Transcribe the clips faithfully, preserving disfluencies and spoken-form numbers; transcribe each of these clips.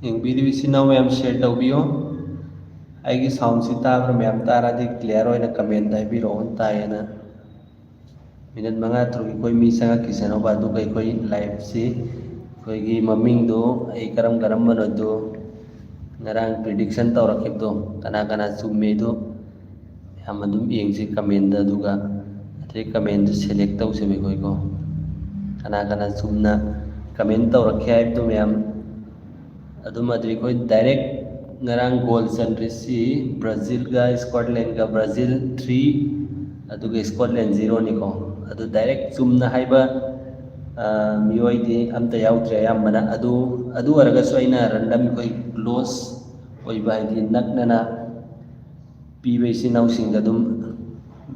ꯌꯦꯡꯕꯤꯔꯤꯕ ꯏꯆꯤꯟ ꯏꯅꯥꯎ ꯃꯌꯥꯝ share ꯇꯧꯕꯤꯌꯨ꯫ ꯑꯩꯒꯤ soundꯁꯤ ꯇꯥꯕ꯭ꯔꯥ? ꯃꯌꯥꯝ ꯇꯥꯔꯗꯤ clear ꯑꯣꯏꯅ comment ꯍꯥꯏꯕꯤꯔꯛꯑꯣ, ꯇꯥꯏꯌꯦꯅ꯫ Minute ꯃꯉꯥ ꯇꯔꯨꯛ ꯑꯩꯈꯣꯏ ꯃꯤ ꯆꯪꯉꯛꯈꯤꯁꯅꯣꯕ, ꯑꯗꯨꯒ ꯑꯩꯈꯣꯏ liveꯁꯤ, ꯑꯩꯈꯣꯏꯒꯤ ꯃꯃꯤꯡꯗꯣ ꯑꯩ ꯀꯔꯝ ꯀꯔꯝꯕꯅꯣꯗꯣ, ꯉꯔꯥꯡ prediction ꯇꯧꯔꯛꯈꯤꯕꯗꯣ ꯀꯅꯥ ꯀꯅꯥ ꯆꯨꯝꯃꯦꯗꯣ ꯃꯌꯥꯝ ꯑꯗꯨꯝ ꯌꯦꯡꯁꯤ commentꯇ, ꯑꯗꯨꯒ ꯑꯇꯩ commentꯇꯨ select ꯇꯧꯁꯦꯕ ꯑꯩꯈꯣꯏꯀꯣ꯫ ꯀꯅꯥ ꯀꯅꯥ ꯆꯨꯝꯅ comment ꯇꯧꯔꯛꯈꯤ ꯍꯥꯏꯕꯗꯣ ꯃꯌꯥꯝ꯫ ꯑꯗꯨꯃꯗꯤ ꯑꯩꯈꯣꯏ direct ꯉꯔꯥꯡ goal ꯆꯟꯗ꯭ꯔꯤꯁꯤ Brazilꯒ Scotlandꯒ, Brazil three ꯑꯗꯨꯒ Scotland zeroꯅꯤꯀꯣ꯫ ꯑꯗꯨ direct ꯆꯨꯝꯅ ꯍꯥꯏꯕ, ꯑ, ꯃꯤꯑꯣꯏꯗꯤ ꯑꯝꯇ ꯌꯥꯎꯗ꯭ꯔꯦ ꯑꯌꯥꯝꯕꯅ꯫ ꯑꯗꯨ, ꯑꯗꯨ ꯑꯣꯏꯔꯒꯁꯨ ꯑꯩꯅ random ꯑꯩꯈꯣꯏ close ꯑꯣꯏꯕ, ꯍꯥꯏꯗꯤ ꯅꯛꯅꯅ ꯄꯤꯕ ꯏꯆꯤꯟ ꯏꯅꯥꯎꯁꯤꯡꯗ ꯑꯗꯨꯝ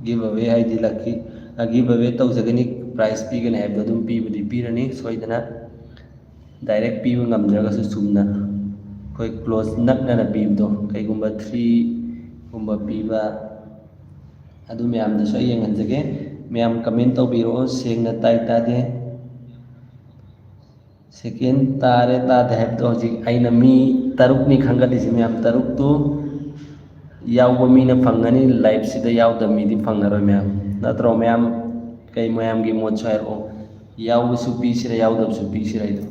give away, ꯍꯥꯏꯗꯤ lucky, ꯑ, give away ꯇꯧꯖꯒꯅꯤ, prize ꯄꯤꯒꯅꯤ ꯍꯥꯏꯕꯗꯣ ꯑꯗꯨꯝ ꯄꯤꯕꯗꯤ ꯄꯤꯔꯅꯤ ꯁꯣꯏꯗꯅ꯫ Direct ꯄꯤꯕ ꯉꯝꯗ꯭ꯔꯒꯁꯨ ꯆꯨꯝꯅ ꯑꯩꯈꯣꯏ close ꯅꯛꯅꯅ ꯄꯤꯕꯗꯣ, ꯀꯩꯒꯨꯝꯕ threeꯒꯨꯝꯕ ꯄꯤꯕ, ꯑꯗꯨ ꯃꯌꯥꯝꯗꯁꯨ ꯑꯩ ꯌꯦꯡꯍꯟꯖꯒꯦ꯫ ꯃꯌꯥꯝ comment ꯇꯧꯕꯤꯔꯛꯑꯣ, ꯁꯦꯡꯅ ꯇꯥꯏ ꯇꯥꯗꯦ꯫ Second ꯇꯥꯔꯦ ꯇꯥꯗꯦ ꯍꯥꯏꯕꯗꯣ ꯍꯧꯖꯤꯛ ꯑꯩꯅ ꯃꯤ ꯇꯔꯨꯛꯅꯤ ꯈꯟꯒꯠꯂꯤꯁꯦ, ꯃꯌꯥꯝ ꯇꯔꯨꯛꯇꯨ ꯌꯥꯎꯕ ꯃꯤꯅ ꯐꯪꯒꯅꯤ, liveꯁꯤꯗ ꯌꯥꯎꯗꯕ ꯃꯤꯗꯤ ꯐꯪꯉꯔꯣꯏ ꯃꯌꯥꯝ꯫ ꯅꯠꯇ꯭ꯔꯣ ꯃꯌꯥꯝ? ꯀꯩ ꯃꯌꯥꯝꯒꯤ ꯃꯣꯠꯁꯨ ꯍꯥꯏꯔꯛꯑꯣ, ꯌꯥꯎꯕꯁꯨ ꯄꯤꯁꯤꯔꯥ ꯌꯥꯎꯗꯕꯁꯨ ꯄꯤꯁꯤꯔꯥ ꯍꯥꯏꯗꯣ꯫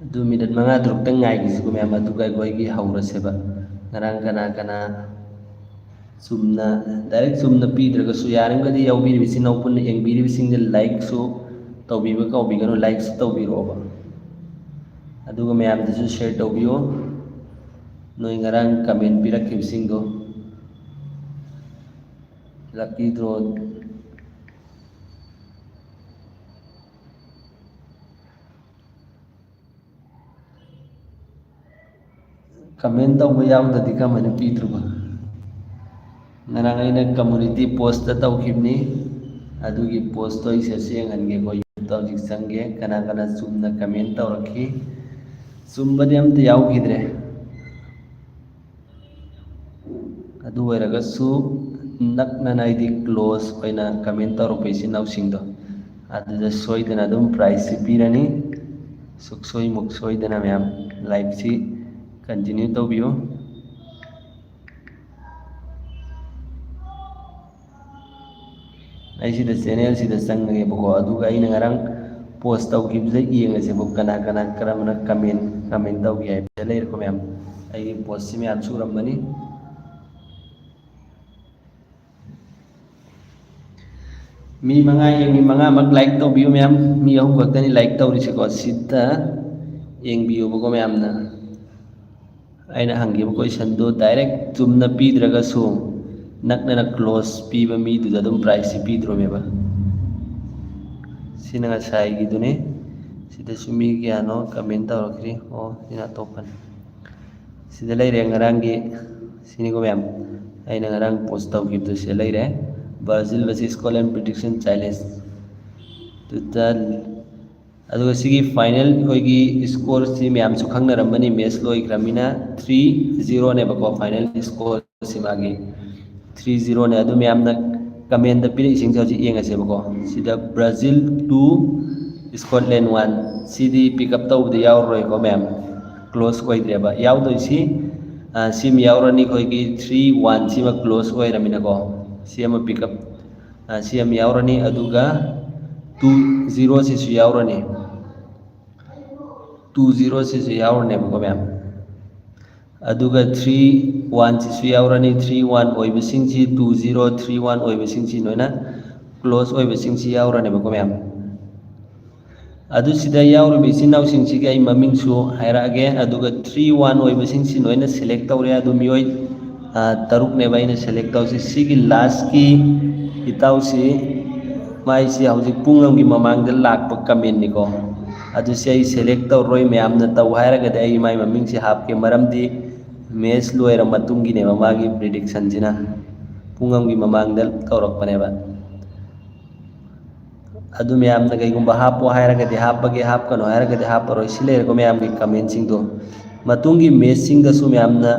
ꯑꯗꯨ minute ꯃꯉꯥ ꯇꯔꯨꯛꯇꯪ ꯉꯥꯏꯈꯤꯁꯤꯀꯣ ꯃꯌꯥꯝ, ꯑꯗꯨꯒ ꯑꯩꯈꯣꯏꯒꯤ ꯍꯧꯔꯁꯦꯕ꯫ ꯉꯔꯥꯡ ꯀꯅꯥ ꯀꯅꯥ ꯆꯨꯝꯅ, direct ꯆꯨꯝꯅ ꯄꯤꯗ꯭ꯔꯒꯁꯨ, ꯌꯥꯔꯤꯃꯈꯩꯗꯤ ꯌꯥꯎꯕꯤꯔꯤꯕ ꯏꯆꯤꯟ ꯏꯅꯥꯎ ꯄꯨꯟꯅ ꯌꯦꯡꯕꯤꯔꯤꯕꯁꯤꯡꯁꯦ likeꯁꯨ ꯇꯧꯕꯤꯕ ꯀꯥꯎꯕꯤꯒꯅꯨ, likeꯁꯨ ꯇꯧꯕꯤꯔꯛꯑꯣꯕ꯫ ꯑꯗꯨꯒ ꯃꯌꯥꯝꯗꯁꯨ share ꯇꯧꯕꯤꯌꯣ, ꯅꯣꯏ ꯉꯔꯥꯡ comment ꯄꯤꯔꯛꯈꯤꯕꯁꯤꯡꯗꯣ꯫ Lucky draw꯫ Comment ꯇꯧꯕ ꯌꯥꯎꯗꯗꯤ ꯀꯃꯥꯏꯅ ꯄꯤꯗ꯭ꯔꯤꯕ? ꯉꯔꯥꯡ ꯑꯩꯅ community postꯇ ꯇꯧꯈꯤꯕꯅꯤ, ꯑꯗꯨꯒꯤ postꯇꯣ ꯑꯩ ꯁꯠ ꯁꯠ ꯌꯦꯡꯍꯟꯒꯦꯀꯣ꯫ YouTubeꯇ ꯍꯧꯖꯤꯛ ꯆꯪꯒꯦ, ꯀꯅꯥ ꯀꯅꯥ ꯆꯨꯝꯅ comment ꯇꯧꯔꯛꯈꯤ? ꯆꯨꯝꯕꯗꯤ ꯑꯝꯇ ꯌꯥꯎꯈꯤꯗ꯭ꯔꯦ꯫ ꯑꯗꯨ ꯑꯣꯏꯔꯒꯁꯨ ꯅꯛꯅꯅ ꯍꯥꯏꯗꯤ ꯀ꯭ꯂꯣꯖ ꯑꯣꯏꯅ ꯀꯃꯦꯟ ꯇꯧꯔꯛꯄ ꯏꯆꯤꯟ ꯏꯅꯥꯎꯁꯤꯡꯗꯣ ꯑꯗꯨꯗ ꯁꯣꯏꯗꯅ ꯑꯗꯨꯝ ꯄ꯭ꯔꯥꯏꯖꯁꯤ ꯄꯤꯔꯅꯤ꯫ ꯁꯨꯛꯁꯣꯏ ꯃꯨꯛꯁꯣꯏꯗꯅ ꯃꯌꯥꯝ ꯂꯥꯏꯚꯁꯤ ꯀꯟꯇꯤꯅ꯭ꯌꯨ ꯇꯧꯕꯤꯌꯨ꯫ ꯑꯩ ꯁꯤꯗ ꯆꯦꯅꯦꯜꯁꯤꯗ ꯆꯪꯉꯒꯦꯕꯀꯣ, ꯑꯗꯨꯒ ꯑꯩꯅ ꯉꯔꯥꯡ ꯄꯣꯁ ꯇꯧꯈꯤꯕꯗ ꯌꯦꯡꯉꯁꯦꯕ, ꯀꯅꯥ ꯀꯅꯥ ꯀꯔꯝꯕꯅ ꯀꯃꯦꯟ ꯀꯃꯦꯟ ꯇꯧꯒꯦ ꯍꯥꯏꯕꯗ ꯂꯩꯔꯦꯀꯣ ꯃꯌꯥꯝ꯫ ꯑꯩꯒꯤ ꯄꯣꯁꯁꯤ ꯃꯌꯥꯝ ꯁꯨꯔꯝꯕꯅꯤ꯫ ꯃꯤ ꯃꯉꯥ ꯌꯦꯡꯉꯤ, ꯃꯉꯥꯃꯛ ꯂꯥꯏꯛ ꯇꯧꯕꯤꯌꯨ ꯃꯌꯥꯝ꯫ ꯃꯤ ꯑꯍꯨꯝ ꯈꯛꯇꯅꯤ ꯂꯥꯏꯛ ꯇꯧꯔꯤꯁꯤꯀꯣ, ꯁꯤꯗ ꯌꯦꯡꯕꯤꯌꯨꯕꯀꯣ ꯃꯌꯥꯝꯅ꯫ ꯑꯩꯅ ꯍꯪꯈꯤꯕ ꯀꯣꯏꯁꯟꯗꯨ ꯗꯥꯏꯔꯦꯛ ꯆꯨꯝꯅ ꯄꯤꯗ꯭ꯔꯒꯁꯨ ꯅꯛꯅꯅ ꯀ꯭ꯂꯣꯖ ꯄꯤꯕ ꯃꯤꯗꯨꯗ ꯑꯗꯨꯝ ꯄ꯭ꯔꯥꯏꯖꯁꯤ ꯄꯤꯗ꯭ꯔꯣꯃꯦꯕ꯫ ꯁꯤꯅ ꯉꯁꯥꯏꯒꯤꯗꯨꯅꯤ꯫ ꯁꯤꯗꯁꯨ ꯃꯤ ꯀꯌꯥꯅꯣ ꯀꯃꯦꯟ ꯇꯧꯔꯛꯈ꯭ꯔꯤ꯫ ꯑꯣ, ꯁꯤꯅ ꯑꯇꯣꯞꯄꯅꯤ꯫ ꯁꯤꯗ ꯂꯩꯔꯦ ꯉꯔꯥꯡꯒꯤ, ꯁꯤꯅꯤꯀꯣ ꯃꯌꯥꯝ, ꯑꯩꯅ ꯉꯔꯥꯡ ꯄꯣꯁ ꯇꯧꯈꯤꯕꯗꯨ ꯁꯤꯗ ꯂꯩꯔꯦ꯫ Brazil versus Scotland prediction challenge꯫ ꯑꯗꯨꯗ ꯑꯗꯨꯒ ꯁꯤꯒꯤ ꯐꯥꯏꯅꯦꯜ ꯑꯩꯈꯣꯏꯒꯤ ꯁ꯭ꯀꯣꯔꯁꯤ ꯃꯌꯥꯝꯁꯨ ꯈꯪꯅꯔꯝꯃꯅꯤ, ꯃꯦꯠꯁ ꯂꯣꯏꯈ꯭ꯔꯃꯤꯅ ꯊ꯭ꯔꯤ ꯖꯤꯔꯣꯅꯦꯕꯀꯣ ꯐꯥꯏꯅꯦꯜ ꯁ꯭ꯀꯣꯔꯁꯤ ꯃꯥꯒꯤ꯫ ꯊ꯭ꯔꯤ ꯖꯤꯔꯣꯅꯦ꯫ ꯑꯗꯨ ꯃꯌꯥꯝꯅ ꯀꯃꯦꯟꯗ ꯄꯤꯔꯛꯏꯁꯤꯡꯁꯦ ꯍꯧꯖꯤꯛ ꯌꯦꯡꯉꯁꯦꯕꯀꯣ꯫ ꯁꯤꯗ ꯕ꯭ꯔꯥꯖꯤꯜ ꯇꯨ, ꯁ꯭ꯀꯣꯠꯂꯦꯟ ꯋꯥꯟ꯫ ꯁꯤꯗꯤ ꯄꯤꯛ ꯑꯞ ꯇꯧꯕꯗ ꯌꯥꯎꯔꯔꯣꯏꯀꯣ ꯃꯌꯥꯝ, ꯀ꯭ꯂꯣꯖ ꯑꯣꯏꯗ꯭ꯔꯦꯕ꯫ ꯌꯥꯎꯗꯣꯏꯁꯤ, ꯑ, ꯁꯤꯃ ꯌꯥꯎꯔꯅꯤ, ꯑꯩꯈꯣꯏꯒꯤ ꯊ꯭ꯔꯤ ꯋꯥꯟ ꯁꯤꯃ ꯀ꯭ꯂꯣꯖ ꯑꯣꯏꯔꯃꯤꯅꯀꯣ꯫ ꯁꯤ ꯑꯃ ꯄꯤꯛ ꯑꯞ, ꯑ, ꯁꯤ ꯑꯃ ꯌꯥꯎꯔꯅꯤ, ꯑꯗꯨꯒ ꯇꯨ ꯖꯤꯔꯣ ꯁꯤꯁꯨ ꯌꯥꯎꯔꯅꯤ꯫ ꯇꯨ ꯖꯤꯔꯣ ꯁꯤꯁꯨ ꯌꯥꯎꯔꯅꯦꯕꯀꯣ ꯃꯌꯥꯝ꯫ ꯑꯗꯨꯒ ꯊ꯭ꯔꯤ ꯋꯥꯟꯁꯤꯁꯨ ꯌꯥꯎꯔꯅꯤ꯫ ꯊ꯭ꯔꯤ ꯋꯥꯟ ꯑꯣꯏꯕꯁꯤꯡꯁꯤ, ꯇꯨ ꯖꯤꯔꯣ ꯊ꯭ꯔꯤ ꯋꯥꯟ ꯑꯣꯏꯕꯁꯤꯡꯁꯤ ꯂꯣꯏꯅ ꯀ꯭ꯂꯣꯖ ꯑꯣꯏꯕꯁꯤꯡꯁꯤ ꯌꯥꯎꯔꯅꯦꯕꯀꯣ ꯃꯌꯥꯝ꯫ ꯑꯗꯨ ꯁꯤꯗ ꯌꯥꯎꯔꯤꯕ ꯏꯆꯤꯟ ꯏꯅꯥꯎꯁꯤꯡꯁꯤꯒꯤ ꯑꯩ ꯃꯃꯤꯡꯁꯨ ꯍꯥꯏꯔꯛꯑꯒꯦ꯫ ꯑꯗꯨꯒ ꯊ꯭ꯔꯤ ꯋꯥꯟ ꯑꯣꯏꯕꯁꯤꯡꯁꯤ ꯂꯣꯏꯅ ꯁꯦꯂꯦꯛ ꯇꯧꯔꯦ꯫ ꯑꯗꯨ ꯃꯤꯑꯣꯏ, ꯑ, ꯇꯔꯨꯛꯅꯦꯕ ꯑꯩꯅ ꯁꯦꯂꯦꯛ ꯇꯧꯔꯤꯁꯤ꯫ ꯁꯤꯒꯤ ꯂꯥꯁꯀꯤ ꯏꯇꯥꯎꯁꯤ, ꯃꯥꯏꯁꯤ ꯍꯧꯖꯤꯛ ꯄꯨꯡ ꯑꯃꯒꯤ ꯃꯃꯥꯡꯗ ꯂꯥꯛꯄ ꯀꯃꯦꯟꯅꯤꯀꯣ꯫ ꯑꯗꯨ ꯁꯤ ꯑꯩ ꯁꯦꯂꯦꯛ ꯇꯧꯔꯔꯣꯏ꯫ ꯃꯌꯥꯝꯅ ꯇꯧ ꯍꯥꯏꯔꯒꯗꯤ ꯑꯩ ꯃꯥꯏ ꯃꯃꯤꯡꯁꯤ ꯍꯥꯞꯀꯦ, ꯃꯔꯝꯗꯤ ꯃꯦꯠꯁ ꯂꯣꯏꯔ ꯃꯇꯨꯡꯒꯤꯅꯦꯕ ꯃꯥꯒꯤ ꯄ꯭ꯔꯤꯗꯤꯛꯁꯟꯁꯤꯅ꯫ ꯄꯨꯡ ꯑꯃꯒꯤ ꯃꯃꯥꯡꯗ ꯇꯧꯔꯛꯄꯅꯦꯕ꯫ ꯑꯗꯨ ꯃꯌꯥꯝꯅ ꯀꯩꯒꯨꯝꯕ ꯍꯥꯞꯄꯣ ꯍꯥꯏꯔꯒꯗꯤ ꯍꯥꯞꯄꯒꯦ, ꯍꯥꯞꯀꯅꯣ ꯍꯥꯏꯔꯒꯗꯤ ꯍꯥꯞꯄꯔꯣꯏ꯫ ꯁꯤ ꯂꯩꯔꯦꯀꯣ ꯃꯌꯥꯝꯒꯤ ꯀꯃꯦꯟꯁꯤꯡꯗꯣ꯫ ꯃꯇꯨꯡꯒꯤ ꯃꯦꯠꯁꯁꯤꯡꯗꯁꯨ ꯃꯌꯥꯝꯅ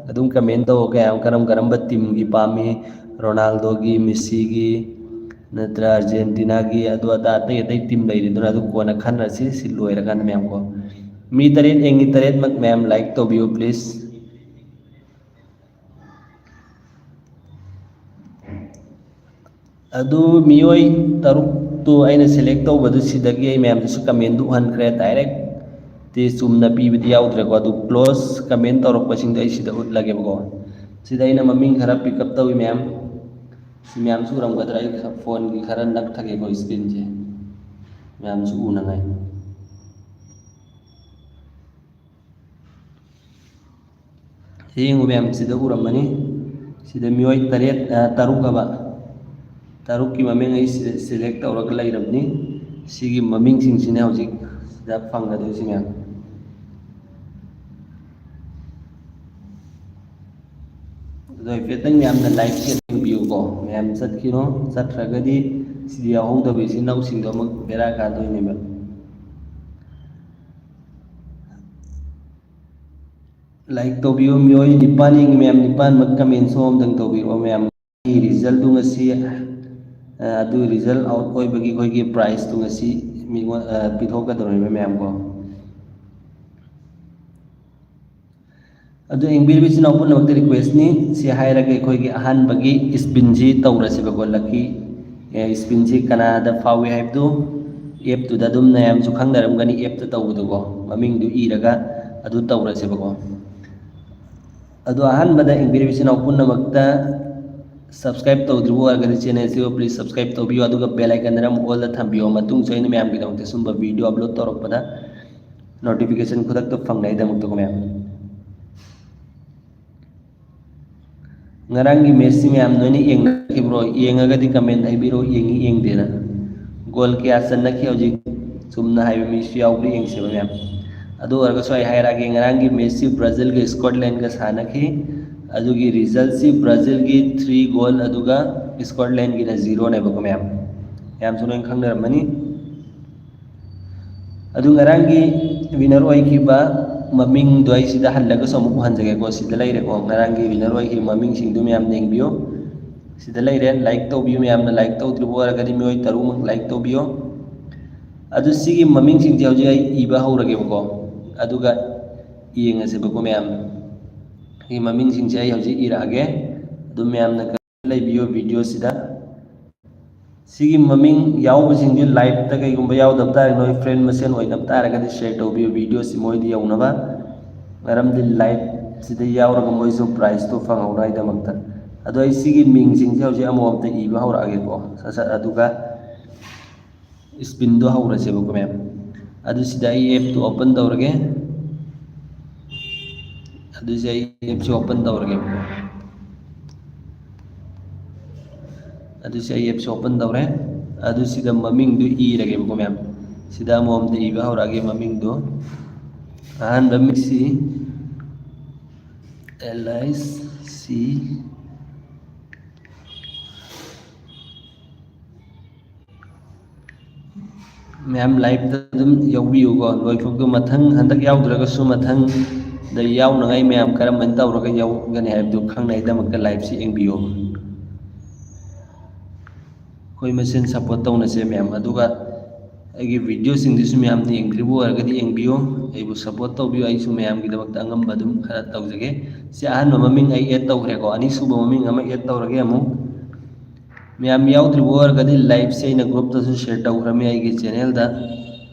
ꯑꯗꯨꯝ ꯀꯃꯦꯟ ꯇꯧꯑꯣ, ꯀꯌꯥꯝ, ꯀꯔꯝ ꯀꯔꯝꯕ ꯇꯤꯝꯒꯤ ꯄꯥꯝꯃꯤ, ꯔꯣꯅꯥꯜꯗꯣꯒꯤ, ꯃꯦꯁꯤꯒꯤ, ꯅꯠꯇ꯭ꯔ ꯑꯥꯔꯖꯦꯟꯇꯤꯅꯥꯒꯤ, ꯑꯗꯨ ꯑꯗꯥ ꯑꯇꯩ ꯑꯇꯩ ꯇꯤꯝ ꯂꯩꯔꯤꯗꯨꯅ ꯑꯗꯨ ꯀꯣꯟꯅ ꯈꯟꯅꯔꯁꯤ꯫ ꯁꯤ ꯂꯣꯏꯔꯀꯥꯟꯗ ꯃꯌꯥꯝ ꯀꯣ, ꯃꯤ ꯇꯔꯦꯠ ꯌꯦꯡꯉꯤ, ꯇꯔꯦꯠꯃꯛ ꯃꯌꯥꯝ ꯂꯥꯏꯛ ꯇꯧꯕꯤꯌꯨ ꯄ꯭ꯂꯤꯖ꯫ ꯑꯗꯨ ꯃꯤꯑꯣꯏ ꯇꯔꯨꯛꯇꯨ ꯑꯩꯅ ꯁꯦꯂꯦꯛ ꯇꯧꯕꯗꯨ ꯁꯤꯗꯒꯤ ꯑꯩ ꯃꯌꯥꯝꯗꯁꯨ ꯀꯃꯦꯟꯗꯨ ꯎꯍꯟꯈ꯭ꯔꯦ꯫ ꯗꯥꯏꯔꯦꯛꯇꯤ ꯆꯨꯝꯅ ꯄꯤꯕꯗꯤ ꯌꯥꯎꯗ꯭ꯔꯦꯀꯣ, ꯑꯗꯨ ꯀ꯭ꯂꯣꯖ ꯀꯃꯦꯟ ꯇꯧꯔꯛꯄꯁꯤꯡꯗꯣ ꯑꯩ ꯁꯤꯗ ꯎꯠꯂꯒꯦꯕꯀꯣ꯫ ꯁꯤꯗ ꯑꯩꯅ ꯃꯃꯤꯡ ꯈꯔ ꯄꯤꯛ ꯑꯞ ꯇꯧꯏ ꯃꯌꯥꯝ꯫ ꯁꯤ ꯃꯌꯥꯝꯁꯨ ꯎꯔꯝꯒꯗ꯭ꯔꯥ? ꯑꯩ ꯈ-, ꯐꯣꯟꯒꯤ ꯈꯔ ꯅꯛꯊꯒꯦꯀꯣ ꯏꯁꯀ꯭ꯔꯤꯟꯁꯦ, ꯃꯌꯥꯝꯁꯨ ꯎꯅꯉꯥꯏ꯫ ꯁꯤ ꯌꯦꯡꯉꯨ ꯃꯌꯥꯝ, ꯁꯤꯗ ꯎꯔꯝꯃꯅꯤ꯫ ꯁꯤꯗ ꯃꯤꯑꯣꯏ ꯇꯔꯦꯠ, ꯑ, ꯇꯔꯨꯛ ꯍꯥꯏꯕ, ꯇꯔꯨꯛꯀꯤ ꯃꯃꯤꯡ ꯑꯩ ꯁꯤꯗ ꯁꯦꯂꯦꯛ ꯇꯧꯔꯒ ꯂꯩꯔꯕꯅꯤ꯫ ꯁꯤꯒꯤ ꯃꯃꯤꯡꯁꯤꯡꯁꯤꯅ ꯍꯧꯖꯤꯛ ꯁꯤꯗ ꯐꯪꯒꯗꯣꯏꯁꯤ ꯃꯌꯥꯝ꯫ ꯑꯗꯣ ꯍꯥꯏꯐꯦꯠꯇꯪ ꯃꯌꯥꯝꯅ ꯂꯥꯏꯛ ꯌꯦꯡꯕꯤꯌꯨꯀꯣ꯫ ꯃꯌꯥꯝ ꯆꯠꯈꯤꯅꯣ, ꯆꯠꯈ꯭ꯔꯒꯗꯤ ꯁꯤꯗꯤ ꯌꯥꯎꯍꯧꯗꯕ ꯏꯆꯤꯟ ꯏꯅꯥꯎꯁꯤꯡꯗꯣ ꯑꯃꯨꯛ ꯕꯦꯔꯥ ꯀꯥꯗꯣꯏꯅꯦꯕ꯫ ꯂꯥꯏꯛ ꯇꯧꯕꯤꯌꯨ ꯃꯤꯑꯣꯏ ꯅꯤꯄꯥꯟ ꯌꯦꯡꯉꯤ ꯃꯌꯥꯝ, ꯅꯤꯄꯥꯟꯃꯛ ꯀꯃꯦꯟ ꯁꯣ ꯑꯝꯇꯪ ꯇꯧꯕꯤꯔꯛꯑꯣ ꯃꯌꯥꯝ꯫ ꯔꯤꯖꯜꯗꯨ ꯉꯁꯤ, ꯑ, ꯑꯗꯨ ꯔꯤꯖꯜ ꯑꯥꯎꯠ ꯑꯣꯏꯕꯒꯤ ꯑꯩꯈꯣꯏꯒꯤ ꯄ꯭ꯔꯥꯏꯖꯇꯨ ꯉꯁꯤ ꯃꯤꯉꯣꯟ, ꯑ, ꯄꯤꯊꯣꯛꯀꯗꯧꯔꯤꯕ ꯃꯌꯥꯝ ꯀꯣ꯫ ꯑꯗꯨ ꯌꯦꯡꯕꯤꯔꯤꯕ ꯏꯆꯤꯟ ꯏꯅꯥꯎ ꯄꯨꯝꯅꯃꯛꯇ ꯔꯤꯀ꯭ꯋꯦꯁꯅꯤ, ꯁꯤ ꯍꯥꯏꯔꯒ ꯑꯩꯈꯣꯏꯒꯤ ꯑꯍꯥꯟꯕꯒꯤ ꯏꯁꯄꯤꯟꯁꯤ ꯇꯧꯔꯁꯦꯕꯀꯣ, ꯂꯛꯀꯤ, ꯑꯦ, ꯏꯁꯄꯤꯟꯁꯤ ꯀꯅꯥꯗ ꯐꯥꯎꯏ ꯍꯥꯏꯕꯗꯨ ꯑꯦꯞꯇꯨꯗ ꯑꯗꯨꯝ ꯃꯌꯥꯝꯁꯨ ꯈꯪꯅꯔꯝꯒꯅꯤ, ꯑꯦꯞꯇ ꯇꯧꯕꯗꯨꯀꯣ, ꯃꯃꯤꯡꯗꯨ ꯏꯔꯒ ꯑꯗꯨ ꯇꯧꯔꯁꯦꯕꯀꯣ꯫ ꯑꯗꯣ ꯑꯍꯥꯟꯕꯗ ꯌꯦꯡꯕꯤꯔꯤꯕ ꯏꯆꯤꯟ ꯏꯅꯥꯎ ꯄꯨꯝꯅꯃꯛꯇ subscribe ꯇꯧꯗ꯭ꯔꯤꯕ ꯑꯣꯏꯔꯒꯗꯤ channelꯁꯤꯕꯨ please subscribe ꯇꯧꯕꯤꯌꯨ, ꯑꯗꯨꯒ bell iconꯗꯅ ꯑꯃꯨꯛ allꯗ ꯊꯝꯕꯤꯌꯨ, ꯃꯇꯨꯡꯁꯨ ꯑꯩꯅ ꯃꯌꯥꯝꯒꯤꯗꯃꯛꯇ ꯁꯨꯝꯕ video upload ꯇꯧꯔꯛꯄꯗ notification ꯈꯨꯗꯛꯇ ꯐꯪꯅꯕꯒꯤꯗꯃꯛꯇꯀꯣ ꯃꯌꯥꯝ꯫ ꯉꯔꯥꯡꯒꯤ matchꯁꯤ ꯃꯌꯥꯝ ꯂꯣꯏꯅ ꯌꯦꯡꯅꯈꯤꯕ꯭ꯔꯣ? ꯌꯦꯡꯉꯒꯗꯤ comment ꯍꯥꯏꯕꯤꯔꯛꯑꯣ, ꯌꯦꯡꯉꯤ ꯌꯦꯡꯗꯦꯅ꯫ Goal ꯀꯌꯥ ꯆꯟꯅꯈꯤ ꯍꯧꯖꯤꯛ? ꯆꯨꯝꯅ ꯍꯥꯏꯕ ꯃꯤꯁꯨ ꯌꯥꯎꯕ꯭ꯔꯥ ꯌꯦꯡꯁꯦꯕ ꯃꯌꯥꯝ꯫ ꯑꯗꯨ ꯑꯣꯏꯔꯒꯁꯨ ꯑꯩ ꯍꯥꯏꯔꯛꯑꯒꯦ, ꯉꯔꯥꯡꯒꯤ matchꯁꯤ Brazilꯒ Scotlandꯒ ꯁꯥꯟꯅꯈꯤ꯫ ꯑꯗꯨꯒꯤ resultꯁꯤ Brazilꯒꯤ three goal, ꯑꯗꯨꯒ Scotlandꯒꯤꯅ zeroꯅꯦꯕꯀꯣ ꯃꯌꯥꯝ꯫ ꯃꯌꯥꯝꯁꯨ ꯂꯣꯏꯅ ꯈꯪꯅꯔꯝꯃꯅꯤ꯫ ꯑꯗꯨ ꯉꯔꯥꯡꯒꯤ winner ꯑꯣꯏꯈꯤꯕ ꯃꯃꯤꯡꯗꯣ ꯑꯩ ꯁꯤꯗ ꯍꯜꯂꯒꯁꯨ ꯑꯃꯨꯛ ꯎꯍꯟꯖꯒꯦꯀꯣ꯫ ꯁꯤꯗ ꯂꯩꯔꯦꯀꯣ, ꯉꯔꯥꯡꯒꯤ winner ꯑꯣꯏꯈꯤꯕ ꯃꯃꯤꯡꯁꯤꯡꯗꯨ ꯃꯌꯥꯝ ꯌꯦꯡꯕꯤꯌꯨ꯫ ꯁꯤꯗ ꯂꯩꯔꯦ, like ꯇꯧꯕꯤꯌꯨ꯫ ꯃꯌꯥꯝꯅ like ꯇꯧꯗ꯭ꯔꯤꯕ ꯑꯣꯏꯔꯒꯗꯤ ꯃꯤꯑꯣꯏ ꯇꯔꯨꯛꯃꯛ like ꯇꯧꯕꯤꯌꯣ꯫ ꯑꯗꯨ ꯁꯤꯒꯤ ꯃꯃꯤꯡꯁꯤꯡꯁꯦ ꯍꯧꯖꯤꯛ ꯑꯩ ꯏꯕ ꯍꯧꯔꯒꯦꯕꯀꯣ, ꯑꯗꯨꯒ ꯌꯦꯡꯉꯁꯦꯕꯀꯣ ꯃꯌꯥꯝ꯫ ꯁꯤꯒꯤ ꯃꯃꯤꯡꯁꯤꯡꯁꯦ ꯑꯩ ꯍꯧꯖꯤꯛ ꯏꯔꯛꯑꯒꯦ, ꯑꯗꯨꯝ ꯃꯌꯥꯝꯅ ꯂꯩꯕꯤꯌꯣ ꯚꯤꯗꯤꯑꯣꯁꯤꯗ꯫ ꯁꯤꯒꯤ ꯃꯃꯤꯡ ꯌꯥꯎꯕꯁꯤꯡꯁꯤ liveꯇ ꯀꯩꯒꯨꯝꯕ ꯌꯥꯎꯗꯕ ꯇꯥꯔꯒꯗꯤ, ꯅꯣꯏ friend ꯃꯁꯦꯟ ꯑꯣꯏꯅꯕ ꯇꯥꯔꯒꯗꯤ share ꯇꯧꯕꯤꯌꯨ ꯚꯤꯗꯤꯑꯣꯁꯤ ꯃꯣꯏꯗ ꯌꯧꯅꯕ, ꯃꯔꯝꯗꯤ liveꯁꯤꯗ ꯌꯥꯎꯔꯒ ꯃꯣꯏꯁꯨ prizeꯇꯣ ꯐꯪꯍꯧꯅꯉꯥꯏꯗꯃꯛꯇ꯫ ꯑꯗꯣ ꯑꯩ ꯁꯤꯒꯤ ꯃꯤꯡꯁꯤꯡꯁꯦ ꯍꯧꯖꯤꯛ ꯑꯃꯃꯝꯇ ꯏꯕ ꯍꯧꯔꯛꯑꯒꯦꯀꯣ, ꯁꯠ ꯁꯠ, ꯑꯗꯨꯒ spinꯗꯣ ꯍꯧꯔꯁꯦꯕꯀꯣ ꯃꯌꯥꯝ꯫ ꯑꯗꯨ ꯁꯤꯗ ꯑꯩ appꯇꯣ open ꯇꯧꯔꯒꯦ꯫ ꯑꯗꯨꯁꯦ ꯑꯩ appꯁꯦ open ꯇꯧꯔꯒꯦꯕꯀꯣ꯫ ꯑꯗꯨꯁꯦ ꯑꯩ appꯁꯦ open ꯇꯧꯔꯦ꯫ ꯑꯗꯨ ꯁꯤꯗ ꯃꯃꯤꯡꯗꯨ ꯏꯔꯒꯦꯕꯀꯣ ꯃꯌꯥꯝ꯫ ꯁꯤꯗ ꯑꯃꯃꯝꯗ ꯏꯕ ꯍꯧꯔꯛꯑꯒꯦ ꯃꯃꯤꯡꯗꯣ꯫ ꯑꯍꯥꯟꯕ ꯃꯤꯡꯁꯤ L I C ꯃꯌꯥꯝ liveꯇ ꯑꯗꯨꯝ ꯌꯥꯎꯕꯤꯌꯨꯀꯣ, ꯂꯣꯏꯐꯥꯎꯗꯣ꯫ ꯃꯊꯪ, ꯍꯟꯗꯛ ꯌꯥꯎꯗ꯭ꯔꯒꯁꯨ ꯃꯊꯪꯗ ꯌꯥꯎꯅꯉꯥꯏ ꯃꯌꯥꯝ ꯀꯔꯝꯍꯥꯏꯅ ꯇꯧꯔꯒ ꯌꯥꯎꯒꯅꯤ ꯍꯥꯏꯕꯗꯨ ꯈꯪꯅꯉꯥꯏꯗꯃꯛꯇ liveꯁꯤ ꯌꯦꯡꯕꯤꯌꯨ꯫ ꯑꯩꯈꯣꯏ ꯃꯁꯦꯟ support ꯇꯧꯅꯁꯦ ꯃꯌꯥꯝ꯫ ꯑꯗꯨꯒ ꯑꯩꯒꯤ ꯚꯤꯗꯤꯑꯣꯁꯤꯡꯁꯤꯁꯨ ꯃꯌꯥꯝꯅ ꯌꯦꯡꯗ꯭ꯔꯤꯕ ꯑꯣꯏꯔꯒꯗꯤ ꯌꯦꯡꯕꯤꯌꯨ, ꯑꯩꯕꯨ support ꯇꯧꯕꯤꯌꯨ꯫ ꯑꯩꯁꯨ ꯃꯌꯥꯝꯒꯤꯗꯃꯛꯇ ꯑꯉꯝꯕ ꯑꯗꯨꯝ ꯈꯔ ꯇꯧꯖꯒꯦ꯫ ꯁꯤ ꯑꯍꯥꯟꯕ ꯃꯃꯤꯡ ꯑꯩ add ꯇꯧꯈ꯭ꯔꯦꯀꯣ, ꯑꯅꯤꯁꯨꯕ ꯃꯃꯤꯡ ꯑꯃ add ꯇꯧꯔꯒꯦ ꯑꯃꯨꯛ꯫ ꯃꯌꯥꯝ ꯌꯥꯎꯗ꯭ꯔꯤꯕ ꯑꯣꯏꯔꯒꯗꯤ liveꯁꯦ ꯑꯩꯅ groupꯇꯁꯨ share ꯇꯧꯈ꯭ꯔꯃꯤ, ꯑꯩꯒꯤ channelꯗ,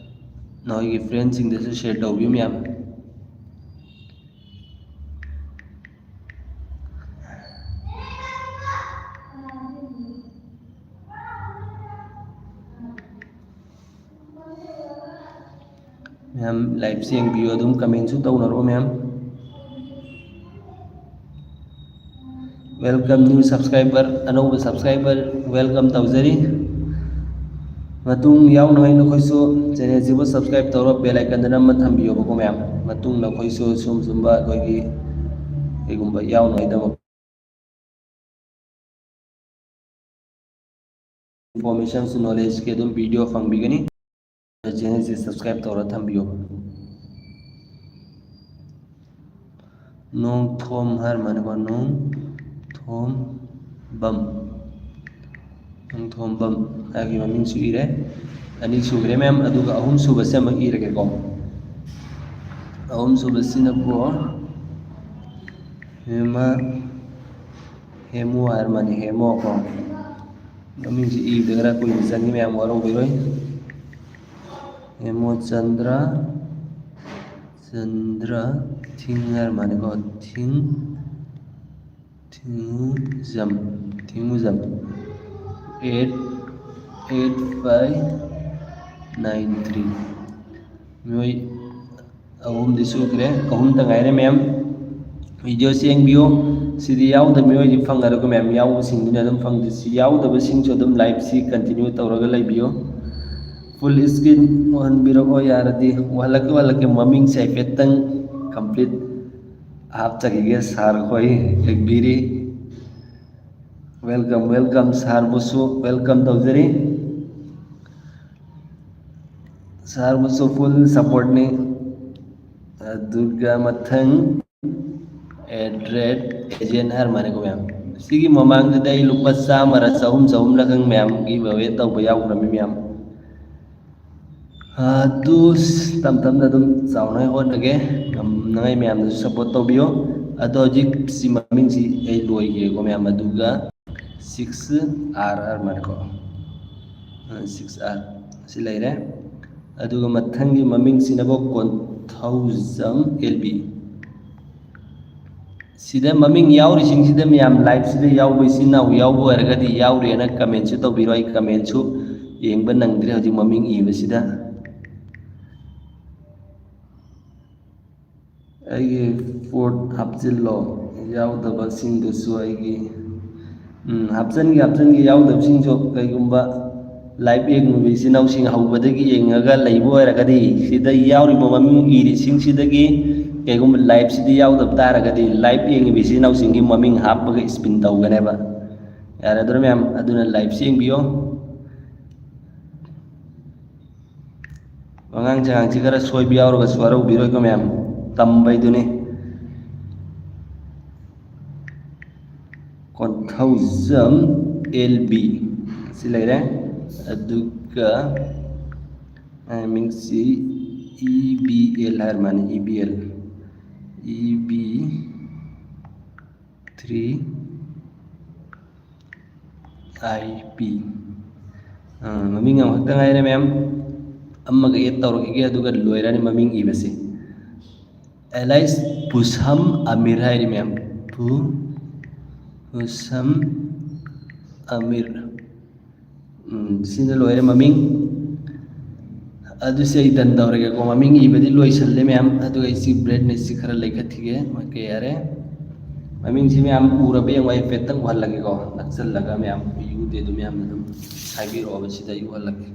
ꯅꯈꯣꯏꯒꯤ friendꯁꯤꯡꯗꯁꯨ share ꯇꯧꯕꯤꯌꯨ ꯃꯌꯥꯝ꯫ ꯃꯌꯥꯝ liveꯁꯦ ꯌꯦꯡꯕꯤꯌꯨ, ꯑꯗꯨꯝ commentꯁꯨ ꯇꯧꯅꯔꯣ ꯃꯌꯥꯝ꯫ Welcome new subscriber, ꯑꯅꯧꯕ subscriber welcome ꯇꯧꯖꯔꯤ꯫ ꯃꯇꯨꯡ ꯌꯥꯎꯅꯉꯥꯏ ꯅꯈꯣꯏꯁꯨ channelꯁꯤꯕꯨ subscribe ꯇꯧꯔꯣ, bell iconꯗ ꯅꯝꯃ ꯊꯝꯕꯤꯌꯣꯕꯀꯣ ꯃꯌꯥꯝ꯫ ꯃꯇꯨꯡ ꯅꯈꯣꯏꯁꯨ ꯁꯨꯝ ꯁꯨꯝꯕ ꯑꯩꯈꯣꯏꯒꯤ ꯀꯩꯒꯨꯝꯕ ꯌꯥꯎꯅꯉꯥꯏꯗꯃꯛ informationꯁꯨ knowledgeꯀꯤ ꯑꯗꯨꯝ video ꯐꯪꯕꯤꯒꯅꯤ꯫ Channelꯁꯦ subscribe ꯇꯧꯔ ꯊꯝꯕꯤꯌꯨ꯫ ꯅꯣꯡꯊꯣꯝ ꯍꯥꯏꯔꯝꯃꯅꯤꯀꯣ, ꯅꯣꯡꯊꯣꯝ꯫ ꯕꯝ, ꯅꯣꯡꯊꯣꯝꯕꯝ ꯍꯥꯏꯕꯒꯤ ꯃꯃꯤꯡꯁꯨ ꯏꯔꯦ꯫ ꯑꯅꯤ ꯁꯨꯈ꯭ꯔꯦ ꯃꯌꯥꯝ꯫ ꯑꯗꯨꯒ ꯑꯍꯨꯝ ꯁꯨꯕꯁꯦ ꯑꯃꯨꯛ ꯏꯔꯒꯦꯀꯣ꯫ ꯑꯍꯨꯝ ꯁꯨꯕꯁꯤꯅꯀꯣ ꯍꯦꯃ, ꯍꯦꯃꯣ ꯍꯥꯏꯔ ꯃꯥꯅꯤ, ꯍꯦꯃꯣ ꯀꯣ꯫ ꯃꯃꯤꯡꯁꯤ ꯏꯕꯗ ꯈꯔ ꯀꯨꯏꯅ ꯆꯪꯉꯤ ꯃꯌꯥꯝ, ꯋꯥꯔꯧꯕꯤꯔꯣꯏ꯫ ꯍꯦꯃꯣꯆꯟꯗ꯭ꯔ, ꯆꯟꯗ꯭ꯔ ꯊꯤꯡ ꯍꯥꯏꯔ ꯃꯥꯅꯤꯀꯣ꯫ ꯊꯤꯡ, ꯊꯤꯡꯉꯨꯖꯝ, ꯊꯤꯡꯉꯨꯖꯝ꯫ Eight eight five nine three꯫ ꯃꯤꯑꯣꯏ ꯑꯍꯨꯝꯗꯤ ꯁꯨꯈ꯭ꯔꯦ, ꯑꯍꯨꯝꯇ ꯉꯥꯏꯔꯦ ꯃꯌꯥꯝ꯫ Videoꯁꯤ ꯌꯦꯡꯕꯤꯌꯨ꯫ ꯁꯤꯗꯤ ꯌꯥꯎꯗꯕ ꯃꯤꯑꯣꯏꯗꯤ ꯐꯪꯉꯔꯣꯏꯀꯣ ꯃꯌꯥꯝ, ꯌꯥꯎꯕꯁꯤꯡꯗꯨꯅ ꯑꯗꯨꯝ ꯐꯪꯗꯣꯏꯁꯤ꯫ ꯌꯥꯎꯗꯕꯁꯤꯡꯁꯨ ꯑꯗꯨꯝ liveꯁꯤ continue ꯇꯧꯔꯒ ꯂꯩꯕꯤꯌꯨ꯫ Full screen ꯑꯣꯏꯍꯟꯕꯤꯔꯛꯑꯣ ꯌꯥꯔꯗꯤ꯫ ꯎꯍꯜꯂꯛꯀꯦ, ꯎꯍꯜꯂꯛꯀꯦ꯫ ꯃꯃꯤꯡꯁꯦ ꯍꯥꯏꯐꯦꯠꯇꯪ complete ꯍꯥꯞꯆꯈꯤꯒꯦ꯫ Sir ꯈꯣꯏ ꯌꯦꯡꯕꯤꯔꯤ꯫ Welcome, welcome꯫ Sirꯕꯨꯁꯨ welcome ꯇꯧꯖꯔꯤ꯫ Sirꯕꯨꯁꯨ full supportꯅꯤ꯫ ꯑꯗꯨꯒ ꯃꯊꯪ at rate agent ꯍꯥꯏꯔ ꯃꯥꯅꯦꯀꯣ ꯃꯌꯥꯝ꯫ ꯁꯤꯒꯤ ꯃꯃꯥꯡꯗꯗꯤ ꯑꯩ ꯂꯨꯄꯥ ꯆꯥꯝꯃꯔ ꯆꯍꯨꯝ, ꯆꯍꯨꯝꯂ ꯈꯪ ꯃꯌꯥꯝ giveaway ꯇꯧꯕ ꯌꯥꯎꯈ꯭ꯔꯃꯤ ꯃꯌꯥꯝ꯫ ꯑꯗꯨ ꯇꯞ ꯇꯞꯅ ꯑꯗꯨꯝ ꯆꯥꯎꯅꯉꯥꯏ ꯍꯣꯠꯅꯒꯦ꯫ ꯉꯝꯅꯉꯥꯏ ꯃꯌꯥꯝꯅꯁꯨ support ꯇꯧꯕꯤꯌꯣ꯫ ꯑꯗꯣ ꯍꯧꯖꯤꯛ ꯁꯤ ꯃꯃꯤꯡꯁꯤ ꯑꯩ ꯂꯣꯏꯒꯦꯀꯣ ꯃꯌꯥꯝ꯫ ꯑꯗꯨꯒ six R ꯍꯥꯏꯔ ꯃꯥꯅꯦꯀꯣ꯫ Six R ꯁꯤ ꯂꯩꯔꯦ꯫ ꯑꯗꯨꯒ ꯃꯊꯪꯒꯤ ꯃꯃꯤꯡꯁꯤꯅꯀꯣ ꯀꯣꯟꯊꯧꯖꯝ LB꯫ ꯁꯤꯗ ꯃꯃꯤꯡ ꯌꯥꯎꯔꯤꯁꯤꯡꯁꯤꯗ ꯃꯌꯥꯝ liveꯁꯤꯗ ꯌꯥꯎꯕ ꯏꯆꯤꯟ ꯏꯅꯥꯎ ꯌꯥꯎꯕ ꯑꯣꯏꯔꯒꯗꯤ ꯌꯥꯎꯔꯦꯅ commentꯁꯨ ꯇꯧꯕꯤꯔꯣ꯫ ꯑꯩ commentꯁꯨ ꯌꯦꯡꯕ ꯅꯪꯗ꯭ꯔꯦ ꯍꯧꯖꯤꯛ ꯃꯃꯤꯡ ꯏꯕꯁꯤꯗ꯫ ꯑꯩꯒꯤ photo ꯍꯥꯞꯆꯤꯜꯂꯣ꯫ ꯌꯥꯎꯗꯕꯁꯤꯡꯗꯨꯁꯨ ꯑꯩꯒꯤ, ꯎꯝ, ꯍꯥꯞꯆꯤꯟꯒꯦ, ꯍꯥꯞꯆꯤꯟꯒꯦ꯫ ꯌꯥꯎꯗꯕꯁꯤꯡꯁꯨ ꯀꯩꯒꯨꯝꯕ live ꯌꯦꯡꯉꯤꯕ ꯏꯆꯤꯟ ꯏꯅꯥꯎꯁꯤꯡ ꯍꯧꯕꯗꯒꯤ ꯌꯦꯡꯉꯒ ꯂꯩꯕ ꯑꯣꯏꯔꯒꯗꯤ, ꯁꯤꯗ ꯌꯥꯎꯔꯤꯕ ꯃꯃꯤꯡ ꯏꯔꯤꯁꯤꯡꯁꯤꯗꯒꯤ ꯀꯩꯒꯨꯝꯕ liveꯁꯤꯗ ꯌꯥꯎꯗꯕ ꯇꯥꯔꯒꯗꯤ, live ꯌꯦꯡꯉꯤꯕ ꯏꯆꯤꯟ ꯏꯅꯥꯎꯁꯤꯡꯒꯤ ꯃꯃꯤꯡ ꯍꯥꯞꯄꯒ spin ꯇꯧꯒꯅꯦꯕ꯫ ꯌꯥꯔꯗ꯭ꯔꯣ ꯃꯌꯥꯝ? ꯑꯗꯨꯅ liveꯁꯤ ꯌꯦꯡꯕꯤꯌꯣ꯫ ꯋꯥꯉꯥꯡ ꯁꯉꯥꯡꯁꯤ ꯈꯔ ꯁꯣꯏꯕ ꯌꯥꯎꯔꯒꯁꯨ ꯋꯥꯔꯧꯕꯤꯔꯣꯏꯀꯣ ꯃꯌꯥꯝ, ꯇꯝꯕꯩꯗꯨꯅꯤ꯫ ꯀꯣꯟ-, ꯊꯧꯖꯝ ꯑꯦꯜ ꯕꯤ ꯁꯤ ꯂꯩꯔꯦ꯫ ꯑꯗꯨꯒ ꯃꯤꯡꯁꯤ ꯏ ꯕꯤ ꯑꯦꯜ ꯍꯥꯏꯔ ꯃꯥꯅꯤ, E B L, E B three I P. ꯃꯃꯤꯡ ꯑꯃꯈꯛꯇ ꯉꯥꯏꯔꯦ ꯃꯌꯥꯝ꯫ ꯑꯃꯒ ꯑꯦꯗ ꯇꯧꯔꯛꯈꯤꯒꯦ, ꯑꯗꯨꯒ ꯂꯣꯏꯔꯅꯤ ꯃꯃꯤꯡ ꯏꯕꯁꯦ꯫ ꯑꯦꯂꯥꯏꯁ ꯄꯨꯁꯝ ꯑꯃꯤꯔ ꯍꯥꯏꯔꯤ ꯃꯌꯥꯝ꯫ ꯄꯨ-, ꯄꯨꯁꯝ ꯑꯃꯤꯔ꯫ ꯎꯝ, ꯁꯤꯅ ꯂꯣꯏꯔꯦ ꯃꯃꯤꯡ꯫ ꯑꯗꯨꯁꯦ ꯑꯩ ꯗꯟ ꯇꯧꯔꯒꯦꯀꯣ꯫ ꯃꯃꯤꯡ ꯏꯕꯗꯤ ꯂꯣꯏꯁꯜꯂꯦ ꯃꯌꯥꯝ꯫ ꯑꯗꯨꯒ ꯑꯩ ꯁꯤ ꯕ꯭ꯔꯥꯏꯠꯅꯦꯁꯁꯤ ꯈꯔ ꯂꯩꯈꯠꯈꯤꯒꯦ꯫ ꯑꯣꯀꯦ, ꯌꯥꯔꯦ꯫ ꯃꯃꯤꯡꯁꯤ ꯃꯌꯥꯝ ꯎꯔꯕ ꯌꯦꯡꯉꯣ, ꯑꯩ ꯍꯥꯏꯐꯦꯠꯇꯪ ꯎꯍꯜꯂꯒꯦꯀꯣ꯫ ꯅꯛꯁꯜꯂꯒ ꯃꯌꯥꯝ ꯎꯗꯦ ꯑꯗꯨ ꯃꯌꯥꯝꯅ ꯑꯗꯨꯝ ꯍꯥꯏꯕꯤꯔꯛꯑꯣꯕ, ꯁꯤꯗ ꯑꯩ ꯎꯍꯜꯂꯒꯦ꯫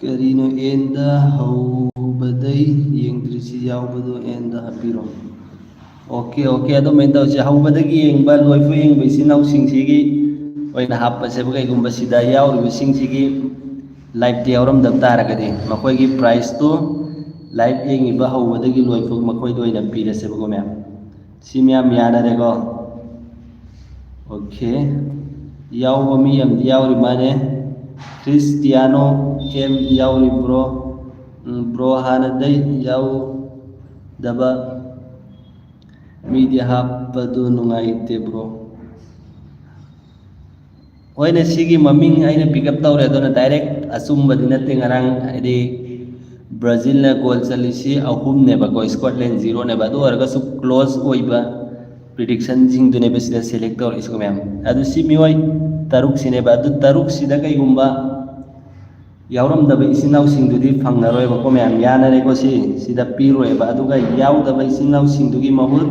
ꯀꯔꯤꯅꯣ ꯑꯦꯟꯗ ꯍꯧꯕꯗꯩ ꯌꯦꯡꯗ꯭ꯔꯤꯁꯤ? ꯌꯥꯎꯕꯗꯣ ꯑꯦꯟꯗ ꯍꯥꯞꯄꯤꯔꯣ꯫ ꯑꯣꯀꯦ, ꯑꯣꯀꯦ, ꯑꯗꯨꯃꯥꯏꯅ ꯇꯧꯁꯦ꯫ ꯍꯧꯕꯗꯒꯤ ꯌꯦꯡꯕ, ꯂꯣꯏꯐꯥꯎ ꯌꯦꯡꯕ ꯏꯆꯤꯟ ꯏꯅꯥꯎꯁꯤꯡꯁꯤꯒꯤ ꯑꯣꯏꯅ ꯍꯥꯞꯄꯁꯦꯕ꯫ ꯀꯩꯒꯨꯝꯕ ꯁꯤꯗ ꯌꯥꯎꯔꯤꯕꯁꯤꯡꯁꯤꯒꯤ ꯂꯥꯏꯚꯇ ꯌꯥꯎꯔꯝꯗꯕ ꯇꯥꯔꯒꯗꯤ, ꯃꯈꯣꯏꯒꯤ ꯄ꯭ꯔꯥꯏꯖꯇꯨ ꯂꯥꯏꯚ ꯌꯦꯡꯉꯤꯕ ꯍꯧꯕꯗꯒꯤ ꯂꯣꯏꯐꯥꯎ ꯃꯈꯣꯏꯗ ꯑꯣꯏꯅ ꯄꯤꯔꯁꯦꯕꯀꯣ ꯃꯌꯥꯝ꯫ ꯁꯤ ꯃꯌꯥꯝ ꯌꯥꯅꯔꯦꯀꯣ? ꯑꯣꯀꯦ꯫ ꯌꯥꯎꯕ ꯃꯤ ꯑꯃꯗꯤ ꯌꯥꯎꯔꯤ ꯃꯥꯅꯦ꯫ ꯈ꯭ꯔꯤꯁꯇꯤꯌꯥꯅꯣ ꯑꯦꯝ ꯌꯥꯎꯔꯤꯕ꯭ꯔꯣ? ꯎꯝ, ꯕ꯭ꯔꯣ ꯍꯥꯟꯅꯗꯩ ꯌꯥꯎꯗꯕ ꯃꯤꯗꯤ ꯍꯥꯞꯄꯗꯨ ꯅꯨꯡꯉꯥꯏꯇꯦ ꯕ꯭ꯔꯣ꯫ ꯍꯣꯏꯅꯦ, ꯁꯤꯒꯤ ꯃꯃꯤꯡ ꯑꯩꯅ ꯄꯤꯛ ꯑꯞ ꯇꯧꯔꯦ, ꯑꯗꯨꯅ ꯗꯥꯏꯔꯦꯛ ꯑꯆꯨꯝꯕꯗꯤ ꯅꯠꯇꯦ꯫ ꯉꯔꯥꯡ ꯍꯥꯏꯗꯤ ꯕ꯭ꯔꯥꯖꯤꯜꯅ ꯒꯣꯜ ꯆꯜꯂꯤꯁꯤ ꯑꯍꯨꯝꯅꯦꯕꯀꯣ, ꯁ꯭ꯀꯣꯠꯂꯦꯟ ꯖꯤꯔꯣꯅꯦꯕ꯫ ꯑꯗꯨ ꯑꯣꯏꯔꯒꯁꯨ ꯀ꯭ꯂꯣꯖ ꯑꯣꯏꯕ ꯄ꯭ꯔꯤꯗꯤꯛꯁꯟꯁꯤꯡꯗꯨꯅꯦꯕ ꯁꯤꯗ ꯁꯦꯂꯦꯛ ꯇꯧꯔꯛꯏꯁꯤꯀꯣ ꯃꯌꯥꯝ꯫ ꯑꯗꯨ ꯁꯤ ꯃꯤꯑꯣꯏ ꯇꯔꯨꯛꯁꯤꯅꯦꯕ꯫ ꯑꯗꯨ ꯇꯔꯨꯛꯁꯤꯗ ꯀꯩꯒꯨꯝꯕ ꯌꯥꯎꯔꯝꯗꯕ ꯏꯆꯤꯟ ꯏꯅꯥꯎꯁꯤꯡꯗꯨꯗꯤ ꯐꯪꯉꯔꯣꯏꯕꯀꯣ ꯃꯌꯥꯝ, ꯌꯥꯅꯔꯦꯀꯣ꯫ ꯁꯤ ꯁꯤꯗ ꯄꯤꯔꯣꯏꯕ꯫ ꯑꯗꯨꯒ ꯌꯥꯎꯗꯕ ꯏꯆꯤꯟ ꯏꯅꯥꯎꯁꯤꯡꯗꯨꯒꯤ ꯃꯍꯨꯠ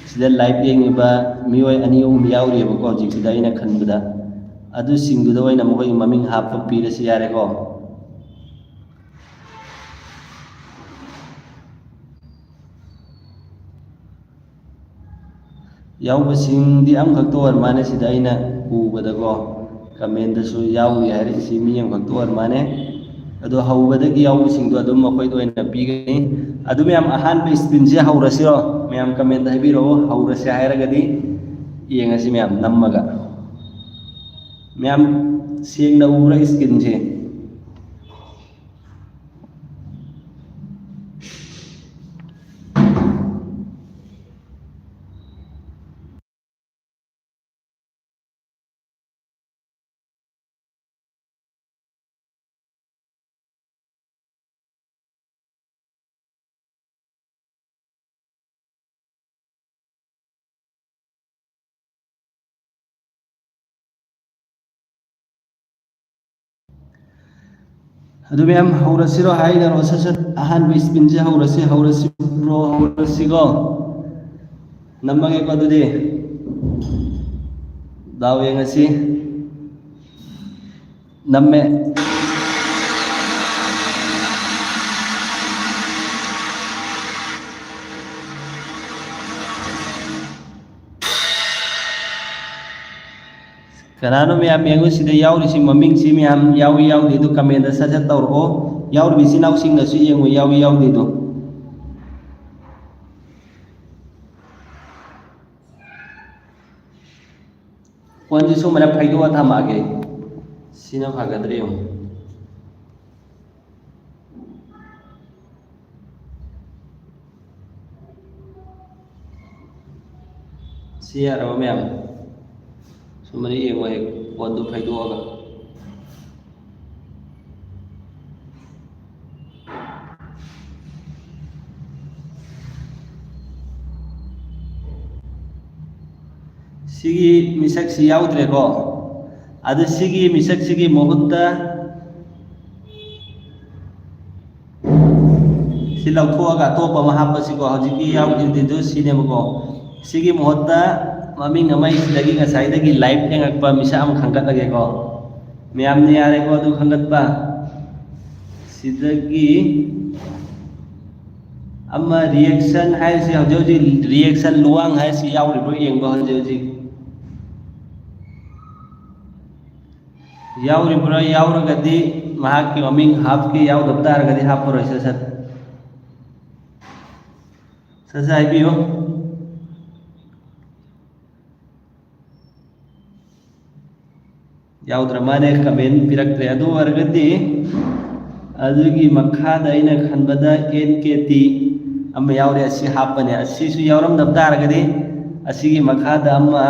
ꯁꯤꯗ ꯂꯥꯏꯚ ꯌꯦꯡꯉꯤꯕ ꯃꯤꯑꯣꯏ ꯑꯅꯤ ꯑꯍꯨꯝ ꯌꯥꯎꯔꯤꯑꯕꯀꯣ ꯍꯧꯖꯤꯛꯁꯤꯗ ꯑꯩꯅ ꯈꯟꯕꯗ꯫ ꯑꯗꯨꯁꯤꯡꯗꯨꯗ ꯑꯣꯏꯅ ꯃꯈꯣꯏꯒꯤ ꯃꯃꯤꯡ ꯍꯥꯞꯄ ꯄꯤꯔꯁꯤ ꯌꯥꯔꯦꯀꯣ꯫ ꯌꯥꯎꯕꯁꯤꯡꯗꯤ ꯑꯃꯈꯛꯇ ꯑꯣꯏꯔ ꯃꯥꯜꯂꯦ ꯁꯤꯗ ꯑꯩꯅ ꯎꯕꯗꯀꯣ꯫ ꯀꯃꯦꯟꯗꯁꯨ ꯌꯥꯎꯔꯤ ꯍꯥꯏꯔꯛꯏꯁꯤ ꯃꯤ ꯑꯃꯈꯛꯇ ꯑꯣꯏꯔ ꯃꯥꯅꯦ꯫ ꯑꯗꯣ ꯍꯧꯕꯗꯒꯤ ꯌꯥꯎꯕꯁꯤꯡꯗꯣ ꯑꯗꯨꯝ ꯃꯈꯣꯏꯗ ꯑꯣꯏꯅ ꯄꯤꯒꯅꯤ꯫ ꯑꯗꯨ ꯃꯌꯥꯝ, ꯑꯍꯥꯟꯕ ꯁ꯭ꯄꯤꯟꯁꯦ ꯍꯧꯔꯁꯤꯔꯣ? ꯃꯌꯥꯝ ꯀꯃꯦꯟꯗ ꯍꯥꯏꯕꯤꯔꯛꯑꯣ, ꯍꯧꯔꯁꯦ ꯍꯥꯏꯔꯒꯗꯤ ꯌꯦꯡꯉꯁꯤ ꯃꯌꯥꯝ ꯅꯝꯃꯒ꯫ ꯃꯌꯥꯝ ꯁꯦꯡꯅ ꯎꯕ꯭ꯔꯥ ꯁ꯭ꯀ꯭ꯔꯤꯟꯁꯦ? ꯑꯗꯨ ꯃꯌꯥꯝ ꯍꯧꯔꯁꯤꯔꯣ ꯍꯥꯏꯅꯔꯣ? ꯁꯠ ꯁꯠ ꯑꯍꯥꯟꯕ ꯁ꯭ꯄꯤꯟꯁꯦ ꯍꯧꯔꯁꯤ, ꯍꯧꯔꯁꯤꯕ꯭ꯔꯣ, ꯍꯧꯔꯁꯤꯀꯣ? ꯅꯝꯃꯒꯦꯀꯣ ꯑꯗꯨꯗꯤ꯫ ꯗꯥꯎ ꯌꯦꯡꯉꯁꯤ꯫ ꯅꯝꯃꯦ꯫ ꯀꯅꯥꯅꯣ ꯃꯌꯥꯝ ꯌꯦꯡꯉꯨ ꯁꯤꯗ ꯌꯥꯎꯔꯤꯁꯤ, ꯃꯃꯤꯡꯁꯤ ꯃꯌꯥꯝ ꯌꯥꯎꯏ ꯌꯥꯎꯗꯦ ꯑꯗꯨ ꯀꯃꯦꯟꯗ ꯁꯠ ꯁꯠ ꯇꯧꯔꯛꯑꯣ꯫ ꯌꯥꯎꯔꯤꯕ ꯏꯆꯤꯟ ꯏꯅꯥꯎꯁꯤꯡꯅꯁꯨ ꯌꯦꯡꯉꯨ ꯌꯥꯎꯏ ꯌꯥꯎꯗꯦꯗꯣ꯫ ꯐꯣꯟꯁꯤ ꯁꯨꯃꯥꯏꯅ ꯐꯩꯗꯣꯛꯑ ꯊꯝꯃꯛꯑꯒꯦ꯫ ꯁꯤꯅ ꯐꯒꯗ꯭ꯔꯥ ꯌꯦꯡꯉꯨ꯫ ꯁꯤ ꯌꯥꯔꯕ ꯃꯌꯥꯝ? ꯁꯨꯃꯥꯏꯅ ꯌꯦꯡꯉꯣ ꯍꯦꯛ ꯐꯣꯟꯗꯨ ꯐꯩꯗꯣꯛꯑꯒ꯫ ꯁꯤꯒꯤ ꯃꯤꯁꯛꯁꯤ ꯌꯥꯎꯗ꯭ꯔꯦꯀꯣ꯫ ꯑꯗꯨ ꯁꯤꯒꯤ ꯃꯤꯁꯛꯁꯤꯒꯤ ꯃꯍꯨꯠꯇ ꯁꯤ ꯂꯧꯊꯣꯛꯑꯒ ꯑꯇꯣꯞꯄ ꯑꯃ ꯍꯥꯞꯄꯁꯤꯀꯣ꯫ ꯍꯧꯖꯤꯛꯀꯤ ꯌꯥꯎꯈꯤꯕꯗꯨ ꯁꯤꯅꯦꯕꯀꯣ꯫ ꯁꯤꯒꯤ ꯃꯍꯨꯠꯇ ꯃꯃꯤꯡ ꯑꯃ ꯁꯤꯗꯒꯤ ꯉꯁꯥꯏꯗꯒꯤ ꯂꯥꯏꯚ ꯌꯦꯡꯉꯛꯄ ꯃꯤꯁꯛ ꯑꯃ ꯈꯟꯒꯠꯂꯒꯦꯀꯣ꯫ ꯃꯌꯥꯝꯅ ꯌꯥꯔꯦꯀꯣ ꯑꯗꯨ ꯈꯟꯒꯠꯄ? ꯁꯤꯗꯒꯤ ꯑꯃ ꯔꯤꯌꯦꯛꯁꯟ ꯍꯥꯏꯔꯤꯁꯤ, ꯍꯧꯖꯤꯛ ꯍꯧꯖꯤꯛ ꯔꯤꯌꯦꯛꯁꯟ ꯂꯨꯋꯥꯡ ꯍꯥꯏꯔꯤꯁꯤ ꯌꯥꯎꯔꯤꯕ꯭ꯔꯣ ꯌꯦꯡꯕ ꯍꯧꯖꯤꯛ ꯍꯧꯖꯤꯛ꯫ ꯌꯥꯎꯔꯤꯕ꯭ꯔꯥ? ꯌꯥꯎꯔꯒꯗꯤ ꯃꯍꯥꯛꯀꯤ ꯃꯃꯤꯡ ꯍꯥꯞꯀꯦ, ꯌꯥꯎꯗꯕ ꯇꯥꯔꯒꯗꯤ ꯍꯥꯞꯄꯔꯣꯏ꯫ ꯁꯠ ꯁꯠ, ꯁꯠ ꯁꯠ ꯍꯥꯏꯕꯤꯌꯨ꯫ ꯌꯥꯎꯗ꯭ꯔ ꯃꯥꯅꯦ, ꯀꯃꯦꯟ ꯄꯤꯔꯛꯇ꯭ꯔꯦ꯫ ꯑꯗꯨ ꯑꯣꯏꯔꯒꯗꯤ ꯑꯗꯨꯒꯤ ꯃꯈꯥꯗ ꯑꯩꯅ ꯈꯟꯕꯗ ꯑꯦꯟ ꯀꯦ ꯇꯤ ꯑꯃ ꯌꯥꯎꯔꯦ, ꯑꯁꯤ ꯍꯥꯞꯄꯅꯦ꯫ ꯑꯁꯤꯁꯨ ꯌꯥꯎꯔꯝꯗꯕ ꯇꯥꯔꯒꯗꯤ ꯑꯁꯤꯒꯤ ꯃꯈꯥꯗ ꯑꯃ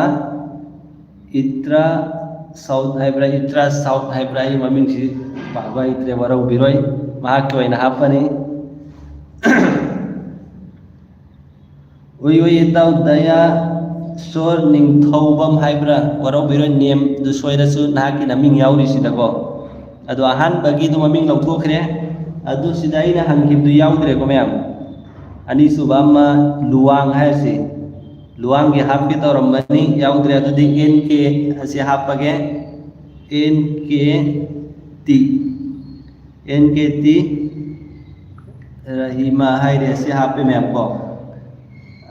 ꯏꯇ꯭ꯔꯥ ꯁꯥꯎꯠ ꯍꯥꯏꯕ꯭ꯔꯥ, ꯏꯇ꯭ꯔꯥ ꯁꯥꯎꯠ ꯍꯥꯏꯕ꯭ꯔꯥ, ꯑꯩ ꯃꯃꯤꯡꯁꯤ ꯄꯥꯕ ꯍꯩꯇ꯭ꯔꯦ, ꯋꯥꯔꯧꯕꯤꯔꯣꯏ, ꯃꯍꯥꯛꯀꯤ ꯑꯣꯏꯅ ꯍꯥꯞꯄꯅꯤ꯫ ꯎꯏ ꯎꯏ ꯏꯇꯥꯎ ꯗꯌꯥ ꯁꯣꯔ ꯅꯤꯡꯊꯧꯕꯝ ꯍꯥꯏꯕ꯭ꯔꯥ, ꯋꯥꯔꯧꯕꯤꯔꯣꯏ, ꯅꯦꯝꯗꯨ ꯁꯣꯏꯔꯁꯨ ꯅꯍꯥꯛꯀꯤ ꯅꯃꯤꯡ ꯌꯥꯎꯔꯤꯁꯤꯗꯀꯣ꯫ ꯑꯗꯣ ꯑꯍꯥꯟꯕꯒꯤꯗꯨ ꯃꯃꯤꯡ ꯂꯧꯊꯣꯛꯈ꯭ꯔꯦ꯫ ꯑꯗꯨ ꯁꯤꯗ ꯑꯩꯅ ꯍꯪꯈꯤꯕꯗꯨ ꯌꯥꯎꯗ꯭ꯔꯦꯀꯣ ꯃꯌꯥꯝ꯫ ꯑꯅꯤꯁꯨꯕ ꯑꯃ ꯂꯨꯋꯥꯡ ꯍꯥꯏꯔꯁꯤ, ꯂꯨꯋꯥꯡꯒꯤ ꯍꯥꯞꯀꯦ ꯇꯧꯔꯝꯕꯅꯤ, ꯌꯥꯎꯗ꯭ꯔꯦ꯫ ꯑꯗꯨꯗꯤ ꯑꯦꯟ ꯀꯦ ꯑꯁꯤ ꯍꯥꯞꯄꯒꯦ, N K T, N K T ꯔꯍꯤꯃꯥ ꯍꯥꯏꯔꯦ, ꯑꯁꯤ ꯍꯥꯞꯄꯦ ꯃꯌꯥꯝ ꯀꯣ꯫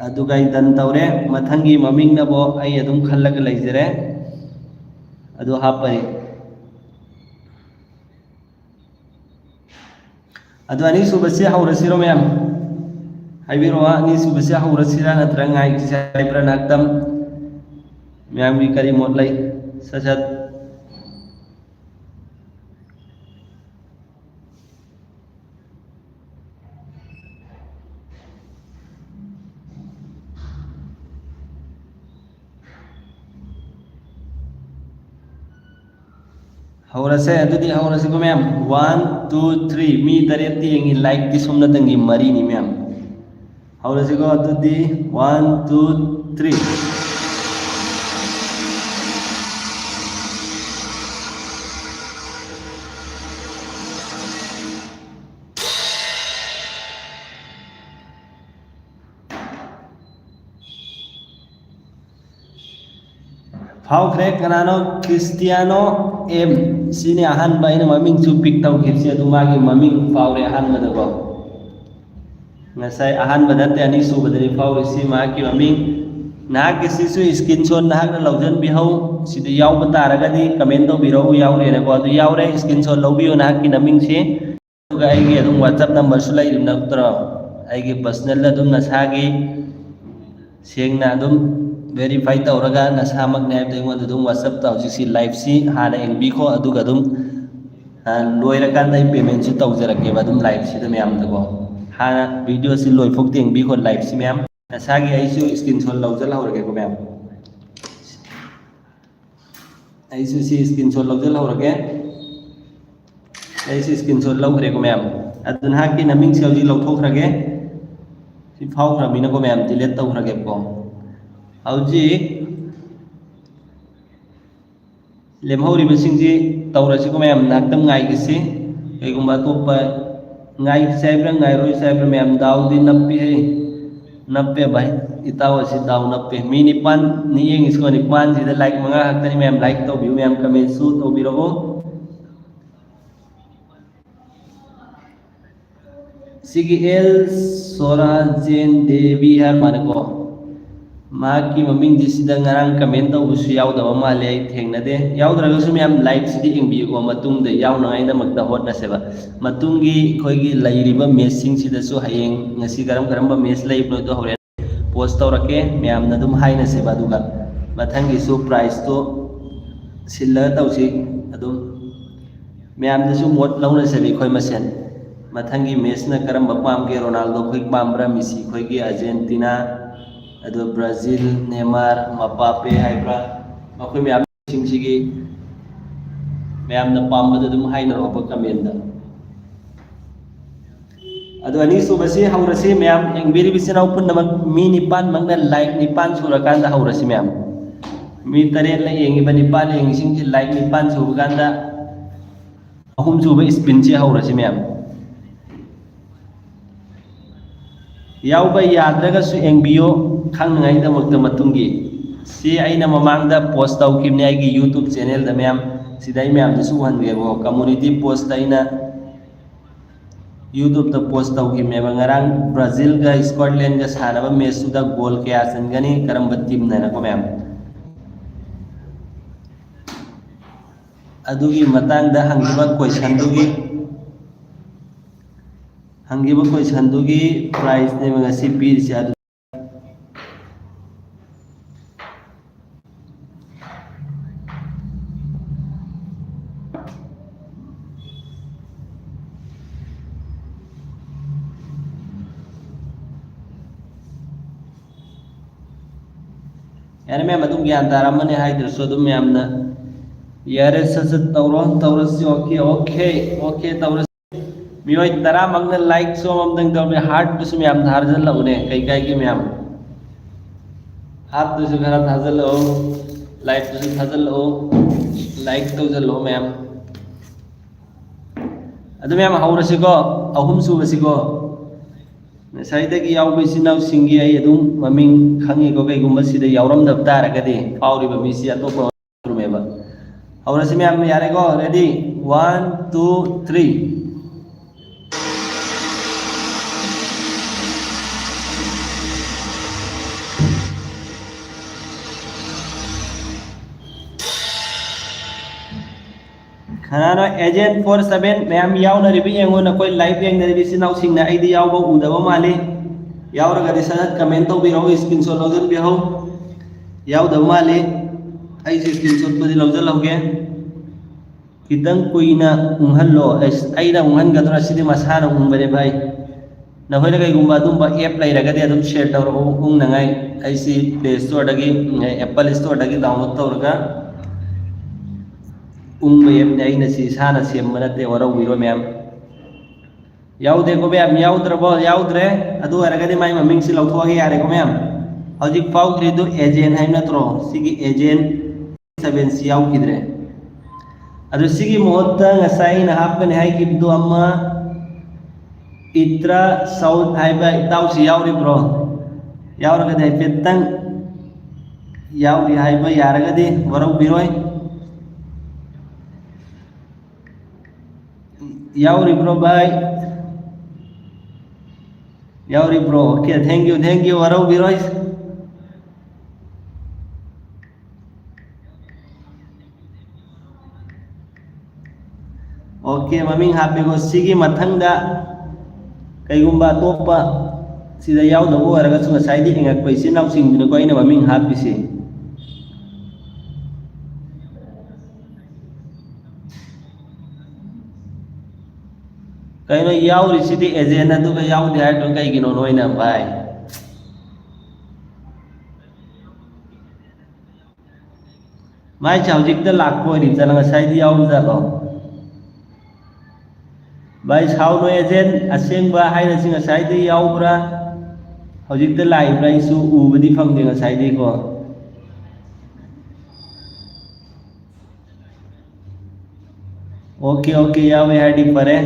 ꯑꯗꯨꯒ ꯑꯩ ꯗꯟ ꯇꯧꯔꯦ꯫ ꯃꯊꯪꯒꯤ ꯃꯃꯤꯡꯅꯕꯣ ꯑꯩ ꯑꯗꯨꯝ ꯈꯜꯂꯒ ꯂꯩꯖꯔꯦ꯫ ꯑꯗꯨ ꯍꯥꯞꯄꯅꯤ꯫ ꯑꯗꯨ ꯑꯅꯤꯁꯨꯕꯁꯤ ꯍꯧꯔꯁꯤꯔꯣ ꯃꯌꯥꯝ? ꯍꯥꯏꯕꯤꯔꯛꯑꯣ, ꯑꯅꯤꯁꯨꯕꯁꯤ ꯍꯧꯔꯁꯤꯔꯥ ꯅꯠꯇ꯭ꯔꯒ ꯉꯥꯏꯈꯤꯁꯤ ꯍꯥꯏꯕ꯭ꯔꯥ ꯉꯥꯏꯍꯥꯛꯇꯪ? ꯃꯌꯥꯝꯒꯤ ꯀꯔꯤ ꯃꯣꯠ ꯂꯩ? ꯁꯠ ꯁꯠ꯫ ꯍꯧꯔꯁꯦ ꯑꯗꯨꯗꯤ, ꯍꯧꯔꯁꯤꯀꯣ ꯃꯌꯥꯝ꯫ One, two, three꯫ ꯃꯤ ꯇꯔꯦꯠꯇꯤ ꯌꯦꯡꯉꯤ, ꯂꯥꯏꯛꯇꯤ ꯁꯣꯝꯅꯇꯪꯒꯤ ꯃꯔꯤꯅꯤ ꯃꯌꯥꯝ꯫ ꯍꯧꯔꯁꯤꯀꯣ ꯑꯗꯨꯗꯤ, one, two, three꯫ ꯐꯥꯎꯈ꯭ꯔꯦ꯫ ꯀꯅꯥꯅꯣ? Cristiano M. ꯁꯤꯅꯤ ꯑꯍꯥꯟꯕ ꯑꯩꯅ ꯃꯃꯤꯡꯁꯨ ꯄꯤꯛ ꯇꯧꯈꯤꯕꯁꯦ, ꯑꯗꯨ ꯃꯥꯒꯤ ꯃꯃꯤꯡ ꯐꯥꯎꯔꯦ ꯑꯍꯥꯟꯕꯗꯀꯣ꯫ ꯉꯁꯥꯏ ꯑꯍꯥꯟꯕ ꯅꯠꯇꯦ, ꯑꯅꯤꯁꯨꯕꯗꯅꯤ ꯐꯥꯎꯔꯤꯁꯤ ꯃꯍꯥꯛꯀꯤ ꯃꯃꯤꯡ꯫ ꯅꯍꯥꯛꯀꯤꯁꯤꯁꯨ screenshot ꯅꯍꯥꯛꯅ ꯂꯧꯁꯤꯟꯕꯤꯍꯧ꯫ ꯁꯤꯗ ꯌꯥꯎꯕ ꯇꯥꯔꯒꯗꯤ comment ꯇꯧꯕꯤꯔꯛꯎ, ꯌꯥꯎꯔꯦꯅꯀꯣ꯫ ꯑꯗꯨ ꯌꯥꯎꯔꯦ, screenshot ꯂꯧꯕꯤꯌꯨ ꯅꯍꯥꯛꯀꯤ ꯅꯃꯤꯡꯁꯤ꯫ ꯑꯗꯨꯒ ꯑꯩꯒꯤ ꯑꯗꯨꯝ WhatsApp number ꯁꯨ ꯂꯩꯔꯤꯕ ꯅꯠꯇ꯭ꯔꯣ? ꯑꯩꯒꯤ personal ꯗ ꯑꯗꯨꯝ ꯅꯁꯥꯒꯤ ꯁꯦꯡꯅ ꯑꯗꯨꯝ verify ꯇꯧꯔꯒ ꯅꯁꯥꯃꯛꯅꯦ ꯍꯥꯏꯕꯗꯣ ꯑꯩꯉꯣꯟꯗ ꯑꯗꯨꯝ WhatsApp ꯇ ꯍꯧꯖꯤꯛꯁꯤ live ꯁꯤ ꯍꯥꯟꯅ ꯌꯦꯡꯕꯤꯈꯣ, ꯑꯗꯨꯒ ꯑꯗꯨꯝ, ꯑ, ꯂꯣꯏꯔꯀꯥꯟꯗ ꯑꯩ payment ꯁꯨ ꯇꯧꯖꯔꯛꯀꯦꯕ ꯑꯗꯨꯝ live ꯁꯤꯗ ꯃꯌꯥꯝꯗꯀꯣ꯫ ꯍꯥꯟꯅ video ꯁꯤ ꯂꯣꯏꯐꯥꯎ ꯌꯦꯡꯕꯤꯈꯣ live ꯁꯤ ꯃꯌꯥꯝ꯫ ꯅꯁꯥꯒꯤ ꯑꯩꯁꯨ screenshot ꯂꯧꯖꯜꯍꯧꯔꯒꯦꯀꯣ ꯃꯌꯥꯝ꯫ ꯑꯩꯁꯨ ꯁꯤ screenshot ꯂꯧꯖꯜꯍꯧꯔꯒꯦ꯫ ꯑꯩꯁꯨ screenshot ꯂꯧꯈ꯭ꯔꯦꯀꯣ ꯃꯌꯥꯝ꯫ ꯑꯗꯨ ꯅꯍꯥꯛꯀꯤ ꯅꯃꯤꯡꯁꯦ ꯍꯧꯖꯤꯛ ꯂꯧꯊꯣꯛꯈ꯭ꯔꯒꯦ꯫ ꯁꯤ ꯐꯥꯎꯈ꯭ꯔꯕꯅꯤꯅꯀꯣ ꯃꯌꯥꯝ, delete ꯇꯧꯈ꯭ꯔꯒꯦꯕꯀꯣ꯫ ꯍꯧꯖꯤꯛ ꯂꯦꯝꯍꯧꯔꯤꯕꯁꯤꯡꯁꯤ ꯇꯧꯔꯁꯤꯀꯣ ꯃꯌꯥꯝ, ꯉꯥꯏꯍꯥꯛꯇꯪ ꯉꯥꯏꯈꯤꯁꯤ꯫ ꯀꯩꯒꯨꯝꯕ ꯑꯇꯣꯞꯄ ꯉꯥꯏꯁꯤ ꯍꯥꯏꯕ꯭ꯔꯥ ꯉꯥꯏꯔꯣꯏꯁꯤ ꯍꯥꯏꯕ꯭ꯔꯥ ꯃꯌꯥꯝ? ꯗꯥꯎꯗꯤ ꯅꯞꯄꯤꯍꯦ, ꯅꯞꯄꯦ ꯚꯥꯏ꯫ ꯏꯇꯥꯎ ꯑꯁꯤ ꯗꯥꯎ ꯅꯞꯄꯦ꯫ ꯃꯤ ꯅꯤꯄꯥꯟꯅꯤ ꯌꯦꯡꯉꯤꯁꯤꯀꯣ, ꯅꯤꯄꯥꯟꯁꯤꯗ like ꯃꯉꯥ ꯈꯛꯇꯅꯤ ꯃꯌꯥꯝ꯫ Like ꯇꯧꯕꯤꯌꯨ ꯃꯌꯥꯝ, comment ꯁꯨ ꯇꯧꯕꯤꯔꯛꯑꯣ꯫ ꯁꯤꯒꯤ ꯑꯦꯜ ꯁꯣꯔꯥꯖꯦꯟ ꯗꯦꯕꯤ ꯍꯥꯏꯕ ꯃꯥꯅꯀꯣ꯫ ꯃꯍꯥꯛꯀꯤ ꯃꯃꯤꯡꯗꯤ ꯁꯤꯗ ꯉꯔꯥꯡ comment ꯇꯧꯕꯁꯨ ꯌꯥꯎꯗꯕ ꯃꯥꯜꯂꯦ, ꯑꯩ ꯊꯦꯡꯅꯗꯦ꯫ ꯌꯥꯎꯗ꯭ꯔꯒꯁꯨ ꯃꯌꯥꯝ live ꯁꯤꯗꯤ ꯌꯦꯡꯕꯤꯌꯨꯀꯣ, ꯃꯇꯨꯡꯗ ꯌꯥꯎꯅꯉꯥꯏꯗꯃꯛꯇ ꯍꯣꯠꯅꯁꯦꯕ꯫ ꯃꯇꯨꯡꯒꯤ ꯑꯩꯈꯣꯏꯒꯤ ꯂꯩꯔꯤꯕ match ꯁꯤꯡꯁꯤꯗꯁꯨ ꯍꯌꯦꯡ ꯉꯁꯤ ꯀꯔꯝ ꯀꯔꯝꯕ match ꯂꯩꯕꯅꯣꯗꯣ ꯍꯣꯔꯦꯟ post ꯇꯧꯔꯛꯀꯦ, ꯃꯌꯥꯝꯅ ꯑꯗꯨꯝ ꯍꯥꯏꯅꯁꯦꯕ꯫ ꯑꯗꯨꯒ ꯃꯊꯪꯒꯤꯁꯨ prize ꯇꯣ ꯁꯤꯜꯂꯒ ꯇꯧꯁꯤ꯫ ꯑꯗꯨꯝ ꯃꯌꯥꯝꯗꯁꯨ ꯃꯣꯠ ꯂꯧꯅꯁꯦꯕ ꯑꯩꯈꯣꯏ ꯃꯁꯦꯟ꯫ ꯃꯊꯪꯒꯤ match ꯅ ꯀꯔꯝꯕ ꯄꯥꯝꯒꯦ? ꯔꯣꯅꯥꯜꯗꯣ ꯈꯣꯏ ꯄꯥꯝꯕ꯭ꯔꯥ, ꯃꯤꯁꯤ ꯈꯣꯏꯒꯤ ꯑꯥꯔꯖꯦꯟꯇꯤꯅꯥ, ꯑꯗꯨ ꯕ꯭ꯔꯥꯖꯤꯜ, ꯅꯦꯃꯥꯔ, ꯃꯄꯥꯄꯦ ꯍꯥꯏꯕ꯭ꯔꯥ, ꯃꯈꯣꯏ ꯃꯌꯥꯝꯁꯤꯡꯁꯤꯒꯤ ꯃꯌꯥꯝꯅ ꯄꯥꯝꯕꯗ ꯑꯗꯨꯝ ꯍꯥꯏꯅꯔꯛꯑꯣꯕ comment ꯇ꯫ ꯑꯗꯣ ꯑꯅꯤꯁꯨꯕꯁꯤ ꯍꯧꯔꯁꯤ꯫ ꯃꯌꯥꯝ ꯌꯦꯡꯕꯤꯔꯤꯕ ꯏꯆꯤꯟ ꯏꯅꯥꯎ ꯄꯨꯝꯅꯃꯛ, ꯃꯤ ꯅꯤꯄꯥꯟꯃꯛꯅ like ꯅꯤꯄꯥꯟ ꯁꯨꯔꯀꯥꯟꯗ ꯍꯧꯔꯁꯤ ꯃꯌꯥꯝ꯫ ꯃꯤ ꯇꯔꯦꯠꯅ ꯌꯦꯡꯉꯤꯕ, ꯅꯤꯄꯥꯟ ꯌꯦꯡꯉꯤꯁꯤꯡꯁꯤ like ꯅꯤꯄꯥꯟ ꯁꯨꯕ ꯀꯥꯟꯗ ꯑꯍꯨꯝꯁꯨꯕ spin ꯁꯤ ꯍꯧꯔꯁꯤ ꯃꯌꯥꯝ꯫ ꯌꯥꯎꯕ ꯌꯥꯗ꯭ꯔꯒꯁꯨ ꯌꯦꯡꯕꯤꯌꯨ ꯈꯪꯅꯉꯥꯏꯗꯃꯛꯇ ꯃꯇꯨꯡꯒꯤ꯫ ꯁꯤ ꯑꯩꯅ ꯃꯃꯥꯡꯗ post ꯇꯧꯈꯤꯕꯅꯤ ꯑꯩꯒꯤ YouTube channel ꯗ ꯃꯌꯥꯝ꯫ ꯁꯤꯗ ꯑꯩ ꯃꯌꯥꯝꯗꯁꯨ ꯎꯍꯟꯒꯦꯕꯀꯣ꯫ Community post ꯇ ꯑꯩꯅ YouTube-ꯇ post ꯇꯧꯈꯤꯕꯅꯦꯕ, ꯉꯔꯥꯡ Brazil-ꯒ Scotland-ꯒ ꯁꯥꯟꯅꯕ match-ꯇꯨꯗ goal ꯀꯌꯥ ꯆꯟꯒꯅꯤ, ꯀꯔꯝꯕ team-ꯅꯅꯀꯣ ꯃꯌꯥꯝ꯫ ꯑꯗꯨꯒꯤ ꯃꯇꯥꯡꯗ ꯍꯪꯈꯤꯕ question-ꯗꯨꯒꯤ, ꯍꯪꯈꯤꯕ question-ꯗꯨꯒꯤ prize-ꯅꯦꯕ ꯉꯁꯤ ꯄꯤꯔꯤꯁꯦ꯫ ꯑꯗꯨ ꯌꯥꯔꯦ ꯃꯌꯥꯝ, ꯑꯗꯨꯝ ꯒ꯭ꯌꯥꯟ ꯇꯥꯔꯝꯃꯅꯤ ꯍꯥꯏꯗ꯭ꯔꯁꯨ, ꯑꯗꯨꯝ ꯃꯌꯥꯝꯅ ꯌꯥꯔꯦ, ꯁꯠ ꯁꯠ ꯇꯧꯔꯣ, ꯇꯧꯔꯁꯤ꯫ Okay, okay, okay, ꯇꯧꯔꯁꯤ꯫ ꯃꯤꯑꯣꯏ ꯇꯔꯥꯃꯛꯅ like ꯁꯣꯝ ꯑꯝꯇꯪ ꯇꯧꯔꯝꯃꯦ, heart-ꯇꯨꯁꯨ ꯃꯌꯥꯝ ꯊꯥꯖꯤꯜꯂꯛꯎꯅꯦ, ꯀꯩ ꯀꯥꯏꯒꯦ ꯃꯌꯥꯝ? Heart-ꯇꯨꯁꯨ ꯈꯔ ꯊꯥꯖꯤꯜꯂꯛꯑꯣ, like-ꯇꯨꯁꯨ ꯊꯥꯖꯤꯜꯂꯛꯑꯣ, like ꯇꯧꯁꯤꯜꯂꯛꯑꯣ ꯃꯌꯥꯝ꯫ ꯑꯗꯨ ꯃꯌꯥꯝ ꯍꯧꯔꯁꯤꯀꯣ, ꯑꯍꯨꯝ ꯁꯨꯕꯁꯤꯀꯣ꯫ ꯉꯁꯥꯏꯗꯒꯤ ꯌꯥꯎꯕ ꯏꯆꯤꯟ ꯏꯅꯥꯎꯁꯤꯡꯒꯤ ꯑꯩ ꯑꯗꯨꯝ ꯃꯃꯤꯡ ꯈꯪꯉꯤꯀꯣ, ꯀꯩꯒꯨꯝꯕ ꯁꯤꯗ ꯌꯥꯎꯔꯝꯗꯕ ꯇꯥꯔꯒꯗꯤ ꯐꯥꯎꯔꯤꯕ ꯃꯤꯁꯤ ꯑꯇꯣꯞꯄ ꯑꯣꯏꯔꯝꯃꯦꯕ꯫ ꯍꯧꯔꯁꯤ ꯃꯌꯥꯝ, ꯌꯥꯔꯦꯀꯣ? Ready? One, two, three. ꯀꯅꯥꯅꯣ Agent four seven ꯃꯌꯥꯝ ꯌꯥꯎꯅꯔꯤꯕ ꯌꯦꯡꯉꯣ, ꯅꯈꯣꯏ live ꯌꯦꯡꯅꯔꯤꯕ ꯏꯆꯤꯟ ꯏꯅꯥꯎꯁꯤꯡꯅ꯫ ꯑꯩꯗꯤ ꯌꯥꯎꯕ ꯎꯗꯕ ꯃꯥꯜꯂꯤ꯫ ꯌꯥꯎꯔꯒꯗꯤ ꯁꯠ ꯁꯠ comment ꯇꯧꯕꯤꯔꯛꯎ, screenshot ꯂꯧꯁꯤꯟꯕꯤꯍꯧ꯫ ꯌꯥꯎꯗꯕ ꯃꯥꯜꯂꯤ꯫ ꯑꯩꯁꯨ screenshot-ꯄꯨꯗꯤ ꯂꯧꯁꯤꯜꯍꯧꯒꯦ꯫ ꯈꯤꯇꯪ ꯀꯨꯏꯅ ꯎꯪꯍꯜꯂꯣ꯫ ꯑꯩꯁ, ꯑꯩꯅ ꯎꯪꯍꯟꯒꯗ꯭ꯔꯥ? ꯁꯤꯗꯤ ꯃꯁꯥꯅ ꯎꯪꯕꯅꯦ ꯚꯥꯏ꯫ ꯅꯈꯣꯏꯅ ꯀꯩꯒꯨꯝꯕ ꯑꯗꯨꯝꯕ app ꯂꯩꯔꯒꯗꯤ ꯑꯗꯨꯝ share ꯇꯧꯔꯛꯎ ꯎꯪꯅꯉꯥꯏ꯫ ꯑꯩꯁꯤ Play Store-ꯗꯒꯤ, Apple Store-ꯗꯒꯤ download ꯇꯧꯔꯒ ꯎꯪꯕ app-ꯅꯦ, ꯑꯩꯅ ꯁꯤ ꯏꯁꯥꯅ ꯁꯦꯝꯕ ꯅꯠꯇꯦ, ꯋꯥꯔꯧꯕꯤꯔꯣꯏ ꯃꯌꯥꯝ꯫ ꯌꯥꯎꯗꯦꯀꯣ ꯃꯌꯥꯝ, ꯌꯥꯎꯗ꯭ꯔꯕꯣ? ꯌꯥꯎꯗ꯭ꯔꯦ꯫ ꯑꯗꯨ ꯑꯣꯏꯔꯒꯗꯤ ꯃꯥꯏ ꯃꯃꯤꯡꯁꯤ ꯂꯧꯊꯣꯛꯑꯒꯦ, ꯌꯥꯔꯦꯀꯣ ꯃꯌꯥꯝ? ꯍꯧꯖꯤꯛ ꯐꯥꯎꯈ꯭ꯔꯤꯗꯨ Agent ꯍꯥꯏꯕ ꯅꯠꯇ꯭ꯔꯣ? ꯁꯤꯒꯤ Agent seven-ꯁꯤ ꯌꯥꯎꯈꯤꯗ꯭ꯔꯦ꯫ ꯑꯗꯨ ꯁꯤꯒꯤ ꯃꯍꯨꯠꯇ ꯉꯁꯥꯏ ꯑꯩꯅ ꯍꯥꯞꯀꯅꯤ ꯍꯥꯏꯈꯤꯕꯗꯨ ꯑꯃ, ꯏꯇ꯭ꯔꯥ ꯁꯥꯎꯠ ꯍꯥꯏꯕ ꯏꯇꯥꯎꯁꯤ ꯌꯥꯎꯔꯤꯕ꯭ꯔꯣ? ꯌꯥꯎꯔꯒꯗꯤ ꯍꯥꯏꯐꯦꯠꯇꯪ ꯌꯥꯎꯔꯤ ꯍꯥꯏꯕ ꯌꯥꯔꯒꯗꯤ ꯋꯥꯔꯧꯕꯤꯔꯣꯏ꯫ ꯌꯥꯎꯔꯤꯕ꯭ꯔꯣ ꯚꯥꯏ? ꯌꯥꯎꯔꯤꯕ꯭ꯔꯣ? Okay, thank you, thank you, ꯋꯥꯔꯧꯕꯤꯔꯣꯏ꯫ Okay, ꯃꯃꯤꯡ ꯍꯥꯞꯄꯦꯀꯣ꯫ ꯁꯤꯒꯤ ꯃꯊꯪꯗ ꯀꯩꯒꯨꯝꯕ ꯑꯇꯣꯞꯄ ꯁꯤꯗ ꯌꯥꯎꯗꯕ ꯑꯣꯏꯔꯒꯁꯨ, ꯉꯁꯥꯏꯗꯤ ꯍꯤꯡꯉꯛꯄ ꯏꯆꯤꯟ ꯏꯅꯥꯎꯁꯤꯡꯗꯨꯅꯀꯣ ꯑꯩꯅ ꯃꯃꯤꯡ ꯍꯥꯞꯄꯤꯁꯦ꯫ ꯀꯩꯅꯣ, ꯌꯥꯎꯔꯤꯁꯤꯗꯤ agent, ꯑꯗꯨꯒ ꯌꯥꯎꯗꯦ ꯍꯥꯏꯗꯣ ꯀꯩꯒꯤꯅꯣ ꯅꯣꯏꯅ, ꯚꯥꯏ? ꯃꯥꯏꯁꯦ ꯍꯧꯖꯤꯛꯇ ꯂꯥꯛꯄ ꯑꯣꯏꯔꯤꯕ ꯖꯥꯠꯂꯣ? ꯉꯁꯥꯏꯗꯤ ꯌꯥꯎꯕ ꯖꯥꯠꯂꯣ? ꯚꯥꯏ, ꯁꯥꯎꯅꯣ, agent ꯑꯁꯦꯡꯕ ꯍꯥꯏꯔꯁꯤ ꯉꯁꯥꯏꯗꯤ ꯌꯥꯎꯕ꯭ꯔꯥ? ꯍꯧꯖꯤꯛꯇ ꯂꯥꯛꯏꯕ꯭ꯔꯥ? ꯑꯩꯁꯨ ꯎꯕꯗꯤ ꯐꯪꯗꯦ ꯉꯁꯥꯏꯗꯤꯀꯣ꯫ Okay, okay, ꯌꯥꯎꯋꯦ ꯍꯥꯏꯔꯗꯤ ꯐꯔꯦ꯫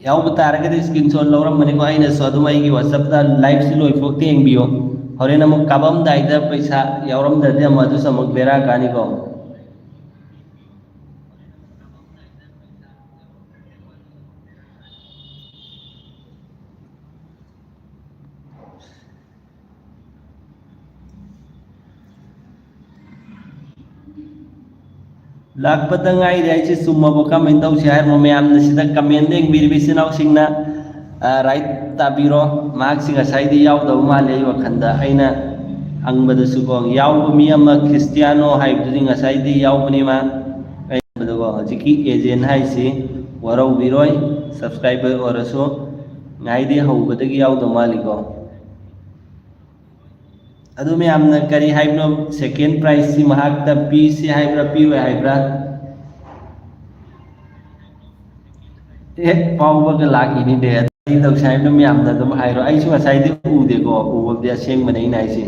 ꯌꯥꯎꯕ ꯇꯥꯔꯒꯗꯤ screenshot ꯂꯧꯔꯝꯕꯅꯤꯀꯣ꯫ ꯑꯩꯅꯁꯨ ꯑꯗꯨꯝ ꯑꯩꯒꯤ WhatsApp-ꯇ live-ꯁꯤ ꯂꯣꯏꯐꯥꯎꯇ ꯌꯦꯡꯕꯤꯌꯣ꯫ ꯍꯣꯔꯦꯟ ꯑꯃꯨꯛ ꯀꯥꯄꯝꯗꯥꯏꯗ ꯄꯩꯁꯥ ꯌꯥꯎꯔꯝꯗ꯭ꯔꯗꯤ ꯑꯃꯨꯛ ꯑꯗꯨꯁꯨ ꯑꯃꯨꯛ ꯕꯦꯔꯥ ꯀꯥꯅꯤꯀꯣ꯫ ꯂꯥꯛꯄꯗ ꯉꯥꯏꯔꯤ ꯍꯥꯏꯁꯦ ꯆꯨꯝꯃꯕꯣ? ꯀꯃꯥꯏꯅ ꯇꯧꯁꯤ ꯍꯥꯏꯕꯅꯣ? ꯃꯌꯥꯝꯅ ꯁꯤꯗ comment ꯌꯦꯡꯕꯤꯔꯤꯕ ꯏꯆꯤꯟ ꯏꯅꯥꯎꯁꯤꯡꯅ, ꯑ, right ꯇꯥꯕꯤꯔꯣ꯫ ꯃꯍꯥꯛꯁꯤ ꯉꯁꯥꯏꯗꯤ ꯌꯥꯎꯗꯕ ꯃꯥꯜꯂꯦ ꯑꯩ ꯋꯥꯈꯜꯗ꯫ ꯑꯩꯅ ꯍꯪꯕꯗꯁꯨꯀꯣ, ꯌꯥꯎꯕ ꯃꯤ ꯑꯃ ꯈ꯭ꯔꯤꯁꯇꯤꯌꯥꯅꯣ ꯍꯥꯏꯕꯗꯨꯗꯤ ꯉꯁꯥꯏꯗꯤ ꯌꯥꯎꯕꯅꯤ ꯃꯥ꯫ ꯑꯩ ꯍꯪꯕꯗꯀꯣ, ꯍꯧꯖꯤꯛꯀꯤ agent ꯍꯥꯏꯁꯤ ꯋꯥꯔꯧꯕꯤꯔꯣꯏ, subscriber ꯑꯣꯏꯔꯁꯨ ꯉꯥꯏꯗꯤ ꯍꯧꯕꯗꯒꯤ ꯌꯥꯎꯗꯕ ꯃꯥꯜꯂꯤꯀꯣ꯫ ꯑꯗꯨ ꯃꯌꯥꯝꯅ ꯀꯔꯤ ꯍꯥꯏꯕꯅꯣ? Second prize-ꯁꯤ ꯃꯍꯥꯛꯇ ꯄꯤꯁꯤ ꯍꯥꯏꯕ꯭ꯔꯥ, ꯄꯤꯔꯣꯏ ꯍꯥꯏꯕ꯭ꯔꯥ? ꯍꯦꯛ ꯐꯥꯎꯕꯒ ꯂꯥꯛꯏꯅꯤꯅꯦ꯫ ꯀꯔꯤ ꯇꯧꯁꯤ ꯍꯥꯏꯕꯅꯣ ꯃꯌꯥꯝꯅ ꯑꯗꯨꯝ ꯍꯥꯏꯔꯣ꯫ ꯑꯩꯁꯨ ꯉꯁꯥꯏꯗꯤ ꯎꯗꯦꯀꯣ, ꯎꯕꯕꯨꯗꯤ ꯑꯁꯦꯡꯕꯅꯦ ꯑꯩꯅ ꯍꯥꯏꯁꯦ꯫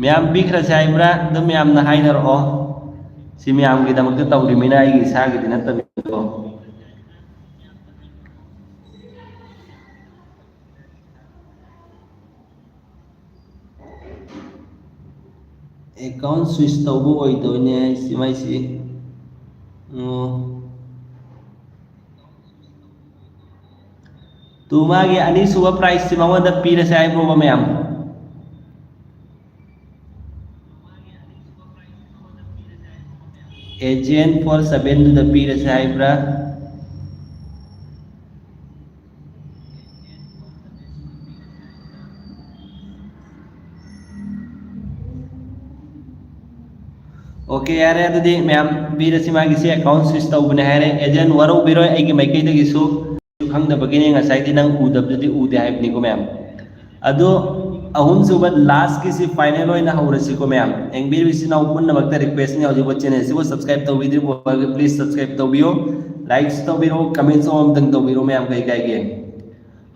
ꯃꯌꯥꯝ ꯄꯤꯈ꯭ꯔꯁꯦ ꯍꯥꯏꯕ꯭ꯔꯥ? ꯑꯗꯨꯝ ꯃꯌꯥꯝꯅ ꯍꯥꯏꯅꯔꯛꯑꯣ꯫ ꯁꯤ ꯃꯌꯥꯝꯒꯤꯗꯃꯛꯇ ꯇꯧꯔꯤꯃꯤꯅ, ꯑꯩꯒꯤ ꯏꯁꯥꯒꯤꯗꯤ ꯅꯠꯇꯕꯅꯤꯅꯀꯣ꯫ Account switch ꯇꯧꯕ ꯑꯣꯏꯗꯣꯏꯅꯦ ꯁꯤ ꯃꯥꯏꯁꯤ꯫ ꯑꯣ꯫ ꯇꯨ, ꯃꯥꯒꯤ ꯑꯅꯤꯁꯨꯕ prizeꯁꯤ ꯃꯉꯣꯟꯗ ꯄꯤꯔꯁꯦ ꯍꯥꯏꯕ꯭ꯔꯣꯕ ꯃꯌꯥꯝ? Agent four sevenꯗꯨꯗ ꯄꯤꯔꯁꯦ ꯍꯥꯏꯕ꯭ꯔꯥ? Okay, ꯌꯥꯔꯦ, ꯑꯗꯨꯗꯤ ꯃꯌꯥꯝ ꯄꯤꯔꯁꯤ꯫ ꯃꯥꯒꯤꯁꯤ account switch ꯇꯧꯕꯅꯦ ꯍꯥꯏꯔꯦ꯫ Agent ꯋꯥꯔꯧꯕꯤꯔꯣꯏ, ꯑꯩꯒꯤ ꯃꯥꯏꯀꯩꯗꯒꯤꯁꯨ ꯈꯪꯗꯕꯒꯤꯅꯦ ꯉꯁꯥꯏꯗꯤ ꯅꯪ ꯎꯗꯕꯗꯨꯗꯤ ꯎꯗꯦ ꯍꯥꯏꯕꯅꯤꯀꯣ ꯃꯌꯥꯝ꯫ ꯑꯗꯣ ꯑꯍꯨꯝꯁꯨꯕ lastꯀꯤꯁꯤ final ꯑꯣꯏꯅ ꯍꯧꯔꯁꯤꯀꯣ ꯃꯌꯥꯝ꯫ ꯌꯦꯡꯕꯤꯔꯤꯕ ꯏꯆꯤꯟ ꯏꯅꯥꯎ ꯄꯨꯝꯅꯃꯛꯇ requestꯅꯤ, ꯍꯧꯖꯤꯛꯐꯥꯎ channelꯁꯤꯕꯨ subscribe ꯇꯧꯕꯤꯗ꯭ꯔꯤꯕ ꯑꯣꯏꯔꯒꯗꯤ please subscribe ꯇꯧꯕꯤꯌꯨ, likes ꯇꯧꯕꯤꯔꯣ, comments ꯑꯃꯇꯪ ꯇꯧꯕꯤꯔꯣ ꯃꯌꯥꯝ, ꯀꯩ ꯀꯥꯏꯒꯦ?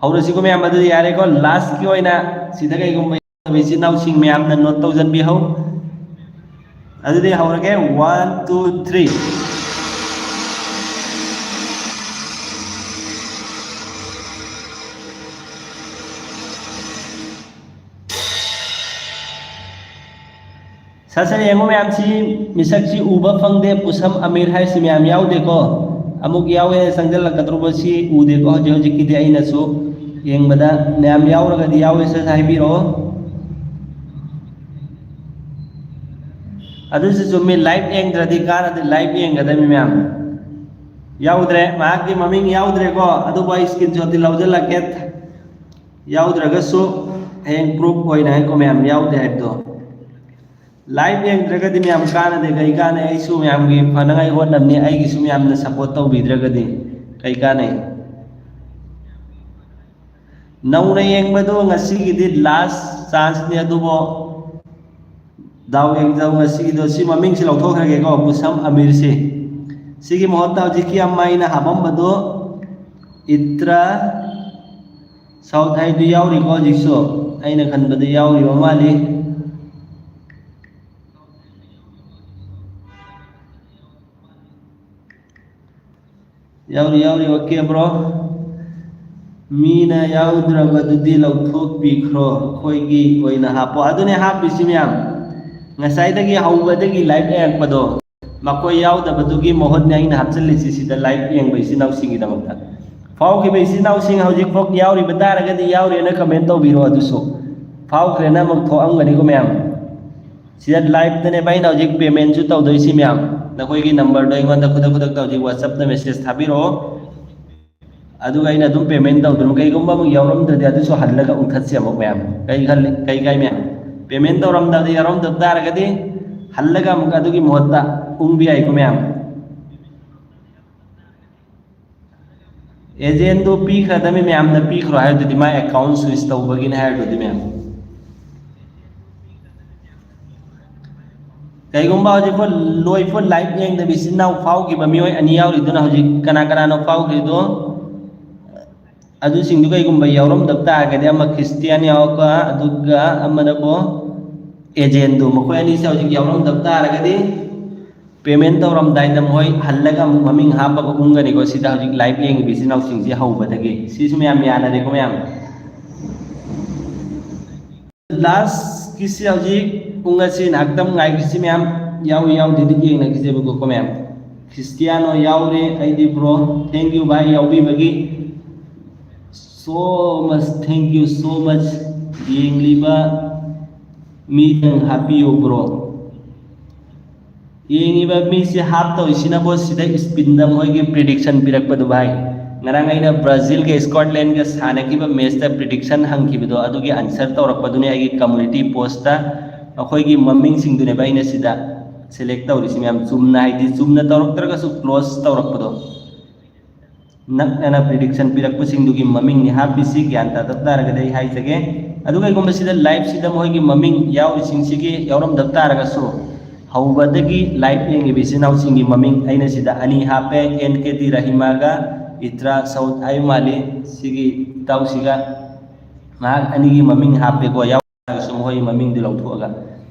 ꯍꯧꯔꯁꯤꯀꯣ ꯃꯌꯥꯝ꯫ ꯑꯗꯨꯗꯤ ꯌꯥꯔꯦꯀꯣ, lastꯀꯤ ꯑꯣꯏꯅ ꯁꯤꯗ ꯀꯩꯒꯨꯝꯕ ꯏꯆꯤꯟ ꯏꯅꯥꯎꯁꯤꯡ ꯃꯌꯥꯝꯅ note ꯇꯧꯁꯤꯟꯕꯤꯍꯧ꯫ ꯑꯗꯨꯗꯤ ꯍꯧꯔꯒꯦ, one, two, three꯫ ꯁꯠ ꯁꯠ ꯌꯦꯡꯉꯨ ꯃꯌꯥꯝꯁꯤ, ꯃꯤꯁꯛꯁꯤ ꯎꯕ ꯐꯪꯗꯦ, ꯄꯨꯁꯝ ꯑꯃꯤꯔ ꯍꯥꯏꯁꯤ ꯃꯌꯥꯝ ꯌꯥꯎꯗꯦꯀꯣ꯫ ꯑꯃꯨꯛ ꯌꯥꯎꯋꯦ ꯆꯪꯁꯤꯜꯂꯛꯀꯗꯧꯔꯤꯕꯁꯤ ꯎꯗꯦꯀꯣ ꯍꯧꯖꯤꯛ ꯍꯧꯖꯤꯛꯀꯤꯗꯤ꯫ ꯑꯩꯅꯁꯨ ꯌꯦꯡꯕꯗ ꯃꯌꯥꯝ ꯌꯥꯎꯔꯒꯗꯤ ꯌꯥꯎꯋꯦ ꯁꯠ ꯁꯠ ꯍꯥꯏꯕꯤꯔꯛꯑꯣ꯫ ꯑꯗꯨꯁꯨ ꯆꯨꯝꯃꯤ, live ꯌꯦꯡꯗ꯭ꯔꯗꯤ ꯀꯥꯟꯅꯗꯦ, live ꯌꯦꯡꯒꯗꯕꯅꯤ ꯃꯌꯥꯝ꯫ ꯌꯥꯎꯗ꯭ꯔꯦ, ꯃꯍꯥꯛꯀꯤ ꯃꯃꯤꯡ ꯌꯥꯎꯗ꯭ꯔꯦꯀꯣ, ꯑꯗꯨꯕꯨ ꯑꯩ screenshotꯇꯤ ꯂꯧꯁꯤꯜꯂꯛꯀꯦ꯫ ꯌꯥꯎꯗ꯭ꯔꯒꯁꯨ ꯍꯌꯦꯡ proof ꯑꯣꯏꯅ ꯍꯥꯏꯀꯣ ꯃꯌꯥꯝ, ꯌꯥꯎꯗꯦ ꯍꯥꯏꯕꯗꯣ꯫ Live ꯌꯦꯡꯗ꯭ꯔꯒꯗꯤ ꯃꯌꯥꯝ ꯀꯥꯟꯅꯗꯦ, ꯀꯩ ꯀꯥꯟꯅꯩ? ꯑꯩꯁꯨ ꯃꯌꯥꯝꯒꯤ ꯐꯅꯉꯥꯏ ꯍꯣꯠꯅꯕꯅꯤ, ꯑꯩꯒꯤꯁꯨ ꯃꯌꯥꯝꯅ support ꯇꯧꯕꯤꯗ꯭ꯔꯒꯗꯤ ꯀꯩ ꯀꯥꯟꯅꯩ? ꯅꯧꯅ ꯌꯦꯡꯕꯗꯣ ꯉꯁꯤꯒꯤꯗꯤ last chanceꯅꯤ, ꯑꯗꯨꯕꯨ ꯗꯥꯎ ꯌꯦꯡꯖꯧ ꯉꯁꯤꯒꯤꯗꯣ꯫ ꯁꯤ ꯃꯃꯤꯡꯁꯤ ꯂꯧꯊꯣꯛꯈ꯭ꯔꯒꯦꯀꯣ, ꯄꯨꯁꯝ ꯑꯃꯤꯔꯁꯤ꯫ ꯁꯤꯒꯤ ꯃꯍꯨꯠꯇ ꯍꯧꯖꯤꯛꯀꯤ ꯑꯃ ꯑꯩꯅ ꯍꯥꯞꯄꯝꯕꯗꯣ ꯏꯇ꯭ꯔꯥ ꯁꯥꯎꯠ ꯍꯥꯏꯗꯨ ꯌꯥꯎꯔꯤꯀꯣ ꯍꯧꯖꯤꯛꯁꯨ? ꯑꯩꯅ ꯈꯟꯕꯗ ꯌꯥꯎꯔꯤꯕ ꯃꯥꯜꯂꯤ꯫ ꯌꯥꯎꯔꯤ, ꯌꯥꯎꯔꯤ, okay bro꯫ ꯃꯤꯅ ꯌꯥꯎꯗ꯭ꯔꯕꯗꯨꯗꯤ ꯂꯧꯊꯣꯛꯄꯤꯈ꯭ꯔꯣ, ꯑꯩꯈꯣꯏꯒꯤ ꯑꯣꯏꯅ ꯍꯥꯞꯄꯣ꯫ ꯑꯗꯨꯅꯦ ꯍꯥꯞꯄꯤꯁꯤ ꯃꯌꯥꯝ, ꯉꯁꯥꯏꯗꯒꯤ ꯍꯧꯕꯗꯒꯤ live ꯌꯦꯡꯉꯛꯄꯗꯣ꯫ ꯃꯈꯣꯏ ꯌꯥꯎꯗꯕꯗꯨꯒꯤ ꯃꯍꯨꯠꯅꯦ ꯑꯩꯅ ꯍꯥꯞꯆꯤꯜꯂꯤꯁꯤ ꯁꯤꯗ live ꯌꯦꯡꯕ ꯏꯆꯤꯟ ꯏꯅꯥꯎꯁꯤꯡꯒꯤꯗꯃꯛꯇ꯫ ꯐꯥꯎꯈꯤꯕ ꯏꯆꯤꯟ ꯏꯅꯥꯎꯁꯤꯡ ꯍꯧꯖꯤꯛꯐꯥꯎ ꯌꯥꯎꯔꯤꯕ ꯇꯥꯔꯒꯗꯤ ꯌꯥꯎꯔꯦꯅ ꯀꯃꯦꯟ ꯇꯧꯕꯤꯔꯣ꯫ ꯑꯗꯨꯁꯨ ꯐꯥꯎꯈ꯭ꯔꯦꯅ ꯑꯃꯨꯛ ꯊꯣꯛꯑꯝꯒꯅꯤꯀꯣ ꯃꯌꯥꯝ꯫ ꯁꯤꯗ ꯂꯥꯏꯞꯇꯅꯦꯕ ꯑꯩꯅ ꯍꯧꯖꯤꯛ ꯄꯦꯃꯦꯟꯁꯨ ꯇꯧꯗꯣꯏꯁꯤ ꯃꯌꯥꯝ꯫ ꯅꯈꯣꯏꯒꯤ ꯅꯝꯕꯔꯗꯣ ꯑꯩꯉꯣꯟꯗ ꯈꯨꯗꯛ ꯈꯨꯗꯛꯇ ꯍꯧꯖꯤꯛ ꯋꯥꯆꯞꯇ ꯃꯦꯁꯦꯖ ꯊꯥꯕꯤꯔꯛꯑꯣ꯫ ꯑꯗꯨꯒ ꯑꯩꯅ ꯑꯗꯨꯝ ꯄꯦꯃꯦꯟ ꯇꯧꯗꯣꯏꯅꯤ꯫ ꯀꯩꯒꯨꯝꯕ ꯑꯃꯨꯛ ꯌꯥꯎꯔꯝꯗ꯭ꯔꯗꯤ ꯑꯗꯨꯁꯨ ꯍꯜꯂꯒ ꯎꯪꯊꯠꯁꯤ ꯑꯃꯨꯛ ꯃꯌꯥꯝ꯫ ꯀꯩ ꯈꯜꯂꯤ, ꯀꯩ ꯀꯥꯏ ꯃꯌꯥꯝ? ꯄꯦꯃꯦꯟ ꯇꯧꯔꯝꯗꯕꯗꯤ, ꯌꯥꯎꯔꯝꯗꯕ ꯇꯥꯔꯒꯗꯤ ꯍꯜꯂꯒ ꯑꯃꯨꯛ ꯑꯗꯨꯒꯤ ꯃꯍꯨꯠꯇ ꯎꯪꯕ ꯌꯥꯏꯀꯣ ꯃꯌꯥꯝ꯫ ꯑꯦꯖꯦꯟꯗꯣ ꯄꯤꯈ꯭ꯔꯗꯕꯅꯤ ꯃꯌꯥꯝꯗ, ꯄꯤꯈ꯭ꯔꯣ ꯍꯥꯏꯗꯨꯗꯤ ꯃꯥꯏ ꯑꯦꯀꯥꯎꯟ ꯁ꯭ꯋꯤꯆ ꯇꯧꯕꯒꯤꯅꯤ ꯍꯥꯏꯗꯨꯗꯤ ꯃꯌꯥꯝ꯫ ꯀꯩꯒꯨꯝꯕ ꯍꯧꯖꯤꯛꯐꯥꯎ ꯂꯣꯏꯐꯥꯎ ꯂꯥꯏꯚ ꯌꯦꯡꯗꯕꯤ ꯏꯆꯤꯟ ꯏꯅꯥꯎ ꯐꯥꯎꯈꯤꯕ ꯃꯤꯑꯣꯏ ꯑꯅꯤ ꯌꯥꯎꯔꯤꯗꯨꯅ ꯍꯧꯖꯤꯛ ꯀꯅꯥ ꯀꯅꯥꯅꯣ ꯐꯥꯎꯈ꯭ꯔꯤꯗꯣ? ꯑꯗꯨꯁꯤꯡꯗꯨ ꯀꯩꯒꯨꯝꯕ ꯌꯥꯎꯔꯝꯗꯕ ꯇꯥꯔꯒꯗꯤ ꯑꯃ ꯈ꯭ꯔꯤꯁꯇꯤꯌꯥꯟ ꯌꯥꯎꯔꯒ ꯑꯗꯨꯒ ꯑꯃꯅꯕꯨ ꯑꯦꯖꯦꯟꯗꯣ, ꯃꯈꯣꯏ ꯑꯅꯤꯁꯦ ꯍꯧꯖꯤꯛ ꯌꯥꯎꯔꯝꯗꯕ ꯇꯥꯔꯒꯗꯤ ꯄꯦꯃꯦꯟ ꯇꯧꯔꯝꯗꯥꯏꯗ ꯃꯣꯏ ꯍꯜꯂꯒ ꯑꯃꯨꯛ ꯃꯃꯤꯡ ꯍꯥꯞꯄꯒ ꯎꯪꯒꯅꯤꯀꯣ꯫ ꯁꯤꯗ ꯍꯧꯖꯤꯛ ꯂꯥꯏꯚ ꯌꯦꯡꯉꯤꯕ ꯏꯆꯤꯟ ꯏꯅꯥꯎꯁꯤꯡꯁꯤ ꯍꯧꯕꯗꯒꯤ꯫ ꯁꯤꯁꯨ ꯃꯌꯥꯝ ꯌꯥꯅꯔꯦꯀꯣ ꯃꯌꯥꯝ꯫ ꯂꯥꯁꯀꯤꯁꯤ ꯍꯧꯖꯤꯛ ꯄꯨꯡ ꯑꯁꯤ ꯉꯥꯏꯍꯥꯛꯇꯪ ꯉꯥꯏꯈꯤꯁꯤ ꯃꯌꯥꯝ꯫ ꯌꯥꯎꯏ ꯌꯥꯎꯗꯦꯗꯤ ꯌꯦꯡꯅꯈꯤꯁꯦꯕꯀꯣ ꯃꯌꯥꯝ꯫ ꯈ꯭ꯔꯤꯁꯇꯤꯌꯥꯅꯣ ꯌꯥꯎꯔꯦ, ꯑꯩꯗꯤ ꯕ꯭ꯔꯣ꯫ Thank you ꯚꯥꯏ ꯌꯥꯎꯕꯤꯕꯒꯤ꯫ So much, thank you so much꯫ ꯌꯦꯡꯂꯤꯕ ꯃꯤꯗꯪ ꯍꯥꯞꯄꯤꯌꯨ ꯕ꯭ꯔꯣ꯫ ꯌꯦꯡꯉꯤꯕ ꯃꯤꯁꯤ ꯍꯥꯞ ꯇꯧꯔꯤꯁꯤꯅꯕꯨ ꯁꯤꯗ ꯏꯁꯄꯤꯟꯗ ꯃꯣꯏꯒꯤ ꯄ꯭ꯔꯤꯗꯤꯛꯁꯟ ꯄꯤꯔꯛꯄꯗꯨ ꯚꯥꯏ꯫ ꯉꯔꯥꯡ ꯑꯩꯅ ꯕ꯭ꯔꯥꯖꯤꯜꯒ ꯁ꯭ꯀꯣꯠꯂꯦꯟꯒ ꯁꯥꯟꯅꯈꯤꯕ ꯃꯦꯠꯁꯇ ꯄ꯭ꯔꯤꯗꯤꯛꯁꯟ ꯍꯪꯈꯤꯕꯗꯣ, ꯑꯗꯨꯒꯤ ꯑꯟꯁꯔ ꯇꯧꯔꯛꯄꯗꯨꯅꯦ ꯑꯩꯒꯤ ꯀꯝꯃꯨꯅꯤꯇꯤ ꯄꯣꯁꯇ꯫ ꯃꯈꯣꯏꯒꯤ ꯃꯃꯤꯡꯁꯤꯡꯗꯨꯅꯦꯕ ꯑꯩꯅ ꯁꯤꯗ ꯁꯦꯂꯦꯛ ꯇꯧꯔꯤꯁꯤ ꯃꯌꯥꯝ꯫ ꯆꯨꯝꯅ ꯍꯥꯏꯗꯤ ꯆꯨꯝꯅ ꯇꯧꯔꯛꯇ꯭ꯔꯒꯁꯨ ꯀ꯭ꯂꯣꯖ ꯇꯧꯔꯛꯄꯗꯣ꯫ ꯅꯛꯅꯅ ꯄ꯭ꯔꯤꯗꯤꯛꯁꯟ ꯄꯤꯔꯛꯄꯁꯤꯡꯗꯨꯒꯤ ꯃꯃꯤꯡꯅꯤ ꯍꯥꯞꯄꯤꯁꯤ꯫ ꯒ꯭ꯌꯥꯟ ꯇꯥꯗꯕ ꯇꯥꯔꯒꯗꯤ ꯑꯩ ꯍꯥꯏꯖꯒꯦ꯫ ꯑꯗꯨ ꯀꯩꯒꯨꯝꯕ ꯁꯤꯗ ꯂꯥꯏꯚꯁꯤꯗ ꯃꯣꯏꯒꯤ ꯃꯃꯤꯡ ꯌꯥꯎꯔꯤꯁꯤꯡꯁꯤꯒꯤ ꯌꯥꯎꯔꯝꯗꯕ ꯇꯥꯔꯒꯁꯨ, ꯍꯧꯕꯗꯒꯤ ꯂꯥꯏꯚ ꯌꯦꯡꯉꯤꯕ ꯏꯆꯤꯟ ꯏꯅꯥꯎꯁꯤꯡꯒꯤ ꯃꯃꯤꯡ ꯑꯩꯅ ꯁꯤꯗ ꯑꯅꯤ ꯍꯥꯞꯄꯦ, ꯑꯦꯟ ꯀꯦ ꯇꯤ ꯔꯍꯤꯃꯥꯒ ꯏꯇ꯭ꯔꯥ ꯁꯧꯗ ꯑꯥꯏ ꯃꯥꯂꯤ꯫ ꯁꯤꯒꯤ ꯏꯇꯥꯎꯁꯤꯒ ꯃꯍꯥꯛ ꯑꯅꯤꯒꯤ ꯃꯃꯤꯡ ꯍꯥꯞꯄꯦꯀꯣ꯫ ꯌꯥꯎ- ꯇꯥꯔꯒꯁꯨ ꯃꯈꯣꯏꯒꯤ ꯃꯃꯤꯡꯗꯨ ꯂꯧꯊꯣꯛꯑꯒ꯫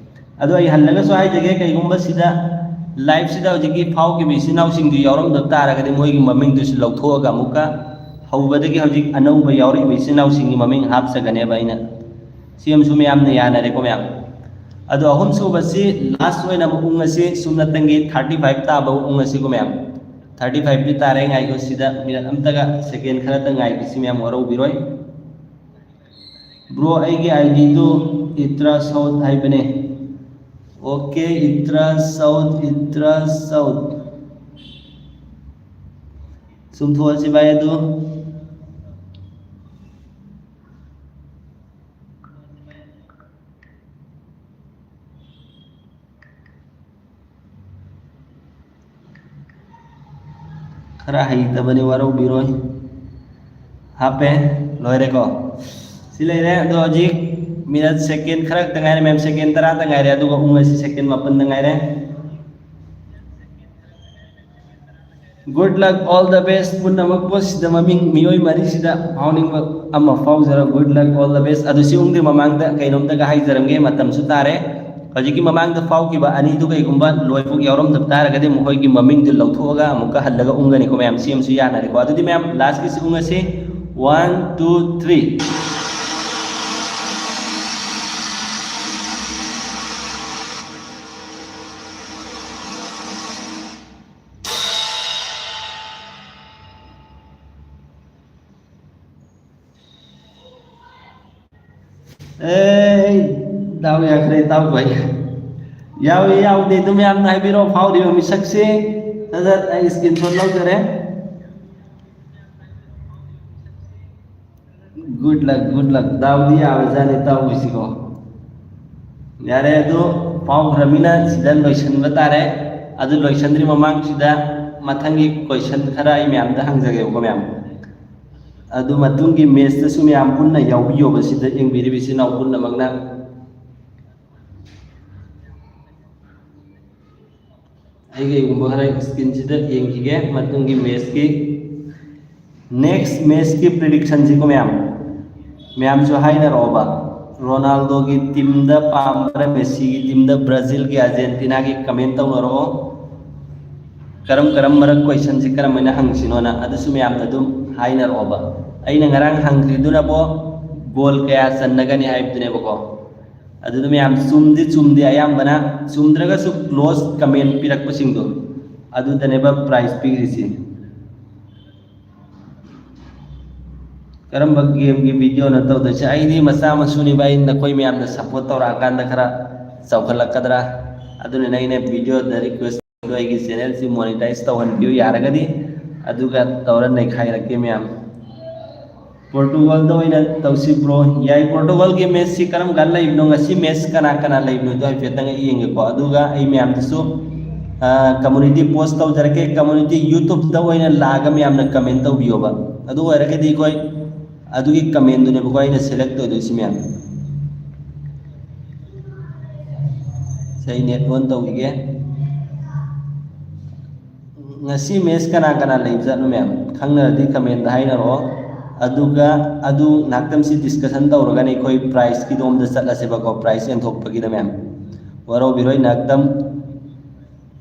ꯑꯗꯣ ꯑꯩ ꯍꯜꯂꯒꯁꯨ ꯍꯥꯏꯖꯒꯦ, ꯀꯩꯒꯨꯝꯕ ꯁꯤꯗ ꯂꯥꯏꯚꯁꯤꯗ ꯍꯧꯖꯤꯛꯀꯤ ꯐꯥꯎꯈꯤꯕ ꯏꯆꯤꯟ ꯏꯅꯥꯎꯁꯤꯡꯗꯨ ꯌꯥꯎꯔꯝꯗ ꯇꯥꯔꯒꯗꯤ ꯃꯣꯏꯒꯤ ꯃꯃꯤꯡꯗꯨꯁꯨ ꯂꯧꯊꯣꯛꯑꯒ ꯑꯃꯨꯛꯀ ꯍꯧꯕꯗꯒꯤ ꯍꯧꯖꯤꯛ ꯑꯅꯧꯕ ꯌꯥꯎꯔꯛꯏꯕ ꯏꯆꯤꯟ ꯏꯅꯥꯎꯁꯤꯡꯒꯤ ꯃꯃꯤꯡ ꯍꯥꯞꯆꯒꯅꯦꯕ ꯑꯩꯅ꯫ ꯁꯤ ꯑꯃꯁꯨ ꯃꯌꯥꯝꯅ ꯌꯥꯅꯔꯦꯀꯣ ꯃꯌꯥꯝ꯫ ꯑꯗꯣ ꯑꯍꯨꯝꯁꯨꯕꯁꯤ ꯂꯥꯁ ꯑꯣꯏꯅ ꯑꯃꯨꯛ ꯎꯪꯉꯁꯤ, ꯁꯨꯞꯅꯇꯪꯒꯤ ꯊꯥꯔꯇꯤ ꯐꯥꯏꯚ ꯇꯥꯕ ꯎꯪꯉꯁꯤꯀꯣ ꯃꯌꯥꯝ꯫ ꯊꯥꯔꯇꯤ ꯐꯥꯏꯚꯇꯤ ꯇꯥꯔꯦ, ꯉꯥꯏꯈꯣ, ꯁꯤꯗ ꯃꯤꯅꯠ ꯑꯝꯇꯒ, ꯁꯦꯀꯦꯟ ꯈꯔꯇ ꯉꯥꯏꯈꯤꯁꯤ ꯃꯌꯥꯝ, ꯋꯥꯔꯧꯕꯤꯔꯣꯏ꯫ ꯕ꯭ꯔꯣ, ꯑꯩꯒꯤ ꯑꯥꯏ ꯗꯤꯗꯨ ꯏꯇ꯭ꯔꯥ ꯁꯥꯎꯠ ꯍꯥꯏꯕꯅꯦ꯫ ꯑꯣꯀꯦ, ꯏꯇ꯭ꯔꯥ ꯁꯥꯎꯠ, ꯏꯇ꯭ꯔꯥ ꯁꯥꯎꯠ꯫ ꯆꯨꯝꯊꯣꯛꯑꯁꯤ ꯚꯥꯏ ꯑꯗꯨ꯫ ꯈꯔ ꯍꯩꯇꯕꯅꯤ, ꯋꯥꯔꯧꯕꯤꯔꯣꯏ꯫ ꯍꯥꯞꯄꯦ, ꯂꯣꯏꯔꯦꯀꯣ꯫ ꯁꯤ ꯂꯩꯔꯦ꯫ ꯑꯗꯣ ꯍꯧꯖꯤꯛ ꯃꯤꯅꯠ, ꯁꯦꯀꯦꯟ ꯈꯔ ꯈꯛꯇ ꯉꯥꯏꯔꯦ ꯃꯌꯥꯝ, ꯁꯦꯀꯦꯟ ꯇꯔꯥꯇ ꯉꯥꯏꯔꯦ, ꯑꯗꯨꯒ ꯎꯪꯉꯁꯤ, ꯁꯦꯀꯦꯟ ꯃꯥꯄꯟꯗ ꯉꯥꯏꯔꯦ꯫ Good luck, all the best꯫ ꯄꯨꯝꯅꯃꯛꯄꯨ ꯁꯤꯗ ꯃꯃꯤꯡ, ꯃꯤꯑꯣꯏ ꯃꯔꯤꯁꯤꯗ ꯐꯥꯎꯅꯤꯡꯕ ꯑꯃ ꯐꯥꯎꯖꯔꯣ꯫ Good luck, all the best꯫ ꯑꯗꯨ ꯁꯤ ꯎꯪꯗ꯭ꯔꯤ ꯃꯃꯥꯡꯗ ꯀꯩꯅꯣꯝꯇꯒ ꯍꯥꯏꯖꯔꯝꯒꯦ, ꯃꯇꯝꯁꯨ ꯇꯥꯔꯦ꯫ ꯍꯧꯖꯤꯛꯀꯤ ꯃꯃꯥꯡꯗ ꯐꯥꯎꯈꯤꯕ ꯑꯅꯤꯗꯨ ꯀꯩꯒꯨꯝꯕ ꯂꯣꯏꯐꯥꯎ ꯌꯥꯎꯔꯝꯗꯕ ꯇꯥꯔꯒꯗꯤ, ꯃꯈꯣꯏꯒꯤ ꯃꯃꯤꯡꯗꯨ ꯂꯧꯊꯣꯛꯑꯒ ꯑꯃꯨꯛꯀ ꯍꯜꯂꯒ ꯎꯪꯒꯅꯤꯀꯣ ꯃꯌꯥꯝ꯫ ꯁꯤ ꯑꯃꯁꯨ ꯌꯥꯅꯔꯦꯀꯣ꯫ ꯑꯗꯨꯗꯤ ꯃꯌꯥꯝ, ꯂꯥꯁꯀꯤꯁꯤ ꯎꯪꯉꯁꯤ꯫ One, two, three꯫ ꯑꯦ, ꯗꯥꯎ ꯌꯥꯈ꯭ꯔꯦ ꯏꯇꯥꯎꯈꯣꯏ꯫ ꯌꯥꯎꯏ ꯌꯥꯎꯗꯦ ꯑꯗꯨꯝ ꯌꯥꯝꯅ ꯍꯥꯏꯕꯤꯔꯛꯑꯣ, ꯐꯥꯎꯔꯤꯕ ꯃꯤꯁꯛꯁꯤ꯫ ꯁꯠ ꯁꯠ ꯑꯩ ꯏꯁꯀ꯭ꯔꯤꯟ ꯁꯣꯠ ꯂꯧꯖꯔꯦ꯫ Good luck, good luck꯫ ꯗꯥꯎꯗꯤ ꯌꯥꯕꯖꯥꯠꯅꯤ ꯏꯇꯥꯎꯈꯣꯏꯁꯤꯀꯣ꯫ ꯌꯥꯔꯦ, ꯑꯗꯨ ꯐꯥꯎꯈ꯭ꯔꯃꯤꯅ ꯁꯤꯗ ꯂꯣꯏꯁꯤꯟꯕ ꯇꯥꯔꯦ꯫ ꯑꯗꯨ ꯂꯣꯏꯁꯤꯟꯗ꯭ꯔꯤ ꯃꯃꯥꯡꯁꯤꯗ ꯃꯊꯪꯒꯤ ꯀꯣꯏꯁꯟ ꯈꯔ ꯑꯩ ꯃꯌꯥꯝꯗ ꯍꯪꯖꯒꯦꯕꯀꯣ ꯃꯌꯥꯝ꯫ ꯑꯗꯨ ꯃꯇꯨꯡꯒꯤ ꯃꯦꯠꯁꯇꯁꯨ ꯃꯌꯥꯝ ꯄꯨꯟꯅ ꯌꯥꯎꯕꯤꯌꯣꯕ, ꯁꯤꯗ ꯌꯦꯡꯕꯤꯔꯤꯕ ꯏꯆꯤꯟ ꯏꯅꯥꯎ ꯄꯨꯝꯅꯃꯛꯅ꯫ ꯑꯩ ꯀꯩꯒꯨꯝꯕ ꯈꯔ ꯏꯁꯀ꯭ꯔꯤꯟꯁꯤꯗ ꯌꯦꯡꯈꯤꯒꯦ ꯃꯇꯨꯡꯒꯤ ꯃꯦꯠꯁꯀꯤ꯫ Next ꯃꯦꯠꯁꯀꯤ ꯄ꯭ꯔꯤꯗꯤꯛꯁꯟꯁꯤꯀꯣ ꯃꯌꯥꯝ, ꯃꯌꯥꯝꯁꯨ ꯍꯥꯏꯅꯔꯛꯑꯣꯕ꯫ ꯔꯣꯅꯥꯜꯗꯣꯒꯤ ꯇꯤꯝꯗ ꯄꯥꯝꯕ꯭ꯔꯥ, ꯃꯦꯁꯤꯒꯤ ꯇꯤꯝꯗ, ꯕ꯭ꯔꯥꯖꯤꯜꯒꯤ, ꯑꯥꯔꯖꯦꯟꯇꯤꯅꯥꯒꯤ ꯀꯃꯦꯟ ꯇꯧꯅꯔꯛꯑꯣ꯫ ꯀꯔꯝ ꯀꯔꯝꯕ ꯀꯣꯏꯁꯟꯁꯤ ꯀꯔꯝꯍꯥꯏꯅ ꯍꯪꯁꯤꯅꯣꯅ ꯑꯗꯨꯁꯨ ꯃꯌꯥꯝꯅ ꯑꯗꯨꯝ ꯍꯥꯏꯅꯔꯛꯑꯣꯕ꯫ ꯑꯩꯅ ꯉꯔꯥꯡ ꯍꯪꯈ꯭ꯔꯤꯗꯨꯅꯕꯣ ꯒꯣꯜ ꯀꯌꯥ ꯆꯟꯅꯒꯅꯤ ꯍꯥꯏꯕꯗꯨꯅꯦꯕꯀꯣ꯫ ꯑꯗꯨꯗ ꯃꯌꯥꯝ ꯆꯨꯝꯗꯤ ꯆꯨꯝꯗꯦ, ꯑꯌꯥꯝꯕꯅ ꯆꯨꯝꯗ꯭ꯔꯒꯁꯨ ꯀ꯭ꯂꯣꯖ ꯀꯃꯦꯟ ꯄꯤꯔꯛꯄꯁꯤꯡꯗꯣ, ꯑꯗꯨꯗꯅꯦꯕ ꯄ꯭ꯔꯥꯏꯖ ꯄꯤꯈ꯭ꯔꯤꯁꯤ꯫ ꯀꯔꯝꯕ ꯒꯦꯝꯒꯤ ꯚꯤꯗꯤꯑꯣꯅꯣ ꯇꯧꯗꯣꯏꯁꯦ? ꯑꯩꯗꯤ ꯃꯆꯥ ꯃꯁꯨꯅꯤ ꯚꯥꯏ, ꯅꯈꯣꯏ ꯃꯌꯥꯝꯅ ꯁꯞꯄꯣꯔꯠ ꯇꯧꯔꯛꯑꯀꯥꯟꯗ ꯈꯔ ꯆꯥꯎꯈꯠꯂꯛꯀꯗ꯭ꯔꯥ, ꯑꯗꯨꯅꯅꯦ ꯑꯩꯅ ꯚꯤꯗꯤꯑꯣꯗ ꯔꯤꯀ꯭ꯋꯦꯁ ꯇꯧꯕꯗꯣ, ꯑꯩꯒꯤ ꯆꯦꯅꯦꯜꯁꯤ ꯃꯣꯅꯤꯇꯥꯏꯁ ꯇꯧꯍꯟꯕꯤꯌꯨ ꯌꯥꯔꯒꯗꯤ, ꯑꯗꯨꯒ ꯇꯧꯔ ꯅꯩꯈꯥꯏꯔꯛꯀꯦ ꯃꯌꯥꯝ꯫ ꯄꯣꯔꯇꯨꯒꯜꯗ ꯑꯣꯏꯅ ꯇꯧꯁꯤ ꯕ꯭ꯔꯣ꯫ ꯌꯥꯏ, ꯄꯣꯔꯇꯨꯒꯜꯒꯤ ꯃꯦꯠꯁꯁꯤ ꯀꯔꯝ ꯀꯥꯟꯗ ꯂꯩꯕꯅꯣ, ꯉꯁꯤ ꯃꯦꯠꯁ ꯀꯅꯥ ꯀꯅꯥ ꯂꯩꯕꯅꯣꯗꯣ ꯍꯥꯏꯐꯦꯠꯇꯪ ꯑꯩ ꯌꯦꯡꯒꯦꯀꯣ꯫ ꯑꯗꯨꯒ ꯑꯩ ꯃꯌꯥꯝꯗꯁꯨ ꯀꯝꯃꯨꯅꯤꯇꯤ ꯄꯣꯁ ꯇꯧꯖꯔꯛꯀꯦ꯫ ꯀꯝꯃꯨꯅꯤꯇꯤ ꯌꯨꯇ꯭ꯌꯨꯕꯇ ꯑꯣꯏꯅ ꯂꯥꯛꯑꯒ ꯃꯌꯥꯝꯅ ꯀꯃꯦꯟ ꯇꯧꯕꯤꯌꯣꯕ꯫ ꯑꯗꯨ ꯑꯣꯏꯔꯒꯗꯤ ꯑꯩꯈꯣꯏ ꯑꯗꯨꯒꯤ ꯀꯃꯦꯟꯗꯨꯅꯦꯕꯀꯣ ꯑꯩꯅ ꯁꯦꯂꯦꯛ ꯇꯧꯗꯣꯏꯁꯤ ꯃꯌꯥꯝ꯫ ꯁꯦ, ꯑꯩ ꯅꯦꯠ ꯑꯣꯟ ꯇꯧꯈꯤꯒꯦ꯫ ꯉꯁꯤ ꯃꯦꯠꯁ ꯀꯅꯥ ꯀꯅꯥ ꯂꯩꯕꯖꯥꯠꯅꯣ ꯃꯌꯥꯝ? ꯈꯪꯅꯔꯗꯤ ꯀꯃꯦꯟꯗ ꯍꯥꯏꯅꯔꯛꯑꯣ꯫ ꯑꯗꯨꯒ ꯑꯗꯨ ꯉꯥꯏꯍꯥꯛꯇꯪꯁꯤ ꯗꯤꯁꯀꯁꯟ ꯇꯧꯔꯒꯅꯤ ꯑꯩꯈꯣꯏ ꯄ꯭ꯔꯥꯏꯖꯀꯤꯗꯣꯝꯗ ꯆꯠꯂꯁꯦꯕꯀꯣ, ꯄ꯭ꯔꯥꯏꯖ ꯌꯦꯟꯊꯣꯛꯄꯒꯤꯗ ꯃꯌꯥꯝ꯫ ꯋꯥꯔꯧꯕꯤꯔꯣꯏ, ꯉꯥꯏꯍꯥꯛꯇꯪ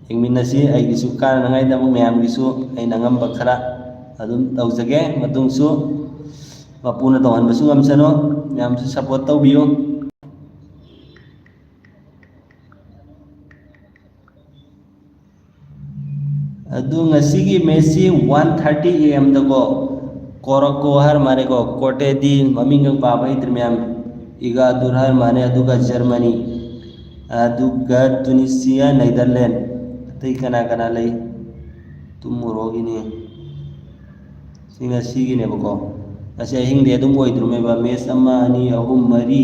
ꯌꯦꯡꯃꯤꯟꯅꯁꯤ꯫ ꯑꯩꯒꯤꯁꯨ ꯀꯥꯟꯅꯅꯉꯥꯏꯗꯃꯛ ꯃꯌꯥꯝꯒꯤꯁꯨ ꯑꯩꯅ ꯑꯉꯝꯕ ꯈꯔ ꯑꯗꯨꯝ ꯇꯧꯖꯒꯦ꯫ ꯃꯇꯨꯡꯁꯨ ꯃꯄꯨꯅ ꯇꯧꯍꯟꯕꯁꯨ ꯉꯝꯁꯅꯨ꯫ ꯃꯌꯥꯝꯁꯨ ꯁꯞꯄꯣꯔꯠ ꯇꯧꯕꯤꯌꯨ꯫ ꯑꯗꯨ ꯉꯁꯤꯒꯤ ꯃꯦꯠꯁꯁꯤ ꯋꯥꯟ ꯊꯥꯔꯇꯤ ꯑꯦ ꯑꯦꯝꯗꯀꯣ, ꯀꯣꯔꯣꯀꯣ ꯍꯥꯏꯔ ꯃꯥꯜꯂꯦꯀꯣ, ꯀꯣꯔꯇꯦꯗꯤ ꯃꯃꯤꯡꯒ ꯄꯥꯕ ꯍꯩꯇ꯭ꯔꯦ ꯃꯌꯥꯝ, ꯏꯒꯥꯗꯨꯔ ꯍꯥꯏꯔ ꯃꯥꯜꯂꯦ, ꯑꯗꯨꯒ ꯖꯔꯃꯅꯤ, ꯑꯗꯨꯒ ꯇꯨꯅꯤꯁꯤꯌꯥ, ꯅꯦꯗꯔꯂꯦꯟ꯫ ꯑꯇꯩ ꯀꯅꯥ ꯀꯅꯥ ꯂꯩ? ꯇꯨꯝꯃꯨꯔꯣꯒꯤꯅꯤ꯫ ꯁꯤ ꯉꯁꯤꯒꯤꯅꯦꯕꯀꯣ꯫ ꯉꯁꯤ ꯑꯍꯤꯡꯗꯤ ꯑꯗꯨꯝ ꯑꯣꯏꯗ꯭ꯔꯨꯃꯦꯕ꯫ ꯃꯦꯠꯁ ꯑꯃ, ꯑꯅꯤ, ꯑꯍꯨꯝ, ꯃꯔꯤ,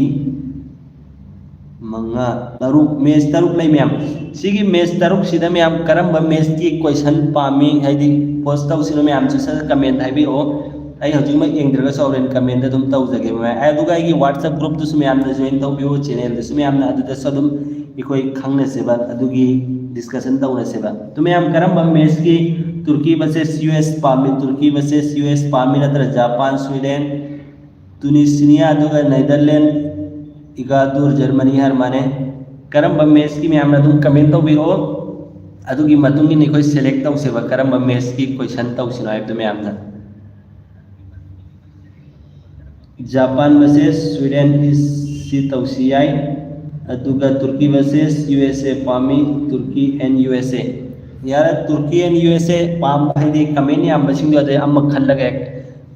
ꯃꯉꯥ, ꯇꯔꯨꯛ, ꯃꯦꯠꯁ ꯇꯔꯨꯛ ꯂꯩ ꯃꯌꯥꯝ꯫ ꯁꯤꯒꯤ ꯃꯦꯠꯁ ꯇꯔꯨꯛꯁꯤꯗ ꯃꯌꯥꯝ ꯀꯔꯝꯕ ꯃꯦꯠꯁꯀꯤ ꯀꯣꯏꯁꯟ ꯄꯥꯝꯃꯤ, ꯍꯥꯏꯗꯤ ꯄꯣꯁ ꯇꯧꯁꯤꯅꯣ ꯃꯌꯥꯝꯁꯨ ꯁꯠ ꯀꯃꯦꯟ ꯍꯥꯏꯕꯤꯔꯛꯑꯣ꯫ ꯑꯩ ꯍꯧꯖꯤꯛꯃꯛ ꯌꯦꯡꯗ꯭ꯔꯒꯁꯨ ꯍꯣꯔꯦꯟ ꯀꯃꯦꯟꯗ ꯑꯗꯨꯝ ꯇꯧꯖꯒꯦ ꯃꯌꯥꯝ꯫ ꯑꯗꯨꯒ ꯑꯩꯒꯤ WhatsApp ꯒ꯭ꯔꯨꯞꯇꯨꯁꯨ ꯃꯌꯥꯝꯅ ꯖꯣꯏꯟ ꯇꯧꯕꯤꯌꯨ, ꯆꯦꯅꯦꯜꯗꯁꯨ ꯃꯌꯥꯝꯅ ꯑꯗꯨꯗꯁꯨ ꯑꯗꯨꯝ ꯑꯩꯈꯣꯏ ꯈꯪꯅꯁꯦꯕ, ꯑꯗꯨꯒꯤ ꯗꯤꯁꯀꯁꯟ ꯇꯧꯅꯁꯦꯕ꯫ ꯑꯗꯨ ꯃꯌꯥꯝ ꯀꯔꯝꯕ ꯃꯦꯠꯁꯀꯤ, ꯇꯨꯔꯀꯤ ꯚꯔꯁꯦꯁ ꯌꯨ ꯑꯦꯁ ꯄꯥꯝꯃꯤ, ꯇꯨꯔꯀꯤ ꯚꯔꯁꯦꯁ ꯌꯨ ꯑꯦꯁ ꯄꯥꯝꯃꯤ ꯅꯠꯇ꯭ꯔ ꯖꯄꯥꯟ, ꯁ꯭ꯋꯤꯗꯦꯟ, ꯇꯨꯅꯤꯁꯤꯅꯤꯌꯥ, ꯑꯗꯨꯒ ꯅꯦꯗꯔꯂꯦꯟ, ꯏꯒꯥꯗꯨꯔ, ꯖꯔꯃꯅꯤ ꯍꯥꯏꯔ ꯃꯥꯅꯦ꯫ ꯀꯔꯝꯕ ꯃꯦꯠꯁꯀꯤ ꯃꯌꯥꯝꯅ ꯑꯗꯨꯝ ꯀꯃꯦꯟ ꯇꯧꯕꯤꯔꯛꯑꯣ, ꯑꯗꯨꯒꯤ ꯃꯇꯨꯡ ꯏꯟꯅ ꯑꯩꯈꯣꯏ ꯁꯦꯂꯦꯛ ꯇꯧꯁꯦꯕ ꯀꯔꯝꯕ ꯃꯦꯠꯁꯀꯤ ꯀꯣꯏꯁꯟ ꯇꯧꯁꯤꯅꯣ ꯍꯥꯏꯕꯗꯨ ꯃꯌꯥꯝꯅ꯫ ꯖꯄꯥꯟ ꯚꯔꯁꯦꯁ ꯁ꯭ꯋꯤꯗꯦꯟ ꯁꯤ ꯇꯧꯁꯤ ꯌꯥꯏ, ꯑꯗꯨꯒ ꯇꯨꯔꯀꯤ ꯚꯔꯁꯦꯁ ꯌꯨ ꯑꯦꯁ ꯑꯦ ꯄꯥꯝꯃꯤ, ꯇꯨꯔꯀꯤ ꯑꯦꯟ ꯌꯨ ꯑꯦꯁ ꯑꯦ꯫ ꯌꯥꯔꯦ, Turkey and U S A ꯄꯥꯝꯕ ꯍꯥꯏꯗꯤ comment ꯌꯥꯝꯕꯁꯤꯡꯗꯣ ꯑꯗꯩ ꯑꯃ ꯈꯜꯂꯒ ꯍꯦꯛ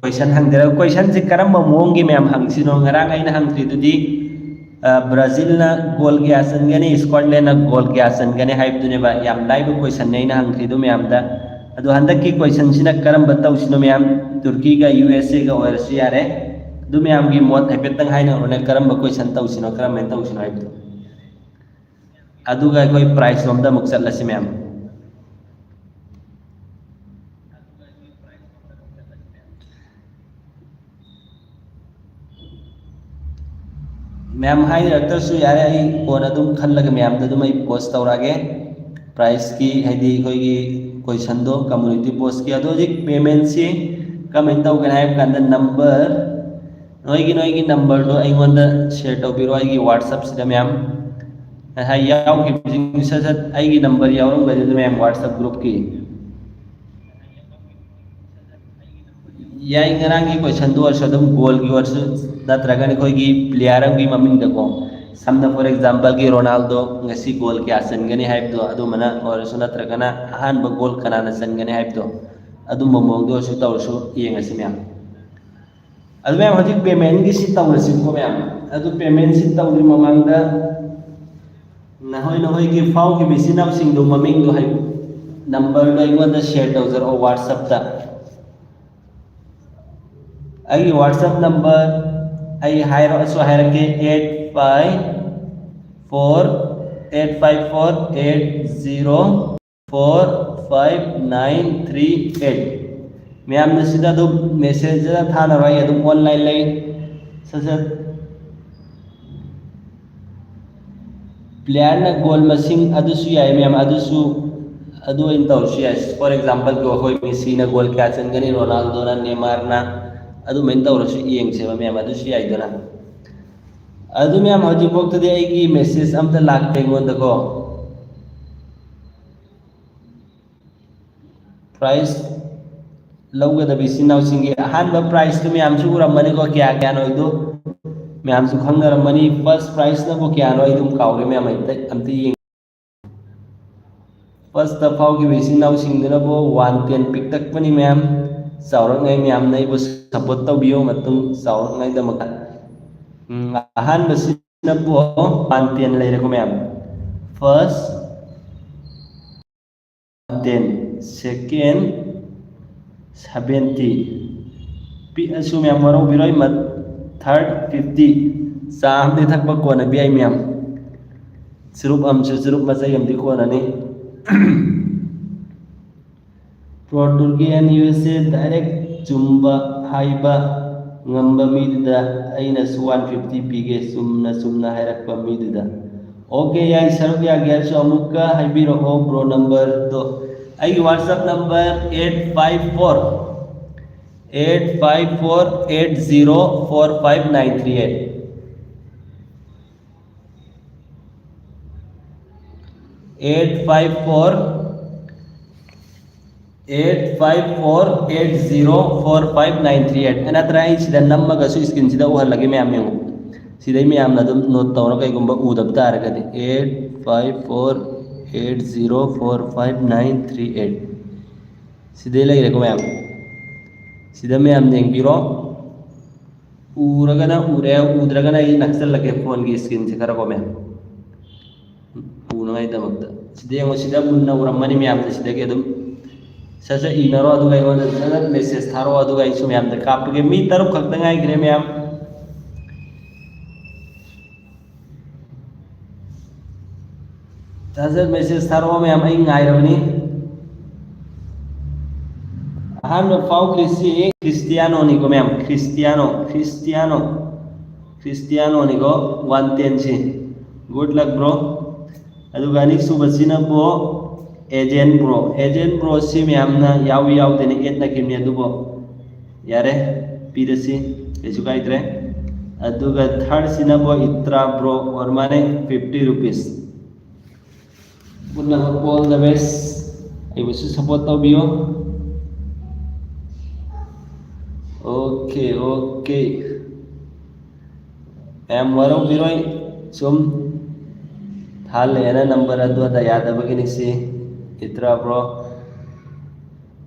question ꯍꯪꯖꯔꯒ, questionꯁꯦ ꯀꯔꯝꯕ ꯃꯑꯣꯡꯒꯤ ꯃꯌꯥꯝ ꯍꯪꯁꯤꯅꯣ? ꯉꯔꯥꯡ ꯑꯩꯅ ꯍꯪꯈ꯭ꯔꯤꯗꯨꯗꯤ ꯕ꯭ꯔꯥꯖꯤꯜꯅ ꯒꯣꯜ ꯀꯌꯥ ꯆꯟꯒꯅꯤ, ꯁ꯭ꯀꯣꯠꯂꯦꯟꯅ ꯒꯣꯜ ꯀꯌꯥ ꯆꯟꯒꯅꯤ ꯍꯥꯏꯕꯗꯨꯅꯦꯕ꯫ ꯌꯥꯝ ꯂꯥꯏꯕ questionꯅꯦ ꯑꯩꯅ ꯍꯪꯈ꯭ꯔꯤꯗꯨ ꯃꯌꯥꯝꯗ꯫ ꯑꯗꯣ ꯍꯟꯗꯛꯀꯤ questionꯁꯤꯅ ꯀꯔꯝꯕ ꯇꯧꯁꯤꯅꯣ ꯃꯌꯥꯝ? Turkeyꯒ U S Aꯒ ꯑꯣꯏꯔꯁꯨ ꯌꯥꯔꯦ꯫ ꯑꯗꯨ ꯃꯌꯥꯝꯒꯤ ꯃꯣꯠ ꯍꯥꯏꯐꯦꯠꯇꯪ ꯍꯥꯏꯅꯔꯣꯅꯦ, ꯀꯔꯝꯕ question ꯇꯧꯁꯤꯅꯣ, ꯀꯔꯝꯍꯥꯏꯅ ꯇꯧꯁꯤꯅꯣ ꯍꯥꯏꯕꯗꯣ꯫ ꯑꯗꯨꯒ ꯑꯩꯈꯣꯏ prize ꯂꯣꯝꯗ ꯑꯃꯨꯛ ꯆꯠꯂꯁꯤ ꯃꯌꯥꯝ꯫ ꯃꯌꯥꯝ ꯍꯥꯏꯅꯔꯛꯇ꯭ꯔꯁꯨ ꯌꯥꯔꯦ, ꯑꯩ ꯀꯣꯟꯅ ꯑꯗꯨꯝ ꯈꯜꯂꯒ ꯃꯌꯥꯝꯗ ꯑꯗꯨꯝ ꯑꯩ post ꯇꯧꯔꯛꯑꯒꯦ꯫ Prizeꯀꯤ ꯍꯥꯏꯗꯤ ꯑꯩꯈꯣꯏꯒꯤ questionꯗꯣ community postꯀꯤ꯫ ꯑꯗꯣ ꯍꯧꯖꯤꯛ paymentꯁꯤ ꯀꯃꯥꯏꯅ ꯇꯧꯒꯅꯤ ꯍꯥꯏꯕ ꯀꯥꯟꯗ number, ꯅꯣꯏꯒꯤ ꯅꯣꯏꯒꯤ numberꯗꯣ ꯑꯩꯉꯣꯟꯗ share ꯇꯧꯕꯤꯔꯣ ꯑꯩꯒꯤ WhatsAppꯁꯤꯗ ꯃꯌꯥꯝ꯫ ꯉꯁꯥꯏ ꯌꯥꯎꯈꯤꯕꯁꯤꯡ ꯁꯠ ꯁꯠ ꯑꯩꯒꯤ number ꯌꯥꯎꯔꯝꯒꯅꯤ ꯑꯗꯨ ꯃꯌꯥꯝ WhatsApp groupꯀꯤ꯫ ꯌꯥꯏ, ꯉꯔꯥꯡꯒꯤ questionꯗꯨ ꯑꯣꯏꯔꯁꯨ ꯑꯗꯨꯝ ꯒꯣꯜꯒꯤ ꯑꯣꯏꯔꯁꯨ, ꯅꯠꯇ꯭ꯔꯒꯅ ꯑꯩꯈꯣꯏꯒꯤ player ꯑꯃꯒꯤ ꯃꯃꯤꯡꯗꯀꯣ, ꯁꯝꯅ for exampleꯒꯤ ꯔꯣꯅꯥꯜꯗꯣ ꯉꯁꯤ ꯒꯣꯜ ꯀꯌꯥ ꯆꯟꯒꯅꯤ ꯍꯥꯏꯕꯗꯣ ꯑꯗꯨꯝꯕꯅ ꯑꯣꯏꯔꯁꯨ, ꯅꯠꯇ꯭ꯔꯒꯅ ꯑꯍꯥꯟꯕ ꯒꯣꯜ ꯀꯅꯥꯅ ꯆꯟꯒꯅꯤ ꯍꯥꯏꯕꯗꯣ, ꯑꯗꯨꯝꯕ ꯃꯑꯣꯡꯗ ꯑꯣꯏꯔꯁꯨ ꯇꯧꯔꯁꯨ ꯌꯦꯡꯉꯁꯤ ꯃꯌꯥꯝ꯫ ꯑꯗꯨ ꯃꯌꯥꯝ ꯍꯧꯖꯤꯛ paymentꯒꯤꯁꯤ ꯇꯧꯔꯁꯤꯀꯣ ꯃꯌꯥꯝ꯫ ꯑꯗꯨ paymentꯁꯤ ꯇꯧꯗ꯭ꯔꯤ ꯃꯃꯥꯡꯗ ꯅꯈꯣꯏ ꯅꯈꯣꯏꯒꯤ ꯐꯥꯎꯈꯤꯕ ꯏꯆꯤꯟ ꯏꯅꯥꯎꯁꯤꯡꯗꯣ ꯃꯃꯤꯡꯗꯣ ꯍꯥꯏ, numberꯗꯣ ꯑꯩꯉꯣꯟꯗ share ꯇꯧꯖꯔꯛꯑꯣ WhatsAppꯇ꯫ ꯑꯩꯒꯤ WhatsApp number ꯑꯩ ꯍꯥꯏꯔꯛꯑꯁꯨ ꯍꯥꯏꯔꯛꯀꯦ, eight five four eight five four eight zero four five nine three eight꯫ ꯃꯌꯥꯝꯅ ꯁꯤꯗ ꯑꯗꯨꯝ messageꯇ ꯊꯥꯅꯔꯣ, ꯑꯩ ꯑꯗꯨꯝ online ꯂꯩ꯫ ꯁꯠ ꯁꯠ playerꯅ ꯒꯣꯜ ꯃꯁꯤꯡ ꯑꯗꯨꯁꯨ ꯌꯥꯏ ꯃꯌꯥꯝ, ꯑꯗꯨꯁꯨ ꯑꯗꯨ ꯑꯣꯏꯅ ꯇꯧꯔꯁꯨ ꯌꯥꯏ꯫ For exampleꯒꯤ ꯑꯩꯈꯣꯏ ꯃꯦꯁꯤꯅ ꯒꯣꯜ ꯀꯌꯥ ꯆꯟꯒꯅꯤ, ꯔꯣꯅꯥꯜꯗꯣꯅ, ꯅꯦꯃꯥꯔꯅ, ꯑꯗꯨꯃꯥꯏꯅ ꯇꯧꯔꯁꯨ ꯌꯦꯡꯁꯦꯕ ꯃꯌꯥꯝ, ꯑꯗꯨꯁꯨ ꯌꯥꯏꯗꯅ꯫ ꯑꯗꯨ ꯃꯌꯥꯝ ꯍꯧꯖꯤꯛꯐꯥꯎꯗꯗꯤ ꯑꯩꯒꯤ message ꯑꯝꯇ ꯂꯥꯛꯇꯦ ꯑꯩꯉꯣꯟꯗꯀꯣ꯫ Prize ꯂꯧꯒꯗꯕ ꯏꯆꯤꯟ ꯏꯅꯥꯎꯁꯤꯡꯒꯤ ꯑꯍꯥꯟꯕ prizeꯇꯨ ꯃꯌꯥꯝꯁꯨ ꯎꯔꯝꯃꯅꯤꯀꯣ, ꯀꯌꯥ ꯀꯌꯥꯅꯣ ꯑꯩꯗꯣ ꯃꯌꯥꯝꯁꯨ ꯈꯪꯅꯔꯝꯃꯅꯤ꯫ First prizeꯅꯕꯨ ꯀꯌꯥꯅꯣ ꯑꯩ ꯑꯗꯨꯝ ꯀꯥꯎꯔꯦ ꯃꯌꯥꯝ, ꯑꯝꯇ ꯑꯝꯇ ꯌꯦꯡ ꯐꯥꯔꯁꯇ ꯐꯥꯎꯈꯤꯕ ꯏꯆꯤꯟ ꯏꯅꯥꯎꯁꯤꯡꯗꯨꯅꯕꯨ ꯋꯥꯟ ꯇꯦꯟ ꯄꯤꯛꯇꯛꯄꯅꯤ ꯃꯌꯥꯝ꯫ ꯆꯥꯎꯔꯛꯉꯩ ꯃꯌꯥꯝꯅ ꯑꯩꯕꯨ ꯁꯞꯄꯣꯔꯠ ꯇꯧꯕꯤꯌꯨ ꯃꯇꯨꯡ ꯆꯥꯎꯔꯛꯉꯩꯗꯃꯛꯇ꯫ ꯎꯝ, ꯑꯍꯥꯟꯕꯁꯤꯅꯕꯨ ꯋꯥꯟ ꯇꯦꯟ ꯂꯩꯔꯦꯀꯣ ꯃꯌꯥꯝ꯫ ꯐꯥꯔꯁ ꯇꯦꯟ, ꯁꯦꯀꯦꯟ ꯁꯚꯦꯟꯇꯤ꯫ ꯄꯤꯛꯑꯁꯨ ꯃꯌꯥꯝ ꯋꯥꯔꯧꯕꯤꯔꯣꯏ, ꯃ-, ꯊꯥꯔꯠ ꯐꯤꯐꯇꯤ꯫ ꯆꯥ ꯑꯃꯗꯤ ꯊꯛꯄ ꯀꯣꯟꯅꯕꯤ ꯌꯥꯏ ꯃꯌꯥꯝ꯫ ꯆꯨꯔꯨꯞ ꯑꯃꯁꯨ, ꯆꯨꯔꯨꯞ ꯃꯆꯩ ꯑꯃꯗꯤ ꯀꯣꯟꯅꯅꯤ꯫ Pro Turkey and U S A direct ꯆꯨꯝꯕ ꯍꯥꯏꯕ ꯉꯝꯕ ꯃꯤꯗꯨꯗ ꯑꯩꯅꯁꯨ ꯋꯥꯟ ꯐꯤꯐꯇꯤ ꯄꯤꯒꯦ, ꯆꯨꯝꯅ ꯆꯨꯝꯅ ꯍꯥꯏꯔꯛꯄ ꯃꯤꯗꯨꯗ꯫ ꯑꯣꯀꯦ, ꯌꯥꯏ, ꯁꯔꯨꯛ ꯌꯥꯒꯦ ꯍꯥꯏꯔꯁꯨ ꯑꯃꯨꯛꯀ ꯍꯥꯏꯕꯤꯔꯛꯑꯣ ꯕ꯭ꯔꯣ ꯅꯝꯕꯔꯗꯣ꯫ ꯑꯩꯒꯤ WhatsApp number eight five four, eight five four eight zero four five nine three eight. Eight five four eight five four eight zero four five nine three eight. ꯅꯠꯇ꯭ꯔꯒ ꯑꯩ ꯁꯤꯗ ꯅꯝꯃꯒꯁꯨ ꯏꯁꯀ꯭ꯔꯤꯟꯁꯤꯗ ꯎꯍꯜꯂꯒꯦ ꯃꯌꯥꯝ ꯌꯦꯡꯉꯨ꯫ ꯁꯤꯗꯩ ꯃꯌꯥꯝꯅ ꯑꯗꯨꯝ ꯅꯣꯠ ꯇꯧꯔ ꯀꯩꯒꯨꯝꯕ ꯎꯗꯕ ꯇꯥꯔꯒꯗꯤ eight five four eight zero four five nine three eight. ꯁꯤꯗꯩ ꯂꯩꯔꯦꯀꯣ ꯃꯌꯥꯝ꯫ ꯁꯤꯗ ꯃꯌꯥꯝ ꯌꯦꯡꯕꯤꯔꯣ꯫ ꯎꯔꯒꯅ ꯎꯔꯦ, ꯎꯗ꯭ꯔꯒꯅ ꯑꯩ ꯅꯛꯁꯜꯂꯒꯦ ꯐꯣꯟꯒꯤ ꯏꯁꯀ꯭ꯔꯤꯟꯁꯦ ꯈꯔ ꯀꯣ ꯃꯌꯥꯝ꯫ ꯎꯅꯉꯥꯏꯗꯃꯛꯇ꯫ ꯁꯤꯗ ꯌꯦꯡꯉꯣ, ꯁꯤꯗ ꯃꯨꯟꯅ ꯎꯔꯝꯃꯅꯤ ꯃꯌꯥꯝꯅ ꯁꯤꯗꯒꯤ ꯑꯗꯨꯝ꯫ ꯁꯠ ꯁꯠ ꯏꯅꯔꯣ, ꯑꯗꯨꯒ ꯑꯩꯉꯣꯟꯗ ꯁꯠ ꯁꯠ ꯃꯦꯁꯦꯖ ꯊꯥꯔꯛꯑꯣ, ꯑꯗꯨꯒ ꯑꯩꯁꯨ ꯃꯌꯥꯝꯗ ꯀꯥꯞꯄꯒꯦ꯫ ꯃꯤ ꯇꯔꯨꯛ ꯈꯛꯇ ꯉꯥꯏꯈ꯭ꯔꯦ ꯃꯌꯥꯝ꯫ ꯁꯠ ꯁꯠ ꯃꯦꯁꯦꯖ ꯊꯥꯔꯛꯑꯣ ꯃꯌꯥꯝ, ꯑꯩ ꯉꯥꯏꯔꯕꯅꯤ꯫ ꯑꯍꯥꯟꯕ ꯐꯥꯎꯈ꯭ꯔꯤꯁꯤ ꯈ꯭ꯔꯤꯁꯇꯤꯌꯥꯅꯣꯅꯤꯀꯣ ꯃꯌꯥꯝ, ꯈ꯭ꯔꯤꯁꯇꯤꯌꯥꯅꯣ, ꯈ꯭ꯔꯤꯁꯇꯤꯌꯥꯅꯣ, ꯈ꯭ꯔꯤꯁꯇꯤꯌꯥꯅꯣꯅꯤꯀꯣ, ꯋꯥꯟ ꯇꯦꯟꯁꯤ꯫ Good luck bro꯫ ꯑꯗꯨꯒ ꯑꯅꯤꯁꯨꯕꯁꯤꯅꯕꯨ ꯑꯦꯖꯦꯟ ꯕ꯭ꯔꯣ꯫ ꯑꯦꯖꯦꯟ ꯕ꯭ꯔꯣꯁꯤ ꯃꯌꯥꯝꯅ ꯌꯥꯎꯏ ꯌꯥꯎꯗꯦꯅ ꯑꯦꯠ ꯅꯛꯈꯤꯕꯅꯤ, ꯑꯗꯨꯕꯨ ꯌꯥꯔꯦ, ꯄꯤꯔꯁꯤ, ꯀꯩꯁꯨ ꯀꯥꯏꯗ꯭ꯔꯦ꯫ ꯑꯗꯨꯒ ꯊꯥꯔꯠꯁꯤꯅꯕꯨ ꯏꯇ꯭ꯔꯥ ꯕ꯭ꯔꯣ, ꯑꯣꯔ ꯃꯥꯅꯦ, ꯐꯤꯐꯇꯤ ꯔꯨꯄꯤꯁ꯫ ꯄꯨꯝꯅꯃꯛ all the best꯫ ꯑꯩꯕꯨꯁꯨ ꯁꯞꯄꯣꯔꯠ ꯇꯧꯕꯤꯌꯨ꯫ Okay, okay. ꯃꯌꯥꯝ ꯋꯥꯔꯧꯕꯤꯔꯣꯏ, ꯁꯨꯝ ꯊꯥꯜꯂꯦꯅ ꯅꯝꯕꯔ ꯑꯗꯨ ꯑꯗꯥ ꯌꯥꯗꯕꯒꯤꯅꯤ ꯁꯤ꯫ ꯏꯠꯇ꯭ꯔꯥ ꯕ꯭ꯔꯣ?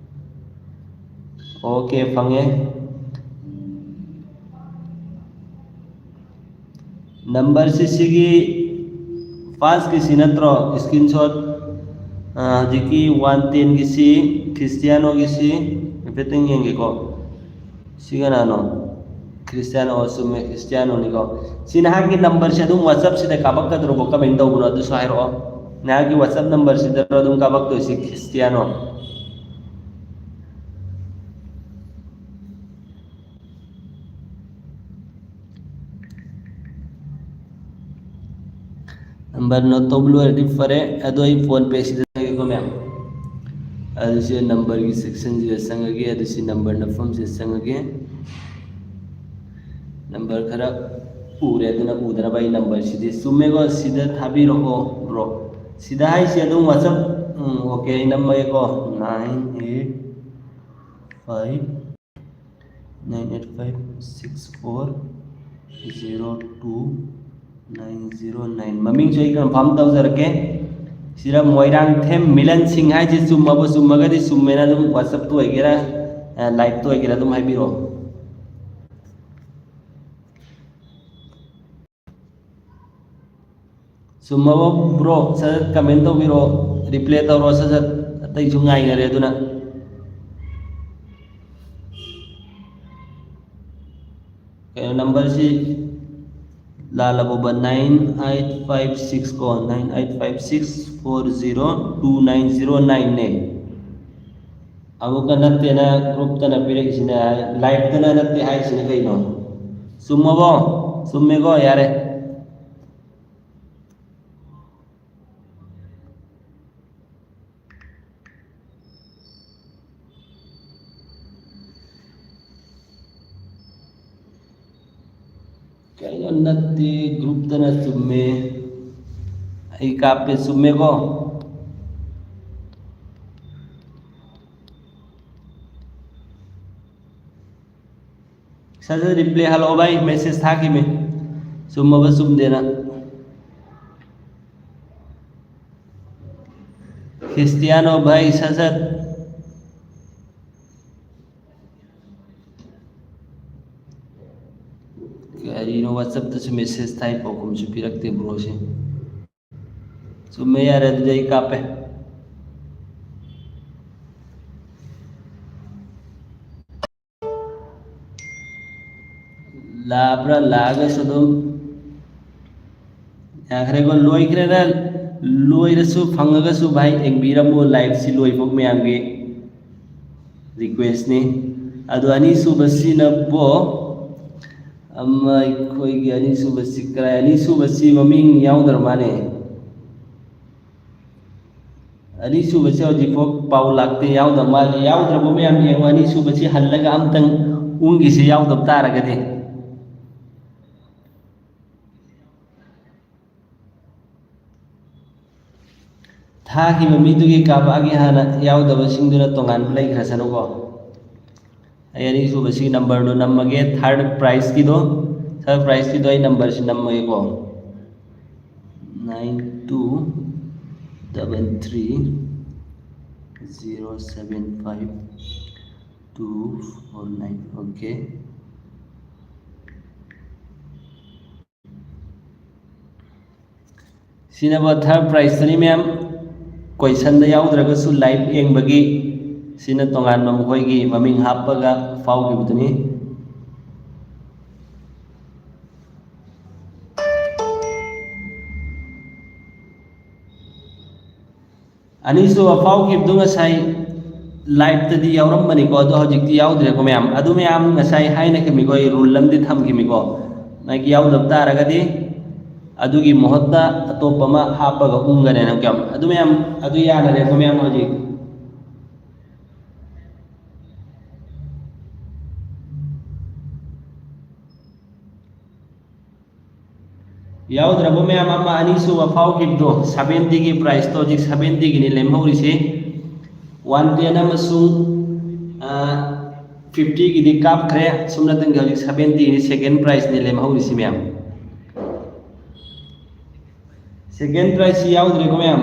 ꯑꯣꯀꯦ, ꯐꯪꯉꯦ꯫ ꯅꯝꯕꯔꯁꯤ ꯁꯤꯒꯤ ꯐꯥꯔꯁꯀꯤꯁꯤ ꯅꯠꯇ꯭ꯔꯣ? ꯏꯁꯀ꯭ꯔꯤꯟ ꯁꯣꯠ ꯍꯧꯖꯤꯛꯀꯤ ꯋꯥꯟ ꯇꯦꯟꯒꯤꯁꯤ, ꯈ꯭ꯔꯤꯁꯇꯤꯌꯥꯅꯣꯒꯤꯁꯤ ꯍꯥꯏꯐꯦꯠꯇꯪ ꯌꯦꯡꯒꯦꯀꯣ꯫ ꯁꯤ ꯀꯅꯥꯅꯣ? ꯈ꯭ꯔꯤꯁꯇꯤꯌꯥꯅꯣ꯫ ꯑꯣ, ꯆꯨꯝꯃꯦ, ꯈ꯭ꯔꯤꯁꯇꯤꯌꯥꯅꯣꯅꯤꯀꯣ꯫ ꯁꯤ ꯅꯍꯥꯛꯀꯤ ꯅꯝꯕꯔꯁꯤ ꯑꯗꯨꯝ ꯋꯥꯆꯞꯁꯤꯗ ꯀꯥꯞꯄꯛꯀꯗ꯭ꯔꯣꯕ? ꯀꯃꯥꯏꯅ ꯇꯧꯕꯅꯣ ꯑꯗꯨꯁꯨ ꯍꯥꯏꯔꯛꯑꯣ꯫ ꯅꯍꯥꯛꯀꯤ ꯋꯥꯆꯞ ꯅꯝꯕꯔꯁꯤꯗ ꯑꯗꯨꯝ ꯀꯥꯞꯄꯛꯇꯣꯏꯁꯤ ꯈ꯭ꯔꯤꯁꯇꯤꯌꯥꯅꯣ꯫ ꯅꯝꯕꯔ ꯅꯣꯠ ꯇꯧꯕ ꯂꯣꯏꯔꯗꯤ ꯐꯔꯦ꯫ ꯑꯗꯣ ꯑꯩ ꯐꯣꯟ ꯄꯦꯁꯤꯗ ꯆꯪꯉꯒꯦꯀꯣ ꯃꯌꯥꯝ꯫ ꯑꯗꯨ ꯁꯤ ꯅꯝꯕꯔꯒꯤ ꯁꯦꯛꯁꯟꯁꯤꯗ ꯆꯪꯉꯒꯦ꯫ ꯑꯗꯨ ꯁꯤ ꯅꯝꯕꯔ ꯅꯝꯐꯝꯁꯤꯗ ꯆꯪꯉꯒꯦ꯫ ꯅꯝꯕꯔ ꯈꯔ ꯎꯔꯦ, ꯑꯗꯨꯅ ꯎꯗꯅꯕ ꯑꯩ ꯅꯝꯕꯔꯁꯤꯗꯤ ꯆꯨꯝꯃꯦꯀꯣ꯫ ꯁꯤꯗ ꯊꯥꯕꯤꯔꯛꯑꯣ ꯕ꯭ꯔꯣ꯫ ꯁꯤꯗ ꯍꯥꯏꯁꯦ ꯑꯗꯨꯝ ꯋꯥꯆꯞ꯫ ꯎꯝ, ꯑꯣꯀꯦ, ꯑꯩ ꯅꯝꯃꯒꯦꯀꯣ꯫ Nine eight five nine eight five six four zero two nine zero nine꯫ ꯃꯃꯤꯡꯁꯨ ꯑꯩ ꯀꯟꯐꯥꯔꯝ ꯇꯧꯖꯔꯛꯀꯦ꯫ ꯁꯤꯗ ꯃꯣꯏꯔꯥꯡꯊꯦꯝ ꯃꯤꯂꯟ ꯁꯤꯡ ꯍꯥꯏꯁꯤ ꯆꯨꯝꯃꯕ? ꯆꯨꯝꯃꯒꯗꯤ ꯆꯨꯝꯃꯦꯅ ꯑꯗꯨꯝ ꯋꯥꯆꯞꯇ ꯑꯣꯏꯒꯦꯔꯥ, ꯑ, ꯂꯥꯏꯞꯇ ꯑꯣꯏꯒꯦꯔꯥ ꯑꯗꯨꯝ ꯍꯥꯏꯕꯤꯔꯛꯑꯣ꯫ ꯆꯨꯝꯃꯕ ꯕ꯭ꯔꯣ? ꯁꯠ ꯁꯠ ꯀꯃꯦꯟ ꯇꯧꯕꯤꯔꯛꯑꯣ, ꯔꯤꯄ꯭ꯂꯦ ꯇꯧꯔꯣ ꯁꯠ ꯁꯠ, ꯑꯇꯩꯁꯨ ꯉꯥꯏꯅꯔꯦ꯫ ꯑꯗꯨꯅ ꯀꯩꯅꯣ, ꯅꯝꯕꯔꯁꯤ ꯂꯥꯜꯂꯕꯣꯕ? Nine eight five six ꯀꯣ, nine eight five six four zero two nine zero nine ꯅꯦ꯫ ꯑꯃꯨꯛꯀ ꯅꯠꯇꯦꯅ ꯒ꯭ꯔꯨꯞꯇꯅ ꯄꯤꯔꯛꯏꯁꯤꯅ, ꯂꯥꯏꯞꯇꯅ ꯅꯠꯇꯦ ꯍꯥꯏꯁꯤꯅ ꯀꯩꯅꯣ? ꯆꯨꯝꯃꯕꯣ? ꯆꯨꯝꯃꯦꯀꯣ, ꯌꯥꯔꯦ꯫ ꯀꯩꯅꯣ, ꯅꯠꯇꯦ, ꯒ꯭ꯔꯨꯞꯇꯅ ꯆꯨꯝꯃꯦ꯫ ꯑꯩ ꯀꯥꯞꯄꯦ, ꯆꯨꯝꯃꯦꯀꯣ? ꯁꯠ ꯁꯠ ꯔꯤꯄ꯭ꯂꯦ ꯍꯜꯂꯛꯑꯣ ꯚꯥꯏ, ꯃꯦꯁꯦꯖ ꯊꯥꯈꯤꯕꯅꯤ ꯆꯨꯝꯃꯕ ꯆꯨꯝꯗꯦꯅ꯫ ꯈ꯭ꯔꯤꯁꯇꯤꯌꯥꯅꯣ ꯚꯥꯏ, ꯁꯠ ꯁꯠ꯫ ꯀꯔꯤꯅꯣ, WhatsApp-ꯇꯁꯨ message ꯊꯥꯏ, ꯄꯥꯎꯈꯨꯝꯁꯨ ꯄꯤꯔꯛꯇꯦ ꯕ꯭ꯔꯣꯁꯦ꯫ ꯆꯨꯝꯃꯦ, ꯌꯥꯔꯦ, ꯑꯗꯨꯗꯤ ꯑꯩ ꯀꯥꯞꯄꯦ꯫ ꯂꯥꯛꯑꯕ꯭ꯔꯥ? ꯂꯥꯛꯑꯒꯁꯨ ꯑꯗꯨꯝ ꯌꯥꯈ꯭ꯔꯦꯀꯣ, ꯂꯣꯏꯈ꯭ꯔꯦꯅ꯫ ꯂꯣꯏꯔꯁꯨ ꯐꯪꯉꯒꯁꯨ ꯚꯥꯏ, ꯌꯦꯡꯕꯤꯔꯝꯃꯨ, live-ꯁꯤ ꯂꯣꯏꯐꯥꯎ ꯃꯌꯥꯝꯒꯤ request-ꯅꯤ꯫ ꯑꯗꯣ ꯑꯅꯤꯁꯨꯕꯁꯤꯅꯕꯣ, ꯑꯃ ꯑꯩꯈꯣꯏꯒꯤ ꯑꯅꯤꯁꯨꯕꯁꯤ ꯀꯔꯥꯏ? ꯑꯅꯤꯁꯨꯕꯁꯤ ꯃꯃꯤꯡ ꯌꯥꯎꯗ꯭ꯔ ꯃꯥꯜꯂꯦ꯫ ꯑꯅꯤꯁꯨꯕꯁꯦ ꯍꯧꯖꯤꯛꯐꯥꯎ ꯄꯥꯎ ꯂꯥꯛꯇꯦ, ꯌꯥꯎꯗꯕ ꯃꯥꯜꯂꯤ꯫ ꯌꯥꯎꯗ꯭ꯔꯕ ꯃꯌꯥꯝ ꯌꯦꯡꯉꯣ, ꯑꯅꯤꯁꯨꯕꯁꯤ ꯍꯜꯂꯒ ꯑꯝꯇꯪ ꯎꯪꯒꯤꯁꯤ, ꯌꯥꯎꯗꯕ ꯇꯥꯔꯒꯗꯤ꯫ ꯊꯥꯈꯤꯕ ꯃꯤꯗꯨꯒꯤ ꯀꯥꯄꯛꯑꯒꯦ ꯍꯥꯟꯅ, ꯌꯥꯎꯗꯕꯁꯤꯡꯗꯨꯅ ꯇꯣꯉꯥꯟꯕ ꯂꯩꯈ꯭ꯔꯁꯅꯨꯀꯣ꯫ ꯑꯩ ꯑꯅꯤꯁꯨꯕꯁꯤꯒꯤ number-ꯗꯣ ꯅꯝꯃꯒꯦ, third prize-ꯀꯤꯗꯣ, third prize-ꯀꯤꯗꯣ ꯑꯩ number-ꯁꯤ ꯅꯝꯃꯒꯦꯀꯣ, nine two double three zero seven five two four nine꯫ Okay, ꯁꯤꯅꯕ third prize-ꯇꯅꯤ ꯃꯌꯥꯝ꯫ Question-ꯗ ꯌꯥꯎꯗ꯭ꯔꯒꯁꯨ live ꯌꯦꯡꯕꯒꯤ, ꯁꯤꯅ ꯇꯣꯉꯥꯟꯕ ꯃꯈꯣꯏꯒꯤ ꯃꯃꯤꯡ ꯍꯥꯞꯄꯒ ꯐꯥꯎꯈꯤꯕꯗꯨꯅꯤ꯫ ꯑꯅꯤꯁꯨꯕ ꯐꯥꯎꯈꯤꯕꯗꯨ ꯉꯁꯥꯏ live-ꯇꯗꯤ ꯌꯥꯎꯔꯝꯕꯅꯤꯀꯣ, ꯑꯗꯣ ꯍꯧꯖꯤꯛꯇꯤ ꯌꯥꯎꯗ꯭ꯔꯦꯀꯣ ꯃꯌꯥꯝ꯫ ꯑꯗꯨ ꯃꯌꯥꯝ ꯉꯁꯥꯏ ꯍꯥꯏꯅꯈꯤꯕꯅꯤꯀꯣ, ꯑꯩ rule ꯑꯃꯗꯤ ꯊꯝꯈꯤꯕꯅꯤꯀꯣ, ꯃꯥꯒꯤ ꯌꯥꯎꯗꯕ ꯇꯥꯔꯒꯗꯤ ꯑꯗꯨꯒꯤ ꯃꯍꯨꯠꯇ ꯑꯇꯣꯞꯄ ꯑꯃ ꯍꯥꯞꯄꯒ ꯎꯪꯒꯅꯦꯅ ꯀꯌꯥꯝ꯫ ꯑꯗꯨ ꯃꯌꯥꯝ ꯑꯗꯨ ꯌꯥꯅꯔꯦꯀꯣ ꯃꯌꯥꯝ ꯍꯧꯖꯤꯛ꯫ ꯌꯥꯎꯗ꯭ꯔꯕ ꯃꯌꯥꯝ ꯑꯃ ꯑꯅꯤꯁꯨꯕ ꯐꯥꯎꯈꯤꯕꯗꯣ, seventy-ꯒꯤ prize-ꯇꯣ ꯍꯧꯖꯤꯛ seventy-ꯒꯤꯅꯤ ꯂꯦꯝꯍꯧꯔꯤꯁꯤ꯫ One ten ꯑꯃꯁꯨꯡ, ꯑ, fifty-ꯒꯤꯗꯤ ꯀꯥꯞꯈ꯭ꯔꯦ꯫ ꯁꯨꯞꯅꯇꯪꯒꯤ ꯍꯧꯖꯤꯛ seventy-ꯒꯤꯅꯤ second prize-ꯅꯤ ꯂꯦꯝꯍꯧꯔꯤꯁꯤ ꯃꯌꯥꯝ꯫ Second prize-ꯁꯤ ꯌꯥꯎꯗ꯭ꯔꯦꯀꯣ ꯃꯌꯥꯝ꯫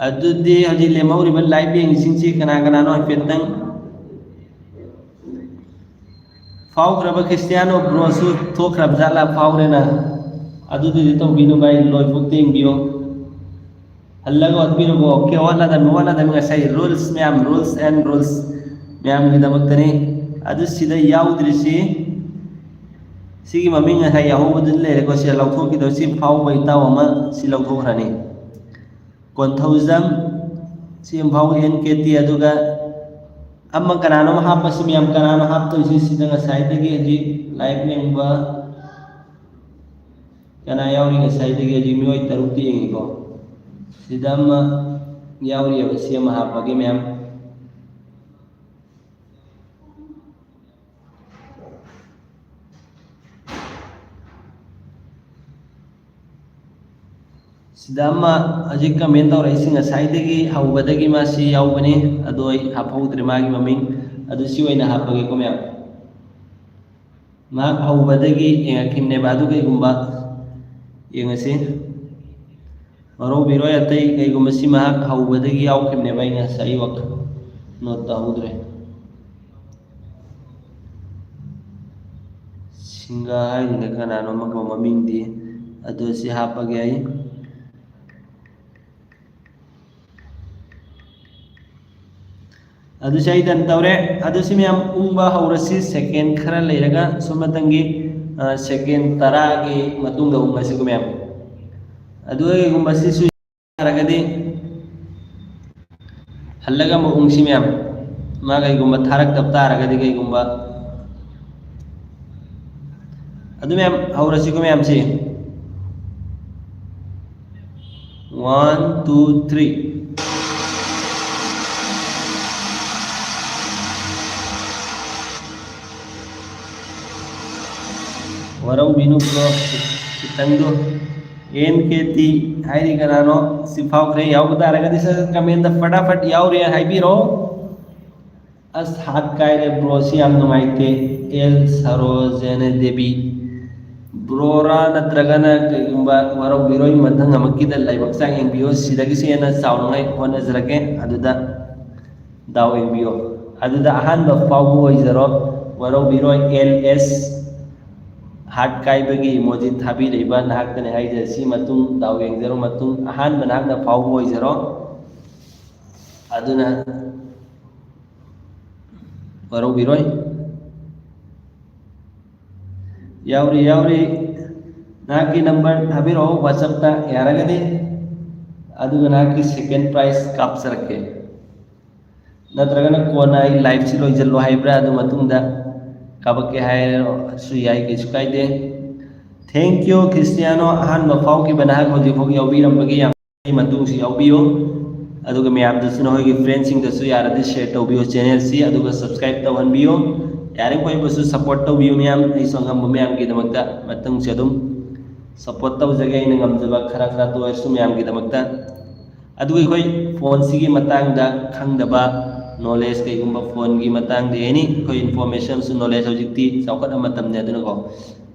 ꯑꯗꯨꯗꯤ ꯍꯧꯖꯤꯛ ꯂꯦꯝꯍꯧꯔꯤꯕ ꯂꯥꯏꯚ ꯌꯦꯡꯉꯤꯁꯤꯡꯁꯤ ꯀꯅꯥ ꯀꯅꯥꯅꯣ ꯍꯥꯏꯐꯦꯠꯇꯪ꯫ ꯐꯥꯎꯈ꯭ꯔꯕ ꯈ꯭ꯔꯤꯁꯇꯤꯌꯥꯅꯣ ꯕ꯭ꯔꯣꯁꯨ ꯊꯣꯛꯈ꯭ꯔꯕ ꯖꯥꯠꯂꯥ? ꯐꯥꯎꯔꯦꯅ? ꯑꯗꯨꯗꯨꯗꯤ ꯇꯧꯕꯤꯅꯨ ꯚꯥꯏ, ꯂꯣꯏꯐꯥꯎ ꯌꯦꯡꯕꯤꯌꯣ꯫ ꯍꯜꯂꯒ ꯍꯣꯠꯄꯤꯔꯕꯣ? ꯑꯣꯀꯦ, ꯍꯣꯠꯅꯗꯕꯅꯤ, ꯍꯣꯠꯅꯗꯕꯅꯤ꯫ ꯉꯁꯥꯏ rules ꯃꯌꯥꯝ, rules and rules ꯃꯌꯥꯝꯒꯤꯗꯃꯛꯇꯅꯤ꯫ ꯑꯗꯨ ꯁꯤꯗ ꯌꯥꯎꯗ꯭ꯔꯤꯁꯤ, ꯁꯤꯒꯤ ꯃꯃꯤꯡ ꯉꯁꯥꯏ ꯌꯥꯎꯍꯧꯕꯗꯨꯗꯤ ꯂꯩꯔꯦꯀꯣ꯫ ꯁꯤꯗ ꯂꯧꯊꯣꯛꯈꯤꯗꯧ, ꯁꯤ ꯐꯥꯎꯕ ꯏꯇꯥꯎ ꯑꯃ ꯁꯤ ꯂꯧꯊꯣꯛꯈ꯭ꯔꯅꯤ꯫ ꯀꯣꯟꯊꯧꯖꯝ, ꯁꯤ ꯑꯃ ꯐꯥꯎ, N K T꯫ ꯑꯗꯨꯒ ꯑꯃ ꯀꯅꯥꯅꯣꯝ ꯍꯥꯞꯄꯁꯤ ꯃꯌꯥꯝ, ꯀꯅꯥꯅꯣ ꯍꯥꯞꯇꯣꯏꯁꯤ? ꯁꯤꯗ ꯉꯁꯥꯏꯗꯒꯤ ꯍꯧꯖꯤꯛ ꯂꯥꯏꯚ ꯌꯦꯡꯕ ꯀꯅꯥ ꯌꯥꯎꯔꯤ? ꯉꯁꯥꯏꯗꯒꯤ ꯍꯧꯖꯤꯛ ꯃꯤꯑꯣꯏ ꯇꯔꯨꯛꯇꯤ ꯌꯦꯡꯉꯤꯀꯣ꯫ ꯁꯤꯗ ꯑꯃ ꯌꯥꯎꯔꯤꯑꯕ, ꯁꯤ ꯑꯃ ꯍꯥꯞꯄꯒꯦ ꯃꯌꯥꯝ꯫ ꯁꯤꯗ ꯑꯃ ꯍꯧꯖꯤꯛ comment ꯇꯧꯔꯛꯏꯁꯤ ꯉꯁꯥꯏꯗꯒꯤ ꯍꯧꯕꯗꯒꯤ ꯃꯥꯁꯤ ꯌꯥꯎꯕꯅꯤ, ꯑꯗꯣ ꯑꯩ ꯍꯥꯞꯍꯧꯗ꯭ꯔꯦ ꯃꯥꯒꯤ ꯃꯃꯤꯡ꯫ ꯑꯗꯨ ꯁꯤ ꯑꯣꯏꯅ ꯍꯥꯞꯄꯒꯦꯀꯣ ꯃꯌꯥꯝ꯫ ꯃꯍꯥꯛ ꯍꯧꯕꯗꯒꯤ ꯌꯦꯡꯉꯛꯈꯤꯕꯅꯦꯕ꯫ ꯑꯗꯨ ꯀꯩꯒꯨꯝꯕ ꯌꯦꯡꯉꯁꯤ꯫ ꯋꯥꯔꯧꯕꯤꯔꯣꯏ, ꯑꯇꯩ ꯀꯩꯒꯨꯝꯕ ꯁꯤ ꯃꯍꯥꯛ ꯍꯧꯕꯗꯒꯤ ꯌꯥꯎꯈꯤꯕꯅꯦꯕ, ꯑꯩꯅ ꯉꯁꯥꯏ ꯋꯥꯈꯜ note ꯇꯧꯍꯧꯗ꯭ꯔꯦ꯫ ꯁꯤꯡꯒꯥ ꯍꯥꯏꯔꯤꯅ ꯀꯅꯥꯅꯣ ꯑꯃꯒ ꯃꯃꯤꯡꯗꯤ, ꯑꯗꯨ ꯁꯤ ꯍꯥꯞꯄꯒꯦ ꯑꯩ꯫ ꯑꯗꯨꯁꯨ ꯑꯩ done ꯇꯧꯔꯦ꯫ ꯑꯗꯨꯁꯨ ꯃꯌꯥꯝ ꯎꯪꯕ ꯍꯧꯔꯁꯤ꯫ Second ꯈꯔ ꯂꯩꯔꯒ ꯁꯣꯝ ꯃꯇꯝꯒꯤ, ꯑ, second ꯇꯔꯥꯒꯤ ꯃꯇꯨꯡꯗ ꯎꯪꯉꯁꯤꯀꯣ ꯃꯌꯥꯝ꯫ ꯑꯗꯨ ꯀꯩꯒꯨꯝꯕ ꯁꯤꯁꯨ ꯌꯥꯔꯒꯗꯤ ꯍꯜꯂꯒ ꯑꯃꯨꯛ ꯎꯪꯁꯤ ꯃꯌꯥꯝ꯫ ꯃꯥ ꯀꯩꯒꯨꯝꯕ ꯊꯥꯔꯛꯇꯕ ꯇꯥꯔꯒꯗꯤ, ꯀꯩꯒꯨꯝꯕ ꯑꯗꯨ ꯃꯌꯥꯝ ꯍꯧꯔꯁꯤꯀꯣ ꯃꯌꯥꯝꯁꯤ꯫ One, two, three. ꯋꯥꯔꯧꯕꯤꯅꯨ bro, ꯈꯤꯇꯪꯗꯣ꯫ N K T ꯍꯥꯏꯔꯤ ꯀꯅꯥꯅꯣ? ꯁꯤ ꯐꯥꯎꯈ꯭ꯔꯦ꯫ ꯌꯥꯎꯕ ꯇꯥꯔꯒꯗꯤ ꯁꯠ ꯁꯠ comment ꯐꯇꯥꯐꯠ ꯌꯥꯎꯔꯦ ꯍꯥꯏꯕꯤꯔꯣ꯫ ꯑꯁ, ꯍꯥꯠ ꯀꯥꯏꯔꯦ bro, ꯁꯤ ꯌꯥꯝ ꯅꯨꯡꯉꯥꯏꯇꯦ꯫ ꯑꯦꯜ ꯁꯔꯣꯖꯅ ꯗꯦꯕꯤ꯫ ꯕ꯭ꯔꯣꯔꯥ ꯅꯠꯇ꯭ꯔꯒꯅ ꯀꯩꯒꯨꯝꯕ ꯋꯥꯔꯧꯕꯤꯔꯣꯏ, ꯃꯊꯪ ꯑꯃꯨꯛꯀꯤꯗ ꯂꯥꯏꯕꯛ ꯆꯥꯡ ꯌꯦꯡꯕꯤꯌꯣ, ꯁꯤꯗꯒꯤꯁꯨ ꯍꯦꯟꯅ ꯆꯥꯎꯅꯉꯥꯏ ꯍꯣꯠꯅꯖꯔꯛꯀꯦ꯫ ꯑꯗꯨꯗ ꯗꯥꯎ ꯌꯦꯡꯕꯤꯌꯣ꯫ ꯑꯗꯨꯗ ꯑꯍꯥꯟꯕ ꯐꯥꯎꯕ ꯑꯣꯏꯖꯔꯣ, ꯋꯥꯔꯧꯕꯤꯔꯣꯏ꯫ ꯑꯦꯜ ꯑꯦꯁ ꯍꯥꯔꯠ ꯀꯥꯏꯕꯒꯤ ꯏꯃꯣꯖꯤ ꯊꯥꯕꯤꯔꯛꯏꯕ ꯅꯍꯥꯛꯇꯅꯤ ꯍꯥꯏꯖꯔꯤꯁꯤ꯫ ꯃꯇꯨꯡ ꯗꯥꯎ ꯌꯦꯡꯖꯔꯣ, ꯃꯇꯨꯡ ꯑꯍꯥꯟꯕ ꯅꯍꯥꯛꯅ ꯐꯥꯎꯕ ꯑꯣꯏꯖꯔꯣ꯫ ꯑꯗꯨꯅ ꯋꯥꯔꯧꯕꯤꯔꯣꯏ꯫ ꯌꯥꯎꯔꯤ, ꯌꯥꯎꯔꯤ꯫ ꯅꯍꯥꯛꯀꯤ ꯅꯝꯕꯔ ꯊꯥꯕꯤꯔꯛꯑꯣ WhatsApp-ꯇ ꯌꯥꯔꯒꯗꯤ, ꯑꯗꯨꯒ ꯅꯍꯥꯛꯀꯤ ꯁꯦꯀꯦꯟ ꯄ꯭ꯔꯥꯏꯖ ꯀꯥꯞꯆꯔꯛꯀꯦ꯫ ꯅꯠꯇ꯭ꯔꯒꯅ ꯀꯣꯟꯅ ꯑꯩ ꯂꯥꯏꯐꯁꯤ ꯂꯣꯏꯁꯤꯜꯂꯣ ꯍꯥꯏꯕ꯭ꯔꯥ, ꯑꯗꯨ ꯃꯇꯨꯡꯗ ꯀꯥꯄꯛꯀꯦ ꯍꯥꯏꯔꯁꯨ ꯌꯥꯏ, ꯀꯩꯁꯨ ꯀꯥꯏꯗꯦ꯫ Thank you, Cristiano. ꯑꯍꯥꯟꯕ ꯐꯥꯎꯈꯤꯕ ꯅꯍꯥꯛ ꯍꯧꯖꯤꯛ ꯐꯥꯎ ꯌꯥꯎꯕꯤꯔꯝꯕꯒꯤ ꯌꯥꯝ ꯃꯇꯨꯡꯁꯨ ꯌꯥꯎꯕꯤꯌꯨ꯫ ꯑꯗꯨꯒ ꯃꯌꯥꯝꯗꯁꯨ, ꯅꯈꯣꯏꯒꯤ ꯐ꯭ꯔꯦꯟꯁꯤꯡꯗꯁꯨ ꯌꯥꯔꯗꯤ ꯁꯤꯌꯔ ꯇꯧꯕꯤꯌꯨ ꯆꯦꯅꯦꯜꯁꯤ, ꯑꯗꯨꯒ ꯁꯕꯁꯀ꯭ꯔꯥꯏꯕ ꯇꯧꯍꯟꯕꯤꯌꯨ꯫ ꯌꯥꯔꯤꯕꯃꯈꯩꯕꯨꯁꯨ ꯁꯞꯄꯣꯔꯠ ꯇꯧꯕꯤꯌꯨ ꯃꯌꯥꯝ꯫ ꯑꯩꯁꯨ ꯑꯉꯝꯕ ꯃꯌꯥꯝꯒꯤꯗꯃꯛꯇ ꯃꯇꯨꯡꯁꯨ ꯑꯗꯨꯝ ꯁꯞꯄꯣꯔꯠ ꯇꯧꯖꯒꯦ, ꯑꯩꯅ ꯉꯝꯖꯕ ꯈꯔ ꯈꯔꯇ ꯑꯣꯏꯔꯁꯨ ꯃꯌꯥꯝꯒꯤꯗꯃꯛꯇ꯫ ꯑꯗꯨꯒ ꯑꯩꯈꯣꯏ ꯐꯣꯟꯁꯤꯒꯤ ꯃꯇꯥꯡꯗ ꯈꯪꯗꯕ ꯅꯣꯂꯦꯖ, ꯀꯩꯒꯨꯝꯕ ꯐꯣꯟꯒꯤ ꯃꯇꯥꯡꯗ ꯑꯦꯅꯤ ꯑꯩꯈꯣꯏ ꯏꯟꯐꯣꯔꯃꯦꯁꯟꯁꯨ, ꯅꯣꯂꯦꯖ ꯍꯧꯖꯤꯛꯇꯤ ꯆꯥꯎꯈꯠꯂ ꯃꯇꯝꯅꯤ, ꯑꯗꯨꯅꯀꯣ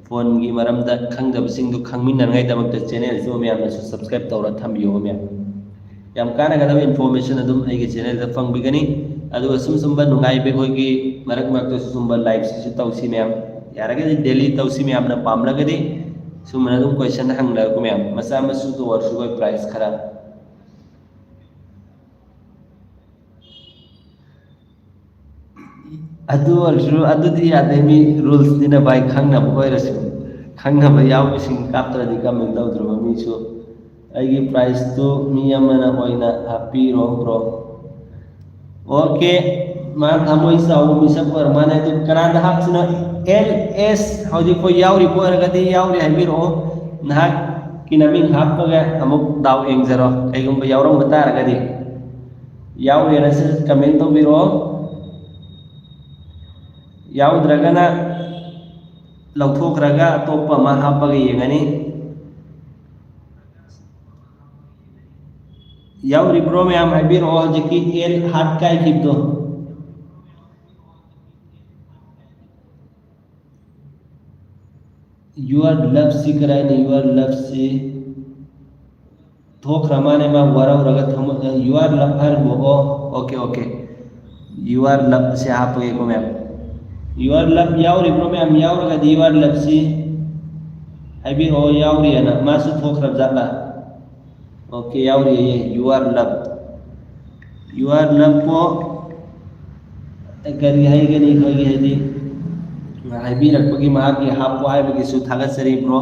ꯐꯣꯟꯒꯤ ꯃꯔꯝꯗ ꯈꯪꯗꯕꯁꯤꯡꯗꯨ ꯈꯪꯃꯤꯟꯅꯅꯉꯥꯏꯗꯃꯛꯇ ꯆꯦꯅꯦꯜꯁꯨ ꯃꯌꯥꯝꯅꯁꯨ ꯁꯕꯁꯀ꯭ꯔꯥꯏꯕ ꯇꯧꯔ ꯊꯝꯕꯤꯌꯣ ꯃꯌꯥꯝ꯫ ꯌꯥꯝ ꯀꯥꯟꯅꯒꯗꯕ ꯏꯟꯐꯣꯔꯃꯦꯁꯟ ꯑꯗꯨꯝ ꯑꯩꯒꯤ ꯆꯦꯅꯦꯜꯗ ꯐꯪꯕꯤꯒꯅꯤ꯫ ꯑꯗꯨꯒ ꯁꯨꯝ ꯁꯨꯝꯕ ꯅꯨꯡꯉꯥꯏꯕ ꯑꯩꯈꯣꯏꯒꯤ ꯃꯔꯛ ꯃꯔꯛꯇꯁꯨ ꯁꯨꯝꯕ ꯂꯥꯏꯐꯁꯤꯁꯨ ꯇꯧꯁꯤ ꯃꯌꯥꯝ꯫ ꯌꯥꯔꯒꯗꯤ ꯗꯦꯂꯤ ꯇꯧꯁꯤ, ꯃꯌꯥꯝꯅ ꯄꯥꯝꯂꯒꯗꯤ꯫ ꯁꯨꯝꯕꯅ ꯑꯗꯨꯝ ꯀꯣꯏꯁꯟ ꯍꯪꯅꯔꯛꯄ ꯃꯌꯥꯝ, ꯃꯆꯥ ꯃꯁꯨꯗ ꯑꯣꯏꯔꯁꯨ ꯑꯩꯈꯣꯏ ꯄ꯭ꯔꯥꯏꯖ ꯈꯔ꯫ ꯑꯗꯨ ꯑꯣꯏꯔꯁꯨ ꯑꯗꯨꯗꯤ ꯌꯥꯗꯦ, ꯃꯤ ꯔꯨꯜꯁꯅꯤꯅ ꯚꯥꯏ, ꯈꯪꯅꯕ ꯑꯣꯏꯔꯁꯨ꯫ ꯈꯪꯅꯕ ꯌꯥꯎꯕꯁꯤꯡ ꯀꯥꯞꯇ꯭ꯔꯗꯤ ꯀꯃꯦꯟ ꯇꯧꯗ꯭ꯔꯕ ꯃꯤꯁꯨ꯫ ꯑꯩꯒꯤ ꯄ꯭ꯔꯥꯏꯖꯇꯨ ꯃꯤ ꯑꯃꯅ ꯑꯣꯏꯅ ꯍꯥꯞꯄꯤꯔꯣ ꯕ꯭ꯔꯣ꯫ ꯑꯣꯀꯦ, ꯃꯥ ꯊꯃꯣꯏ ꯆꯥꯎꯕ ꯃꯤꯁꯛ ꯑꯣꯏꯔ ꯃꯥꯅꯦ꯫ ꯑꯗꯨ ꯀꯅꯥꯗ ꯍꯥꯞꯁꯤꯅꯣ? ꯑꯦꯜ ꯑꯦꯁ ꯍꯧꯖꯤꯛꯐꯥꯎ ꯌꯥꯎꯔꯤꯕ ꯑꯣꯏꯔꯒꯗꯤ ꯌꯥꯎꯔꯤ ꯍꯥꯏꯕꯤꯔꯛꯑꯣ꯫ ꯅꯍꯥꯛꯀꯤ ꯅꯃꯤꯡ ꯍꯥꯞꯄꯒ ꯑꯃꯨꯛ ꯗꯥꯎ ꯌꯦꯡꯖꯔꯣ, ꯀꯩꯒꯨꯝꯕ ꯌꯥꯎꯔꯝꯕ ꯇꯥꯔꯒꯗꯤ꯫ ꯌꯥꯎꯔꯦꯅ ꯁꯤ ꯀꯃꯦꯟ ꯇꯧꯕꯤꯔꯛꯑꯣ꯫ ꯌꯥꯎꯗ꯭ꯔꯒꯅ ꯂꯧꯊꯣꯛꯈ꯭ꯔꯒ ꯑꯇꯣꯞꯄ ꯑꯃ ꯍꯥꯞꯄꯒ ꯌꯦꯡꯉꯅꯤ꯫ ꯌꯥꯎꯔꯤꯕ꯭ꯔꯣ ꯃꯌꯥꯝ? ꯍꯥꯏꯕꯤꯔꯛꯑꯣ ꯍꯧꯖꯤꯛꯀꯤ ꯑꯦꯜ ꯍꯥꯔꯠ ꯀꯥꯏꯈꯤꯕꯗꯣ꯫ Your love ꯁꯤ ꯀꯗꯥꯏꯅꯣ? Your love ꯁꯤ ꯊꯣꯛꯈ꯭ꯔ ꯃꯥꯅꯦ, ꯃꯥ ꯋꯥꯔꯧꯔꯒ ꯊꯃꯣꯏ, your love ꯍꯥꯏꯔꯝꯃꯣ꯫ ꯑꯣ, okay, okay, your love ꯁꯦ ꯍꯥꯞꯄꯒꯦꯀꯣ ꯃꯌꯥꯝ꯫ Your love ꯌꯥꯎꯔꯤꯕ꯭ꯔꯣ ꯃꯌꯥꯝ? ꯌꯥꯎꯔꯒꯗꯤ your love ꯁꯤ ꯍꯥꯏꯕꯤꯔꯛꯑꯣ, ꯌꯥꯎꯔꯤꯑꯅ꯫ ꯃꯥꯁꯨ ꯊꯣꯛꯈ꯭ꯔꯕ ꯖꯥꯠꯂꯥ? Okay, ꯌꯥꯎꯔꯤꯑꯦ, your love꯫ Your love ꯄꯣ ꯀꯔꯤ ꯍꯥꯏꯒꯅꯤ ꯑꯩꯈꯣꯏꯒꯤ, ꯍꯥꯏꯗꯤ ꯍꯥꯏꯕꯤꯔꯛꯄꯒꯤ, ꯃꯍꯥꯛꯀꯤ ꯍꯥꯞꯄꯣ ꯍꯥꯏꯕꯒꯤꯁꯨ ꯊꯥꯒꯠꯆꯔꯤ bro꯫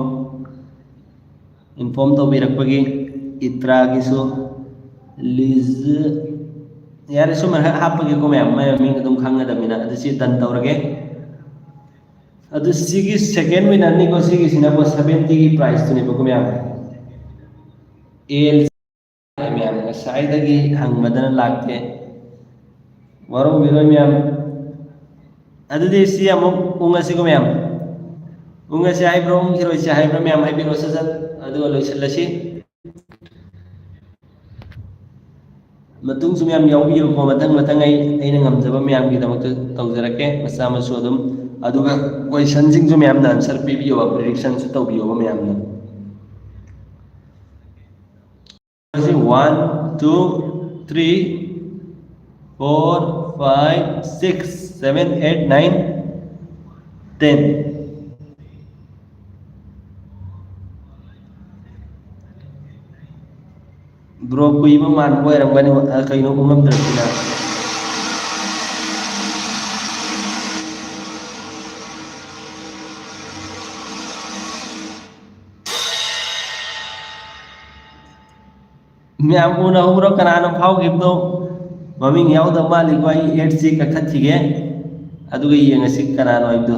Inform ꯇꯧꯕꯤꯔꯛꯄꯒꯤ ꯏꯇ꯭ꯔꯥꯒꯤꯁꯨ꯫ ꯂꯤꯖ, ꯌꯥꯔꯦ, ꯁꯨꯝ ꯍꯥꯏ-, ꯍꯥꯞꯄꯒꯦꯀꯣ ꯃꯌꯥꯝ, ꯃꯥꯏ ꯃꯃꯤꯡ ꯑꯗꯨꯝ ꯈꯪꯒꯗꯕꯅꯤꯅ꯫ ꯑꯗꯨ ꯁꯤ done ꯇꯧꯔꯒꯦ꯫ ꯑꯗꯨ ꯁꯤꯒꯤ second winner ꯅꯤꯀꯣ, ꯁꯤꯒꯤꯁꯤꯅꯀꯣ seventy ꯒꯤ prize ꯇꯨꯅꯦꯕꯀꯣ ꯃꯌꯥꯝ꯫ ꯑꯦꯜ ꯃꯌꯥꯝ ꯉꯁꯥꯏꯗꯒꯤ ꯍꯪꯕꯗꯅ ꯂꯥꯛꯇꯦ, ꯋꯥꯔꯧꯕꯤꯔꯣꯏ ꯃꯌꯥꯝ꯫ ꯑꯗꯨꯗꯤ ꯁꯤ ꯑꯃꯨꯛ ꯎꯪꯉꯁꯤꯀꯣ ꯃꯌꯥꯝ꯫ ꯎꯪꯉꯁꯤ ꯍꯥꯏꯕ꯭ꯔꯣ, ꯎꯪꯈꯤꯔꯣꯏꯁꯤ ꯍꯥꯏꯕ꯭ꯔꯣ ꯃꯌꯥꯝ? ꯍꯥꯏꯕꯤꯔꯣ ꯁꯠ ꯁꯠ, ꯑꯗꯨꯒ ꯂꯣꯏꯁꯤꯜꯂꯁꯤ꯫ ꯃꯇꯨꯡꯁꯨ ꯃꯌꯥꯝ ꯌꯥꯎꯕꯤꯌꯨꯀꯣ, ꯃꯊꯪ ꯃꯊꯪ ꯑꯩ, ꯑꯩꯅ ꯉꯝꯖꯕ ꯃꯌꯥꯝꯒꯤꯗꯃꯛꯇ ꯇꯧꯖꯔꯛꯀꯦ, ꯃꯆꯥ ꯃꯁꯨ ꯑꯗꯨꯝ꯫ ꯑꯗꯨꯒ question ꯁꯤꯡꯁꯨ ꯃꯌꯥꯝꯅ answer ꯄꯤꯕꯤꯌꯣꯕ, prediction ꯁꯨ ꯇꯧꯕꯤꯌꯣꯕ ꯃꯌꯥꯝꯅ꯫ ꯁꯤ one, two, three, four, five, six, seven, eight, nine, ten꯫ Bro, ꯀꯨꯏꯕ ꯃꯥꯟꯕ ꯑꯣꯏꯔꯝꯒꯅꯤ, ꯑ, ꯀꯩꯅꯣ ꯎꯪꯉꯝꯗ꯭ꯔꯁꯤꯅ꯫ ꯃꯌꯥꯝ ꯎꯅꯍꯧꯕ꯭ꯔꯣ? ꯀꯅꯥꯅꯣ ꯐꯥꯎꯈꯤꯕꯅꯣ? ꯃꯃꯤꯡ ꯌꯥꯎꯗꯕ ꯃꯥꯜꯂꯤꯀꯣ꯫ ꯑꯩ ads ꯁꯤ ꯀꯛꯊꯠꯈꯤꯒꯦ, ꯑꯗꯨꯒ ꯌꯦꯡꯉꯁꯤ ꯀꯅꯥꯅꯣ ꯍꯥꯏꯕꯗꯣ꯫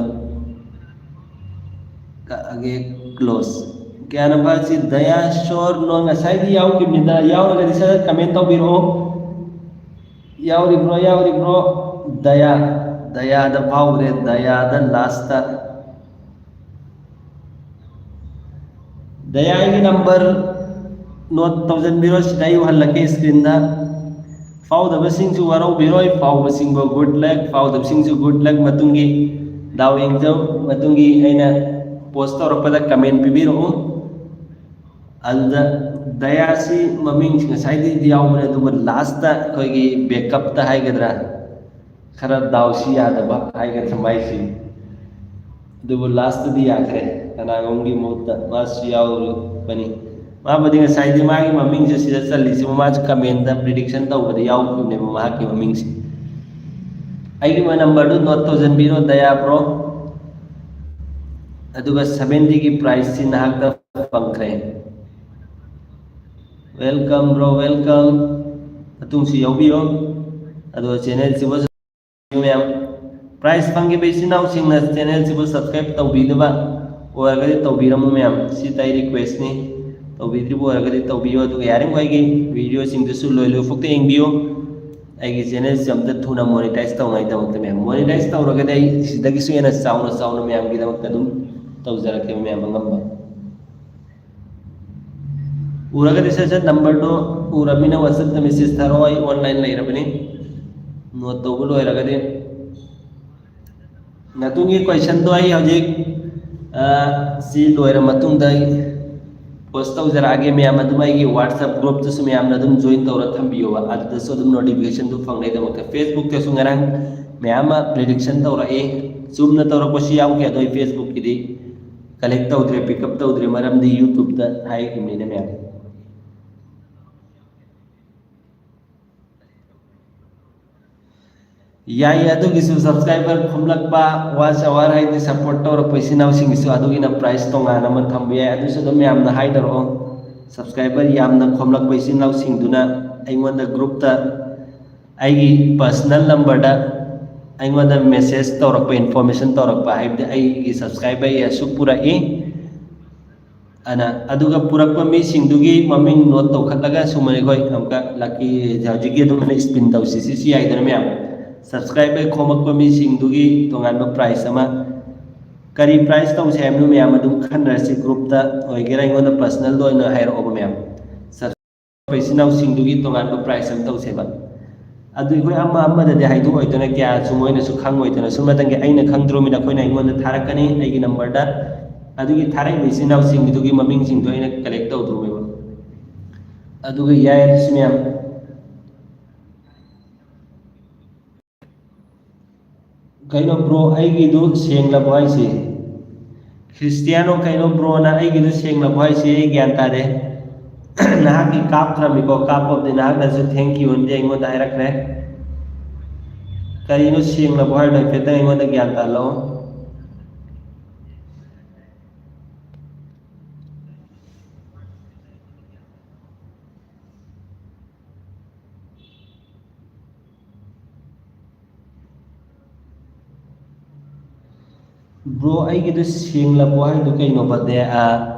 ꯀꯛꯑꯒꯦ, close꯫ ꯀꯌꯥ number ꯁꯤ? ꯗꯌꯥ ꯁꯣꯔ ꯅꯣ ꯉꯁꯥꯏꯗꯤ ꯌꯥꯎꯈꯤꯕꯅꯤꯗ, ꯌꯥꯎꯔꯒꯗꯤ ꯁꯠ ꯁꯠ comment ꯇꯧꯕꯤꯔꯛꯑꯣ꯫ ꯌꯥꯎꯔꯤꯕ꯭ꯔꯣ, ꯌꯥꯎꯔꯤꯕ꯭ꯔꯣ? ꯗꯌꯥ, ꯗꯌꯥꯗ ꯐꯥꯎꯈ꯭ꯔꯦ, ꯗꯌꯥꯗ last꯫ ꯗꯌꯥꯒꯤ number note ꯇꯧꯁꯤꯟꯕꯤꯔꯣ, ꯁꯤꯗ ꯑꯩ ꯎꯍꯜꯂꯛꯀꯦ screen ꯗ꯫ ꯐꯥꯎꯗꯕꯁꯤꯡꯁꯨ ꯋꯥꯔꯧꯕꯤꯔꯣꯏ, ꯐꯥꯎꯕꯁꯤꯡꯕꯨ good luck, ꯐꯥꯎꯗꯕꯁꯤꯡꯁꯨ good luck꯫ ꯃꯇꯨꯡꯒꯤ ꯗꯥꯎ ꯌꯦꯡꯖꯧ, ꯃꯇꯨꯡꯒꯤ ꯑꯩꯅ ꯄꯣꯁ ꯇꯧꯔꯛꯄꯗ ꯀꯃꯦꯟ ꯄꯤꯕꯤꯔꯛꯎ꯫ ꯑꯗꯨꯗ ꯗꯌꯥꯁꯤ ꯃꯃꯤꯡꯁꯤ ꯉꯁꯥꯏꯗꯩꯗꯤ ꯌꯥꯎꯕꯅꯦ, ꯑꯗꯨꯒ ꯂꯥꯁꯇ ꯑꯩꯈꯣꯏꯒꯤ ꯕꯦꯛꯀꯞꯇ ꯍꯥꯏꯒꯗ꯭ꯔꯥ, ꯈꯔ ꯗꯥꯎꯁꯤ ꯌꯥꯗꯕ ꯍꯥꯏꯒꯗ꯭ꯔꯥ ꯃꯥꯏꯁꯤ, ꯑꯗꯨꯕꯨ ꯂꯥꯁꯇꯗꯤ ꯌꯥꯈ꯭ꯔꯦ꯫ ꯀꯅꯥꯒꯨꯝꯕꯒꯤ ꯃꯍꯨꯠꯇ ꯃꯥꯁꯨ ꯌꯥꯎꯔꯨꯕꯅꯤ꯫ ꯃꯥꯕꯨꯗꯤ ꯉꯁꯥꯏꯗꯤ ꯃꯥꯒꯤ ꯃꯃꯤꯡꯁꯦ ꯁꯤꯗ ꯆꯜꯂꯤꯁꯤꯕꯨ ꯃꯥꯁꯨ ꯀꯃꯦꯟꯗ ꯄ꯭ꯔꯤꯗꯤꯛꯁꯟ ꯇꯧꯕꯗ ꯌꯥꯎꯈꯤꯕꯅꯦꯕ ꯃꯍꯥꯛꯀꯤ ꯃꯃꯤꯡꯁꯦ꯫ ꯑꯩꯒꯤ ꯅꯝꯕꯔꯗꯨ ꯅꯣꯠ ꯇꯧꯁꯤꯟꯕꯤꯔꯣ ꯗꯌꯥ ꯕ꯭ꯔꯣ꯫ ꯑꯗꯨꯒ ꯁꯚꯦꯟꯇꯤꯒꯤ ꯄ꯭ꯔꯥꯏꯁꯁꯤ ꯅꯍꯥꯛꯇ ꯐꯪꯈ꯭ꯔꯦ꯫ Welcome bro, welcome. ꯃꯇꯨꯡꯁꯨ ꯌꯥꯎꯕꯤꯌꯣ꯫ ꯑꯗꯣ ꯆꯦꯅꯦꯜꯁꯤꯕꯨ ꯃꯌꯥꯝ, ꯄ꯭ꯔꯥꯏꯖ ꯐꯪꯈꯤꯕ ꯏꯆꯤꯟ ꯏꯅꯥꯎꯁꯤꯡꯅ ꯆꯦꯅꯦꯜꯁꯤꯕꯨ ꯁꯕꯁꯀ꯭ꯔꯥꯏꯕ ꯇꯧꯕꯤꯗꯕ ꯑꯣꯏꯔꯒꯗꯤ ꯇꯧꯕꯤꯔꯝꯃꯨ ꯃꯌꯥꯝ, ꯁꯤꯇ ꯑꯩ ꯔꯤꯀ꯭ꯋꯦꯁꯅꯤ꯫ ꯇꯧꯕꯤꯗ꯭ꯔꯤꯕ ꯑꯣꯏꯔꯒꯗꯤ ꯇꯧꯕꯤꯌꯨ꯫ ꯑꯗꯨꯒ ꯌꯥꯔꯤꯕꯃꯈꯩꯒꯤ ꯚꯤꯗꯤꯑꯣꯁꯤꯡꯗꯨꯁꯨ ꯂꯣꯏ ꯂꯣꯏꯐꯥꯎꯇ ꯌꯦꯡꯕꯤꯌꯨ꯫ ꯑꯩꯒꯤ ꯆꯦꯅꯦꯜꯁꯤ ꯑꯝꯇ ꯊꯨꯅ ꯃꯣꯅꯤꯇꯥꯏꯖ ꯇꯧꯅꯉꯥꯏꯗꯃꯛꯇ ꯃꯌꯥꯝ, ꯃꯣꯅꯤꯇꯥꯏꯖ ꯇꯧꯔꯒꯗꯤ ꯑꯩ ꯁꯤꯗꯒꯤꯁꯨ ꯍꯦꯟꯅ ꯆꯥꯎꯅ ꯆꯥꯎꯅ ꯃꯌꯥꯝꯒꯤꯗꯃꯛꯇ ꯑꯗꯨꯝ ꯇꯧꯖꯔꯛꯀꯦꯕ ꯃꯌꯥꯝ ꯑꯉꯝꯕ꯫ ꯎꯔꯒꯗꯤ ꯁꯠ ꯁꯠ ꯅꯝꯕꯔꯗꯣ ꯎꯔꯕꯅꯤꯅ WhatsApp-ꯇ ꯃꯦꯁꯦꯖ ꯊꯥꯔꯛꯑꯣ, ꯑꯩ ꯑꯣꯟꯂꯥꯏꯟ ꯂꯩꯔꯕꯅꯤ꯫ ꯅꯣꯠ ꯇꯧꯕ ꯂꯣꯏꯔꯒꯗꯤ ꯃꯇꯨꯡꯒꯤ ꯀꯣꯏꯁꯟꯗꯣ ꯑꯩ ꯍꯧꯖꯤꯛ, ꯑ, ꯁꯤ ꯂꯣꯏꯔ ꯃꯇꯨꯡꯗ ꯑꯩ ꯄꯣꯁ ꯇꯧꯖꯔꯛꯑꯒꯦ꯫ ꯃꯌꯥꯝ ꯑꯗꯨꯝ ꯑꯩꯒꯤ WhatsApp group-ꯇꯁꯨ ꯃꯌꯥꯝꯅ ꯑꯗꯨꯝ join ꯇꯧꯔ ꯊꯝꯕꯤꯌꯣꯕ, ꯑꯗꯨꯗꯁꯨ ꯑꯗꯨꯝ notification-ꯗꯨ ꯐꯪꯅꯩꯗꯃꯛꯇ꯫ Facebook-ꯇꯁꯨ ꯉꯔꯥꯡ ꯃꯌꯥꯝ ꯑꯃ prediction ꯇꯧꯔꯛꯏ, ꯆꯨꯝꯅ ꯇꯧꯔꯛꯄꯁꯨ ꯌꯥꯎꯈꯤ, ꯑꯗꯣ ꯑꯩ Facebook-ꯀꯤꯗꯤ collect ꯇꯧꯗ꯭ꯔꯦ, pick up ꯇꯧꯗ꯭ꯔꯦ, ꯃꯔꯝꯗꯤ YouTube-ꯇ ꯍꯥꯏꯈꯤꯕꯅꯤꯅ ꯃꯌꯥꯝ꯫ ꯌꯥꯏꯌꯦ, ꯑꯗꯨꯒꯤꯁꯨ subscriber ꯈꯣꯝꯂꯛꯄ, watch hour ꯍꯥꯏꯗꯤ support ꯇꯧꯔꯛꯄ ꯏꯆꯤꯟ ꯏꯅꯥꯎꯁꯤꯡꯒꯤꯁꯨ ꯑꯗꯨꯒꯤꯅ prize ꯇꯣꯉꯥꯟꯅ ꯑꯃ ꯊꯝꯕ ꯌꯥꯏ, ꯑꯗꯨꯁꯨ ꯑꯗꯨꯝ ꯃꯌꯥꯝꯅ ꯍꯥꯏꯅꯔꯛꯑꯣ꯫ Subscriber ꯌꯥꯝꯅ ꯈꯣꯝꯂꯛꯄ ꯏꯆꯤꯟ ꯏꯅꯥꯎꯁꯤꯡꯗꯨꯅ ꯑꯩꯉꯣꯟꯗ group-ꯇ ꯑꯩꯒꯤ personal number-ꯗ ꯑꯩꯉꯣꯟꯗ message ꯇꯧꯔꯛꯄ, information ꯇꯧꯔꯛꯄ, ꯍꯥꯏꯕꯗꯤ ꯑꯩꯒꯤ subscriber ꯑꯁꯨꯛ ꯄꯨꯔꯛꯏ, ꯑꯅ, ꯑꯗꯨꯒ ꯄꯨꯔꯛꯄ ꯃꯤꯁꯤꯡꯗꯨꯒꯤ ꯃꯃꯤꯡ ꯅꯣꯠ ꯇꯧꯈꯠꯂꯒ ꯁꯨꯃꯥꯏꯅ ꯑꯩꯈꯣꯏ ꯑꯃꯨꯛꯀ lucky ꯍꯧꯖꯤꯛꯀꯤ ꯑꯗꯨꯃꯥꯏꯅ spin ꯇꯧꯁꯤ, ꯁꯤꯁꯨ ꯌꯥꯏꯗꯅ ꯃꯌꯥꯝ꯫ Subscriber ꯈꯣꯝꯃꯛꯄ ꯃꯤꯁꯤꯡꯗꯨꯒꯤ ꯇꯣꯉꯥꯟꯕ prize ꯑꯃ꯫ ꯀꯔꯤ prize ꯇꯧꯁꯦ ꯍꯥꯏꯕꯅꯣ ꯃꯌꯥꯝ ꯑꯗꯨꯝ ꯈꯟꯅꯔꯁꯤ, group-ꯇ ꯑꯣꯏꯒꯦꯔꯥ ꯑꯩꯉꯣꯟꯗ personal-ꯗ ꯑꯣꯏꯅ ꯍꯥꯏꯔꯛꯑꯣꯕ ꯃꯌꯥꯝ꯫ ꯏꯆꯤꯟ ꯏꯅꯥꯎꯁꯤꯡꯗꯨꯒꯤ ꯇꯣꯉꯥꯟꯕ prize ꯑꯃ ꯇꯧꯁꯦꯕ꯫ ꯑꯗꯨ ꯑꯩꯈꯣꯏ ꯑꯃ ꯑꯃꯗꯗꯤ ꯍꯥꯏꯗꯣꯛꯑꯣꯏꯗꯅ, ꯀꯌꯥꯁꯨ ꯃꯣꯏꯅꯁꯨ ꯈꯪꯉꯣꯏꯗꯅ, ꯁꯨꯝ ꯃꯇꯝꯒꯤ ꯑꯩꯅ ꯈꯪꯗ꯭ꯔꯣꯃꯤꯅ ꯑꯩꯈꯣꯏꯅ ꯑꯩꯉꯣꯟꯗ ꯊꯥꯔꯛꯀꯅꯤ, ꯑꯩꯒꯤ number-ꯗ ꯑꯗꯨꯒꯤ ꯊꯥꯔꯛꯏꯕ ꯏꯆꯤꯟ ꯏꯅꯥꯎꯁꯤꯡꯗꯨꯒꯤ ꯃꯃꯤꯡꯁꯤꯡꯗꯣ ꯑꯩꯅ ꯀꯂꯦꯛ ꯇꯧꯗ꯭ꯔꯣꯃꯦꯕ꯫ ꯑꯗꯨꯒ ꯌꯥꯏ ꯑꯗꯨꯁꯨ ꯃꯌꯥꯝ꯫ ꯀꯩꯅꯣ ꯕ꯭ꯔꯣ, ꯑꯩꯒꯤꯗꯨ ꯁꯦꯡꯂꯕꯣ ꯍꯥꯏꯁꯦ? ꯈ꯭ꯔꯤꯁꯇꯤꯌꯥꯅꯣ, ꯀꯩꯅꯣ ꯕ꯭ꯔꯣꯅ ꯑꯩꯒꯤꯗꯨ ꯁꯦꯡꯂꯕꯣ ꯍꯥꯏꯁꯦ? ꯑꯩ ꯒ꯭ꯌꯥꯟ ꯇꯥꯗꯦ꯫ ꯅꯍꯥꯛꯀꯤ ꯀꯥꯞꯇ꯭ꯔꯝꯃꯤꯀꯣ, ꯀꯥꯞꯄꯕꯨꯗꯤ ꯅꯍꯥꯛꯅꯁꯨ thank you ꯑꯅꯗꯤ ꯑꯩꯉꯣꯟꯗ ꯍꯥꯏꯔꯛꯈ꯭ꯔꯦ꯫ ꯀꯔꯤꯅꯣ ꯁꯦꯡꯂꯕꯣ ꯍꯥꯏꯔꯤꯗꯣ? ꯍꯥꯏꯐꯦꯠꯇꯪ ꯑꯩꯉꯣꯟꯗ ꯒ꯭ꯌꯥꯟ ꯇꯥꯍꯜꯂꯛꯑꯣ꯫ ꯕ꯭ꯔꯣ, ꯑꯩꯒꯤꯗꯨ ꯁꯦꯡꯂꯕꯣ ꯍꯥꯏꯗꯨ ꯀꯩꯅꯣꯕ? ꯗꯦ, ꯑ,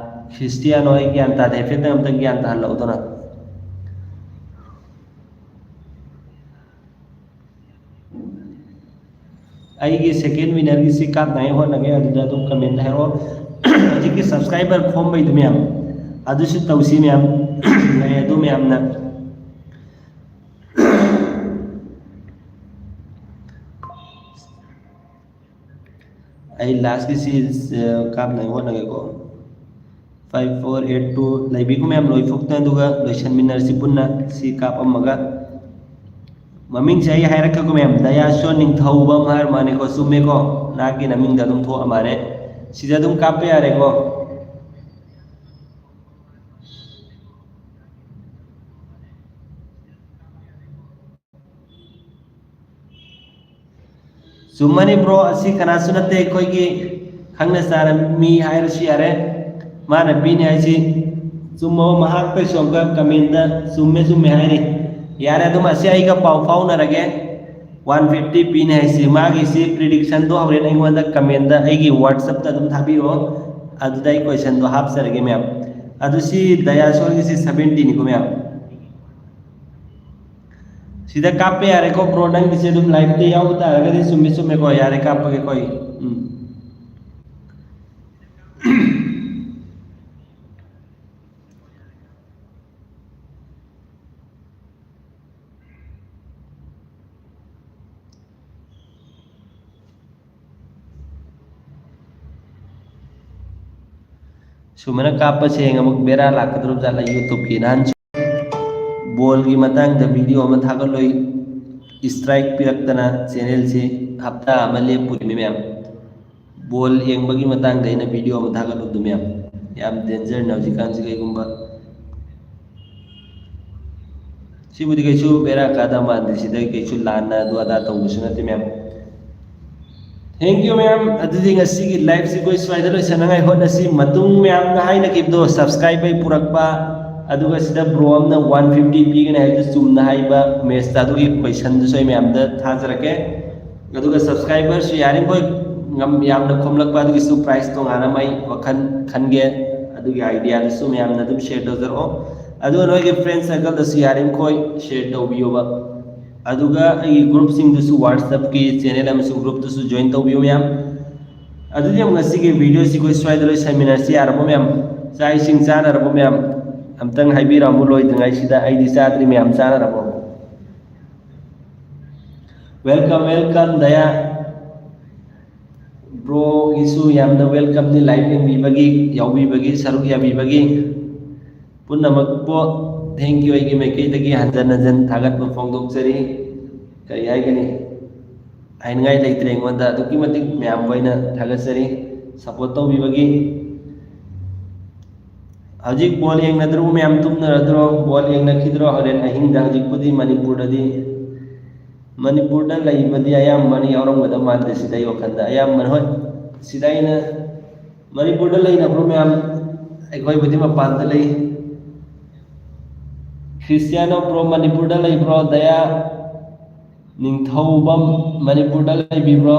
ꯈ꯭ꯔꯤꯁꯇꯤꯌꯥꯅꯣ, ꯑꯩ ꯒ꯭ꯌꯥꯟ ꯇꯥꯗꯦ꯫ ꯍꯥꯏꯐꯦꯠꯇꯪ ꯑꯝꯇ ꯒ꯭ꯌꯥꯟ ꯇꯥꯍꯜꯂꯛꯎꯗꯅ꯫ ꯑꯩꯒꯤ second winnerꯒꯤꯁꯤ ꯀꯥꯞꯅꯉꯥꯏ ꯍꯣꯠꯅꯒꯦ, ꯑꯗꯨꯗ ꯑꯗꯨꯝ comment ꯍꯥꯏꯔꯛꯑꯣ꯫ ꯍꯧꯖꯤꯛꯀꯤ subscriber ꯈꯣꯝꯕꯩꯗꯨ ꯃꯌꯥꯝ, ꯑꯗꯨꯁꯨ ꯇꯧꯁꯤ ꯃꯌꯥꯝ꯫ ꯂꯩ ꯑꯗꯨ ꯃꯌꯥꯝꯅ꯫ ꯑꯩ lastꯀꯤꯁꯤ, ꯑ, ꯀꯥꯞꯅꯉꯥꯏ ꯍꯣꯠꯅꯒꯦꯀꯣ꯫ Five four eight two ꯂꯩꯕꯤꯈꯣ ꯃꯌꯥꯝ, ꯂꯣꯏꯊꯣꯛꯇꯅ, ꯑꯗꯨꯒ ꯂꯣꯏꯁꯟꯃꯤꯟꯅꯔꯁꯤ ꯄꯨꯟꯅ꯫ ꯁꯤ ꯀꯥꯞꯄꯝꯃꯒ ꯃꯃꯤꯡꯁꯦ ꯑꯩ ꯍꯥꯏꯔꯛꯀꯦꯀꯣ ꯃꯌꯥꯝ, ꯗꯌꯥꯁꯣꯔ ꯅꯤꯡꯊꯧꯕꯝ ꯍꯥꯏꯔ ꯃꯥꯅꯦꯀꯣ, ꯆꯨꯝꯃꯦꯀꯣ? ꯅꯍꯥꯛꯀꯤ ꯅꯃꯤꯡꯗ ꯑꯗꯨꯝ ꯊꯣꯛꯑ ꯃꯥꯜꯂꯦ꯫ ꯁꯤꯗ ꯑꯗꯨꯝ ꯀꯥꯞꯄ ꯌꯥꯔꯦꯀꯣ꯫ ꯆꯨꯝꯃꯅꯤ ꯕ꯭ꯔꯣ, ꯑꯁꯤ ꯀꯅꯥꯁꯨ ꯅꯠꯇꯦ, ꯑꯩꯈꯣꯏꯒꯤ ꯈꯪꯅ ꯆꯥꯅ ꯃꯤ ꯍꯥꯏꯔꯁꯨ ꯌꯥꯔꯦ꯫ ꯃꯥꯅ ꯄꯤꯅꯤ ꯍꯥꯏꯁꯤ ꯆꯨꯝꯃꯕ ꯃꯍꯥꯛ ꯀꯩꯁꯨ ꯑꯃꯨꯛꯀ comment ꯆꯨꯝꯃꯦ ꯆꯨꯝꯃꯦ ꯍꯥꯏꯔꯤ꯫ ꯌꯥꯔꯦ, ꯑꯗꯨꯝ ꯑꯁꯤ ꯑꯩꯒ ꯄꯥꯎ ꯐꯥꯎꯅꯔꯒꯦ꯫ One fifty ꯄꯤꯅꯤ ꯍꯥꯏꯁꯤ ꯃꯥꯒꯤꯁꯤ predictionꯗꯣ ꯍꯣꯔꯦꯟ ꯑꯩꯉꯣꯟꯗ commentꯇ ꯑꯩꯒꯤ WhatsAppꯇ ꯑꯗꯨꯝ ꯊꯥꯕꯤꯔꯛꯑꯣ, ꯑꯗꯨꯗ ꯑꯩ questionꯗꯣ ꯍꯥꯞꯆꯔꯒꯦ ꯃꯌꯥꯝ꯫ ꯑꯗꯨ ꯁꯤ ꯗꯌꯥꯁꯣꯔꯒꯤꯁꯤ seventyꯅꯤꯀꯣ ꯃꯌꯥꯝ꯫ ꯁꯤꯗ ꯀꯥꯞꯄ ꯌꯥꯔꯦꯀꯣ ꯕ꯭ꯔꯣ, ꯅꯪꯒꯤꯁꯦ ꯑꯗꯨꯝ liveꯇ ꯌꯥꯎꯕ ꯇꯥꯔꯒꯗꯤ꯫ ꯆꯨꯝꯃꯦ ꯆꯨꯝꯃꯦꯀꯣ, ꯌꯥꯔꯦ ꯀꯥꯞꯄꯒꯦꯀꯣ ꯑꯩ꯫ ꯎꯝ꯫ ꯁꯨꯃꯥꯏꯅ ꯀꯥꯞꯄꯁꯦ ꯍꯌꯦꯡ ꯑꯃꯨꯛ ꯕꯦꯔꯥ ꯂꯥꯛꯀꯗꯧꯔꯤꯕ ꯖꯥꯠꯂ? YouTube-ꯀꯤ ꯅꯍꯥꯟ ꯕꯣꯜꯒꯤ ꯃꯇꯥꯡꯗ video ꯑꯃ ꯊꯥꯒꯠꯂꯣꯏ, strike ꯄꯤꯔꯛꯇꯅ channel-ꯁꯤ ꯍꯞꯇꯥ ꯑꯃ ꯂꯦꯞꯄꯨꯔꯤꯃꯤ ꯃꯌꯥꯝ꯫ ꯕꯣꯜ ꯌꯦꯡꯕꯒꯤ ꯃꯇꯥꯡꯗ ꯑꯩꯅ video ꯑꯃ ꯊꯥꯒꯠꯂꯨꯕꯗꯨ ꯃꯌꯥꯝ, ꯌꯥꯝ dangerꯅꯦ ꯍꯧꯖꯤꯛꯀꯥꯟꯁꯤ꯫ ꯀꯩꯒꯨꯝꯕ ꯁꯤꯕꯨꯗꯤ ꯀꯩꯁꯨ ꯕꯦꯔꯥ ꯀꯥꯗ ꯃꯥꯟꯗꯦ, ꯁꯤꯗ ꯀꯩꯁꯨ ꯂꯥꯟꯅ ꯑꯗꯨ ꯑꯗꯥ ꯇꯧꯕꯁꯨ ꯅꯠꯇꯦ ꯃꯌꯥꯝ꯫ Thank you ꯃꯌꯥꯝ꯫ ꯑꯗꯨꯗꯤ ꯉꯁꯤꯒꯤ live-ꯁꯤ ꯑꯩꯈꯣꯏ ꯁ꯭ꯋꯥꯏꯗ ꯂꯣꯏꯁꯟꯅꯉꯥꯏ ꯍꯣꯠꯅꯁꯤ꯫ ꯃꯇꯨꯡ ꯃꯌꯥꯝꯅ ꯍꯥꯏꯅꯈꯤꯕꯗꯣ, subscribe ꯑꯩ ꯄꯨꯔꯛꯄ, ꯑꯗꯨꯒ ꯁꯤꯗ bro ꯑꯃꯅ one fifty ꯄꯤꯒꯅꯤ ꯍꯥꯏꯕꯗꯨ ꯆꯨꯝꯅ ꯍꯥꯏꯕ, match-ꯇ ꯑꯗꯨꯒꯤ question-ꯗꯨꯁꯨ ꯑꯩ ꯃꯌꯥꯝꯗ ꯊꯥꯖꯔꯛꯀꯦ꯫ ꯑꯗꯨꯒ subscriber-ꯁꯨ ꯌꯥꯔꯤꯈꯣꯏ ꯉꯝ-, ꯌꯥꯝꯅ ꯈꯣꯝꯂꯛꯄ, ꯑꯗꯨꯒꯤꯁꯨ prize ꯇꯣꯉꯥꯟꯅ ꯑꯃ ꯑꯩ ꯋꯥꯈꯜ ꯈꯟꯒꯦ꯫ ꯑꯗꯨꯒꯤ idea-ꯗꯨꯁꯨ ꯃꯌꯥꯝꯅ ꯑꯗꯨꯝ share ꯇꯧꯖꯔꯛꯑꯣ꯫ ꯑꯗꯨꯒ ꯅꯣꯏꯒꯤ friend circle-ꯗꯁꯨ ꯌꯥꯔꯤꯈꯣꯏ share ꯇꯧꯕꯤꯌꯣꯕ꯫ ꯑꯗꯨꯒ ꯑꯩꯒꯤ group-ꯁꯤꯡꯗꯨꯁꯨ, WhatsApp-ꯀꯤ channel ꯑꯃꯁꯨꯡ group-ꯇꯨꯁꯨ join ꯇꯧꯕꯤꯌꯨ ꯃꯌꯥꯝ꯫ ꯑꯗꯨꯗꯤ ꯑꯃꯨꯛ ꯉꯁꯤꯒꯤ video-ꯁꯤ ꯑꯩꯈꯣꯏ ꯁ꯭ꯋꯥꯏꯗ ꯂꯣꯏꯁꯟꯃꯤꯟꯅꯔꯁꯤ, ꯌꯥꯔꯕꯣ ꯃꯌꯥꯝ? ꯆꯥꯛ ꯏꯁꯤꯡ ꯆꯥꯅꯔꯕꯣ ꯃꯌꯥꯝ? ꯑꯝꯇꯪ ꯍꯥꯏꯕꯤꯔꯝꯃꯨ ꯂꯣꯏꯗ꯭ꯔꯤꯉꯩꯁꯤꯗ꯫ ꯑꯩꯗꯤ ꯆꯥꯗ꯭ꯔꯤ ꯃꯌꯥꯝ, ꯆꯥꯅꯔꯕꯣ? Welcome, welcome, ꯗꯌꯥ꯫ Bro-ꯒꯤꯁꯨ ꯌꯥꯝꯅ welcome-ꯅꯤ, live ꯌꯦꯡꯕꯤꯕꯒꯤ, ꯌꯥꯎꯕꯤꯕꯒꯤ, ꯁꯔꯨꯛ ꯌꯥꯕꯤꯕꯒꯤ꯫ ꯄꯨꯝꯅꯃꯛꯄꯨ thank you ꯑꯩꯒꯤ ꯃꯥꯏꯀꯩꯗꯒꯤ ꯍꯟꯖꯟ ꯍꯟꯖꯟ ꯊꯥꯒꯠꯄ ꯐꯣꯡꯗꯣꯛꯆꯔꯤ꯫ ꯀꯔꯤ ꯍꯥꯏꯒꯅꯤ? ꯍꯥꯏꯅꯤꯡꯉꯥꯏ ꯂꯩꯇ꯭ꯔꯦ ꯑꯩꯉꯣꯟꯗ꯫ ꯑꯗꯨꯛꯀꯤ ꯃꯇꯤꯛ ꯃꯌꯥꯝꯕꯨ ꯑꯩꯅ ꯊꯥꯒꯠꯆꯔꯤ support ꯇꯧꯕꯤꯕꯒꯤ꯫ ꯍꯧꯖꯤꯛ ꯕꯣꯜ ꯌꯦꯡꯅꯗ꯭ꯔꯣ ꯃꯌꯥꯝ? ꯇꯨꯝꯅꯔꯗ꯭ꯔꯣ? ꯕꯣꯜ ꯌꯦꯡꯅꯈꯤꯗ꯭ꯔꯣ ꯍꯣꯔꯦꯟ ꯑꯍꯤꯡꯗ? ꯍꯧꯖꯤꯛꯄꯨꯗꯤ ꯃꯅꯤꯄꯨꯔꯗꯗꯤ, ꯃꯅꯤꯄꯨꯔꯗ ꯂꯩꯕꯗꯤ ꯑꯌꯥꯝꯕꯅ ꯌꯥꯎꯔꯝꯒꯗꯕ ꯃꯥꯟꯗꯦ ꯁꯤꯗ, ꯑꯩ ꯋꯥꯈꯜꯗ꯫ ꯑꯌꯥꯝꯕꯅ, ꯍꯣꯏ, ꯁꯤꯗ ꯑꯩꯅ, ꯃꯅꯤꯄꯨꯔꯗ ꯂꯩꯅꯕ꯭ꯔꯣ ꯃꯌꯥꯝ? ꯑꯩꯈꯣꯏꯕꯨꯗꯤ ꯃꯄꯥꯟꯗ ꯂꯩ꯫ ꯈ꯭ꯔꯤꯁꯇꯤꯌꯥꯅꯣ bro ꯃꯅꯤꯄꯨꯔꯗ ꯂꯩꯕ꯭ꯔꯣ? ꯗꯌꯥ ꯅꯤꯡꯊꯧꯕꯝ ꯃꯅꯤꯄꯨꯔꯗ ꯂꯩꯕꯤꯕ꯭ꯔꯣ?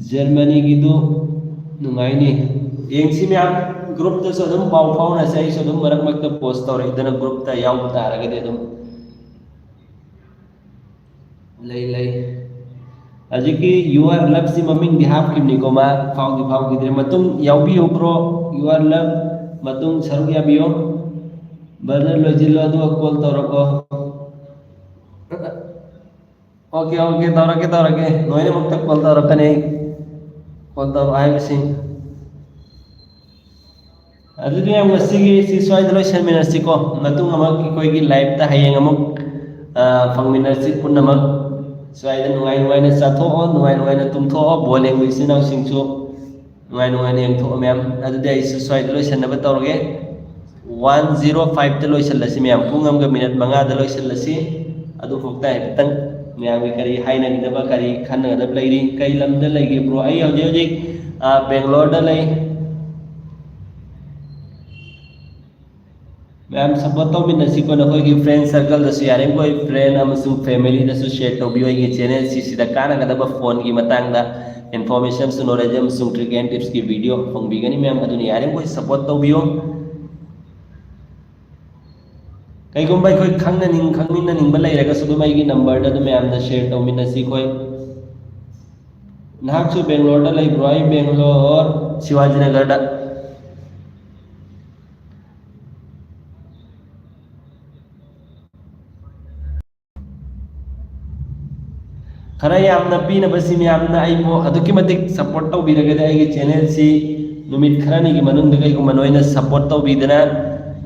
ꯖꯔꯃꯅꯤꯒꯤꯗꯨ ꯅꯨꯡꯉꯥꯏꯅꯤ꯫ ꯌꯦꯡꯁꯤ ꯃꯌꯥꯝ, group-ꯇꯁꯨ ꯑꯗꯨꯝ ꯄꯥꯎ ꯐꯥꯎꯅꯁꯦ꯫ ꯑꯩꯁꯨ ꯑꯗꯨꯝ ꯃꯔꯛ ꯃꯔꯛꯇ post ꯇꯧꯔꯛꯏꯗꯅ, group-ꯇ ꯌꯥꯎꯕ ꯇꯥꯔꯒꯗꯤ ꯑꯗꯨꯝ꯫ ꯂꯩ, ꯂꯩ꯫ ꯍꯧꯖꯤꯛꯀꯤ You Are Love-ꯁꯤ ꯃꯃꯤꯡꯗꯤ ꯍꯥꯞꯈꯤꯕꯅꯤꯀꯣ, ꯃꯥ ꯐꯥꯎꯗꯤ ꯐꯥꯎꯈꯤꯗ꯭ꯔꯦ꯫ ꯃꯇꯨꯡ ꯌꯥꯎꯕꯤꯌꯨ bro, You Are Love ꯃꯇꯨꯡ ꯁꯔꯨꯛ ꯌꯥꯕꯤꯌꯨ꯫ Brother ꯂꯣꯏꯁꯤꯜꯂꯣ, ꯑꯗꯨꯒ call ꯇꯧꯔꯛꯑꯣ꯫ Okay, okay, ꯇꯧꯔꯛꯀꯦ, ꯇꯧꯔꯛꯀꯦ꯫ ꯂꯣꯏꯅꯃꯛꯇ call ꯇꯧꯔꯛꯀꯅꯤ ꯑꯩ꯫ ꯐꯣꯟ ꯇꯧꯔꯛꯑꯣ ꯍꯥꯏꯕꯁꯤꯡ꯫ ꯑꯗꯨꯗꯤ ꯃꯌꯥꯝ, ꯉꯁꯤꯒꯤ ꯁꯤ ꯁ꯭ꯋꯥꯏꯗ ꯂꯣꯏꯁꯟꯃꯤꯟꯅꯁꯤꯀꯣ꯫ ꯃꯇꯨꯡ ꯑꯃꯨꯛ ꯑꯩꯈꯣꯏꯒꯤ ꯂꯥꯏꯞꯇ ꯍꯌꯦꯡ ꯑꯃꯨꯛ, ꯑ, ꯐꯪꯃꯤꯟꯅꯁꯤ ꯄꯨꯝꯅꯃꯛ꯫ ꯁ꯭ꯋꯥꯏꯗ ꯅꯨꯡꯉꯥꯏ ꯅꯨꯡꯉꯥꯏꯅ ꯆꯥꯊꯣꯛꯑꯣ, ꯅꯨꯡꯉꯥꯏ ꯅꯨꯡꯉꯥꯏꯅ ꯇꯨꯝꯊꯣꯛꯑꯣ꯫ ꯕꯣꯜ ꯌꯦꯡꯕ ꯏꯆꯤꯟ ꯏꯅꯥꯎꯁꯤꯡꯁꯨ ꯅꯨꯡꯉꯥꯏ ꯅꯨꯡꯉꯥꯏꯅ ꯌꯦꯡꯊꯣꯛꯑꯣ ꯃꯌꯥꯝ꯫ ꯑꯗꯨꯗꯤ ꯑꯩꯁꯨ ꯁ꯭ꯋꯥꯏꯗ ꯂꯣꯏꯁꯟꯅꯕ ꯇꯧꯔꯒꯦ꯫ ꯋꯥꯟ ꯖꯤꯔꯣ ꯐꯥꯏꯚꯇ ꯂꯣꯏꯁꯤꯜꯂꯁꯤ ꯃꯌꯥꯝ, ꯄꯨꯡ ꯑꯃꯒ ꯃꯤꯅꯠ ꯃꯉꯥꯗ ꯂꯣꯏꯁꯤꯜꯂꯁꯤ꯫ ꯑꯗꯨꯐꯥꯎꯗ ꯍꯥꯏꯐꯦꯠꯇꯪ ꯃꯌꯥꯝꯒꯤ ꯀꯔꯤ ꯍꯥꯏꯅꯒꯗꯕ, ꯀꯔꯤ ꯈꯟꯅꯒꯗꯕ ꯂꯩꯔꯤ? ꯀꯩ ꯂꯝꯗ ꯂꯩꯒꯦ ꯕ꯭ꯔꯣ? ꯑꯩ ꯍꯧꯖꯤꯛ ꯍꯧꯖꯤꯛ, ꯑ, ꯕꯦꯡꯒ꯭ꯂꯣꯔꯗ ꯂꯩ꯫ ꯃꯌꯥꯝ ꯁꯞꯄꯣꯔꯠ ꯇꯧꯃꯤꯟꯅꯁꯤꯀꯣ꯫ ꯅꯈꯣꯏꯒꯤ ꯐ꯭ꯔꯦꯟ ꯁꯔꯀꯜꯗꯁꯨ ꯌꯥꯔꯤꯃꯈꯣꯏ ꯐ꯭ꯔꯦꯟ ꯑꯃꯁꯨꯡ ꯐꯦꯃꯤꯂꯤꯗꯁꯨ ꯁꯤꯌꯔ ꯇꯧꯕꯤꯌꯨ꯫ ꯑꯩꯒꯤ ꯆꯦꯅꯦꯜ ꯁꯤꯁꯤꯗ ꯀꯥꯟꯅꯒꯗꯕ ꯐꯣꯟꯒꯤ ꯃꯇꯥꯡꯗ ꯏꯟꯐꯣꯔꯃꯦꯁꯟꯁꯨ, ꯅꯣꯂꯦꯖ ꯑꯃꯁꯨꯡ ꯇ꯭ꯔꯤꯛ ꯑꯦꯟ ꯇꯤꯞꯁꯀꯤ ꯚꯤꯗꯤꯑꯣ ꯐꯪꯕꯤꯒꯅꯤ ꯃꯌꯥꯝ꯫ ꯑꯗꯨꯅ ꯌꯥꯔꯤꯃꯈꯣꯏ ꯁꯞꯄꯣꯔꯠ ꯇꯧꯕꯤꯌꯨ꯫ ꯀꯩꯒꯨꯝꯕ ꯑꯩꯈꯣꯏ ꯈꯪꯅꯅꯤꯡ ꯈꯪꯃꯤꯟꯅꯅꯤꯡꯕ ꯂꯩꯔꯒꯁꯨ ꯑꯗꯨꯝ ꯑꯩꯒꯤ ꯅꯝꯕꯔꯗ ꯑꯗꯨꯝ ꯃꯌꯥꯝꯗ ꯁꯤꯌꯔ ꯇꯧꯃꯤꯟꯅꯁꯤ ꯑꯩꯈꯣꯏ꯫ ꯅꯍꯥꯛꯁꯨ ꯕꯦꯡꯒ꯭ꯂꯣꯔꯗ ꯂꯩꯕ꯭ꯔꯣ? ꯑꯩ ꯕꯦꯡꯒ꯭ꯂꯣꯔ ꯁꯤꯋꯥꯖꯤꯅꯒꯔꯗ꯫ ꯈꯔ ꯌꯥꯝꯅ ꯄꯤꯅꯕꯁꯤ ꯃꯌꯥꯝꯅ ꯑꯩꯕꯨ ꯑꯗꯨꯛꯀꯤ ꯃꯇꯤꯛ ꯁꯞꯄꯣꯔꯠ ꯇꯧꯕꯤꯔꯒꯗꯤ, ꯑꯩꯒꯤ ꯆꯦꯅꯦꯜꯁꯤ ꯅꯨꯃꯤꯠ ꯈꯔꯅꯤꯒꯤ ꯃꯅꯨꯡꯗ ꯀꯩꯒꯨꯝꯕ ꯅꯣꯏꯅ ꯁꯞꯄꯣꯔꯠ ꯇꯧꯕꯤꯗꯅ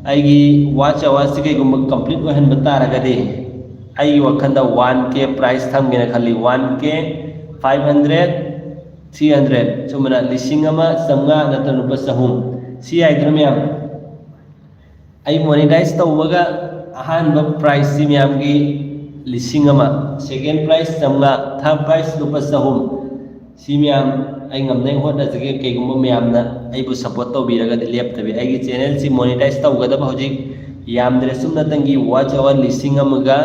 ꯑꯩꯒꯤ ꯋꯥꯆ ꯑꯋꯥꯔꯁꯤ ꯀꯩꯒꯨꯝꯕ ꯀꯝꯄ꯭ꯂꯤꯠ ꯑꯣꯏꯍꯟꯕ ꯇꯥꯔꯒꯗꯤ, ꯑꯩꯒꯤ ꯋꯥꯈꯜꯗ ꯋꯥꯟ ꯀꯦ ꯄ꯭ꯔꯥꯏꯖ ꯊꯝꯒꯦꯅ ꯈꯜꯂꯤ꯫ ꯋꯥꯟ ꯀꯦ, ꯐꯥꯏꯚ ꯍꯟꯗ꯭ꯔꯦꯠ, ꯊ꯭ꯔꯤ ꯍꯟꯗ꯭ꯔꯦꯠ, ꯁꯨꯃꯥꯏꯅ ꯂꯤꯁꯤꯡ ꯑꯃ ꯆꯥꯝꯃꯉꯥ ꯅꯠꯇ꯭ꯔꯒ ꯂꯨꯄꯥ ꯆꯍꯨꯝ꯫ ꯁꯤ ꯌꯥꯏꯗꯅ ꯃꯌꯥꯝ? ꯑꯩ ꯃꯣꯅꯤꯇꯥꯏꯖ ꯇꯧꯕꯒ ꯑꯍꯥꯟꯕ ꯄ꯭ꯔꯥꯏꯖꯁꯤ ꯃꯌꯥꯝꯒꯤ ꯂꯤꯁꯤꯡ ꯑꯃ, ꯁꯦꯀꯦꯟ ꯄ꯭ꯔꯥꯏꯖ ꯆꯥꯝꯃꯉꯥ, ꯊꯥꯔꯠ ꯄ꯭ꯔꯥꯏꯖ ꯂꯨꯄꯥ ꯆꯍꯨꯝ꯫ ꯁꯤ ꯃꯌꯥꯝ ꯑꯩ ꯉꯝꯅꯕ ꯍꯣꯠꯅꯖꯒꯦ꯫ ꯀꯩꯒꯨꯝꯕ ꯃꯌꯥꯝꯅ ꯑꯩꯕꯨ ꯁꯞꯄꯣꯔꯠ ꯇꯧꯕꯤꯔꯒꯗꯤ ꯂꯦꯞꯇꯕꯤ꯫ ꯑꯩꯒꯤ ꯆꯦꯅꯦꯜꯁꯤ ꯃꯣꯅꯤꯇꯥꯏꯖ ꯇꯧꯒꯗꯕ ꯍꯧꯖꯤꯛ ꯌꯥꯝꯗ꯭ꯔꯦ, ꯁꯨꯞꯅꯇꯪꯒꯤ ꯋꯥꯆ ꯑꯋꯥꯔ ꯂꯤꯁꯤꯡ ꯑꯃꯒ,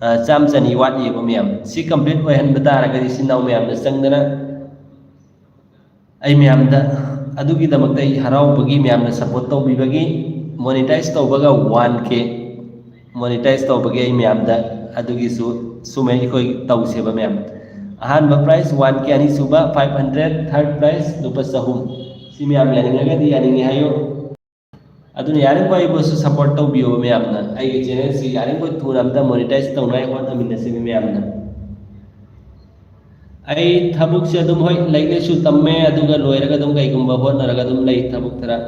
ꯑ, ꯆꯥꯝ ꯆꯅꯤ ꯋꯥꯠꯂꯤꯕ ꯃꯌꯥꯝ꯫ ꯁꯤ ꯀꯝꯄ꯭ꯂꯤꯠ ꯑꯣꯏꯍꯟꯕ ꯇꯥꯔꯒꯗꯤ ꯏꯆꯤꯟ ꯏꯅꯥꯎ ꯃꯌꯥꯝꯅ ꯆꯪꯗꯅ ꯑꯩ ꯃꯌꯥꯝꯗ ꯑꯗꯨꯒꯤꯗꯃꯛꯇ ꯑꯩ ꯍꯔꯥꯎꯕꯒꯤ, ꯃꯌꯥꯝꯅ ꯁꯞꯄꯣꯔꯠ ꯇꯧꯕꯤꯕꯒꯤ, ꯃꯣꯅꯤꯇꯥꯏꯖ ꯇꯧꯕꯒ ꯋꯥꯟ ꯀꯦ ꯃꯣꯅꯤꯇꯥꯏꯖ ꯇꯧꯕꯒꯤ ꯑꯩ ꯃꯌꯥꯝꯗ ꯑꯗꯨꯒꯤꯁꯨ ꯁꯨꯃꯥꯏꯅ ꯑꯩꯈꯣꯏ ꯇꯧꯁꯦꯕ ꯃꯌꯥꯝ꯫ ꯑꯍꯥꯟꯕ ꯄ꯭ꯔꯥꯏꯖ ꯋꯥꯟ ꯀꯦ, ꯑꯅꯤꯁꯨꯕ ꯐꯥꯏꯚ ꯍꯟꯗ꯭ꯔꯦꯠ, ꯊꯥꯔꯠ ꯄ꯭ꯔꯥꯏꯖ ꯂꯨꯄꯥ ꯆꯍꯨꯝ꯫ ꯁꯤ ꯃꯌꯥꯝ ꯌꯥꯅꯤꯡꯉꯒꯗꯤ ꯌꯥꯅꯤꯡꯉꯤ ꯍꯥꯏꯌꯨ꯫ ꯑꯗꯨꯅ ꯌꯥꯔꯤꯕ ꯑꯩꯕꯨꯁꯨ ꯁꯞꯄꯣꯔꯠ ꯇꯧꯕꯤꯌꯣ ꯃꯌꯥꯝꯅ꯫ ꯑꯩꯒꯤ ꯆꯦꯅꯦꯜꯁꯤ ꯌꯥꯔꯤꯕ ꯊꯨꯅ ꯑꯝꯇ ꯃꯣꯅꯤꯇꯥꯏꯖ ꯇꯧꯅꯉꯥꯏ ꯍꯣꯠꯅꯃꯤꯟꯅꯁꯤ ꯃꯌꯥꯝꯅ꯫ ꯑꯩ ꯊꯕꯛꯁꯦ ꯑꯗꯨꯝ, ꯍꯣꯏ, ꯂꯥꯏꯔꯤꯛ ꯂꯥꯏꯁꯨ ꯇꯝꯃꯦ, ꯑꯗꯨꯒ ꯂꯣꯏꯔꯒ ꯑꯗꯨꯝ ꯀꯩꯒꯨꯝꯕ ꯍꯣꯠꯅꯔꯒ ꯑꯗꯨꯝ ꯂꯩ, ꯊꯕꯛ ꯈꯔ꯫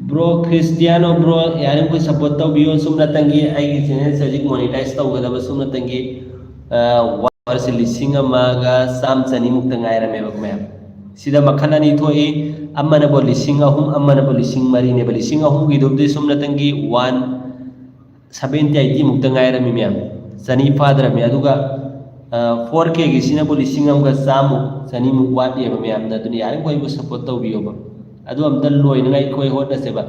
ꯕ꯭ꯔꯣ ꯈ꯭ꯔꯤꯁꯇꯤꯌꯥꯅꯣ, ꯕ꯭ꯔꯣ, ꯌꯥꯔꯤꯃꯈꯩ ꯁꯞꯄꯣꯔꯠ ꯇꯧꯕꯤꯌꯨ꯫ ꯁꯨꯞꯅꯇꯪꯒꯤ ꯑꯩꯒꯤ ꯆꯦꯅꯦꯜꯁꯦ ꯍꯧꯖꯤꯛ ꯃꯣꯅꯤꯇꯥꯏꯁ ꯇꯧꯒꯗꯕ ꯁꯨꯞꯅꯇꯪꯒꯤ, ꯑ, ꯋꯥꯔꯁꯦ ꯂꯤꯁꯤꯡ ꯑꯃꯒ ꯆꯥꯝ ꯆꯅꯤꯃꯨꯛꯇ ꯉꯥꯏꯔꯝꯃꯦꯕ, ꯃꯌꯥꯝ꯫ ꯁꯤꯗ ꯃꯈꯜ ꯑꯅꯤ ꯊꯣꯛꯏ, ꯑꯃꯅꯕꯨ ꯂꯤꯁꯤꯡ ꯑꯍꯨꯝ, ꯑꯃꯅꯕꯨ ꯂꯤꯁꯤꯡ ꯃꯔꯤꯅꯦꯕ꯫ ꯂꯤꯁꯤꯡ ꯑꯍꯨꯝꯒꯤꯗꯨꯕꯨꯗꯤ ꯁꯨꯞꯅꯇꯪꯒꯤ ꯋꯥꯟ ꯁꯚꯦꯟꯇꯤ ꯑꯩꯠꯇꯤ ꯃꯨꯛꯇ ꯉꯥꯏꯔꯝꯃꯤ, ꯃꯌꯥꯝ꯫ ꯆꯅꯤ ꯐꯥꯗ꯭ꯔꯕꯅꯤ꯫ ꯑꯗꯨꯒ, ꯑ, ꯐꯣꯔ ꯀꯦꯒꯤꯁꯤꯅꯕꯨ ꯂꯤꯁꯤꯡ ꯑꯃꯒ ꯆꯥꯝꯃꯨꯛ, ꯆꯅꯤꯃꯨꯛ ꯋꯥꯠꯂꯤꯑꯕ, ꯃꯌꯥꯝꯅ꯫ ꯑꯗꯨꯅ ꯌꯥꯔꯤꯈꯣꯏꯕꯨ ꯁꯞꯄꯣꯔꯠ ꯇꯧꯕꯤꯌꯣꯕ꯫ ꯑꯗꯨ ꯑꯝꯇ ꯂꯣꯏꯅꯉꯥꯏ ꯑꯩꯈꯣꯏ ꯍꯣꯠꯅꯁꯦꯕ꯫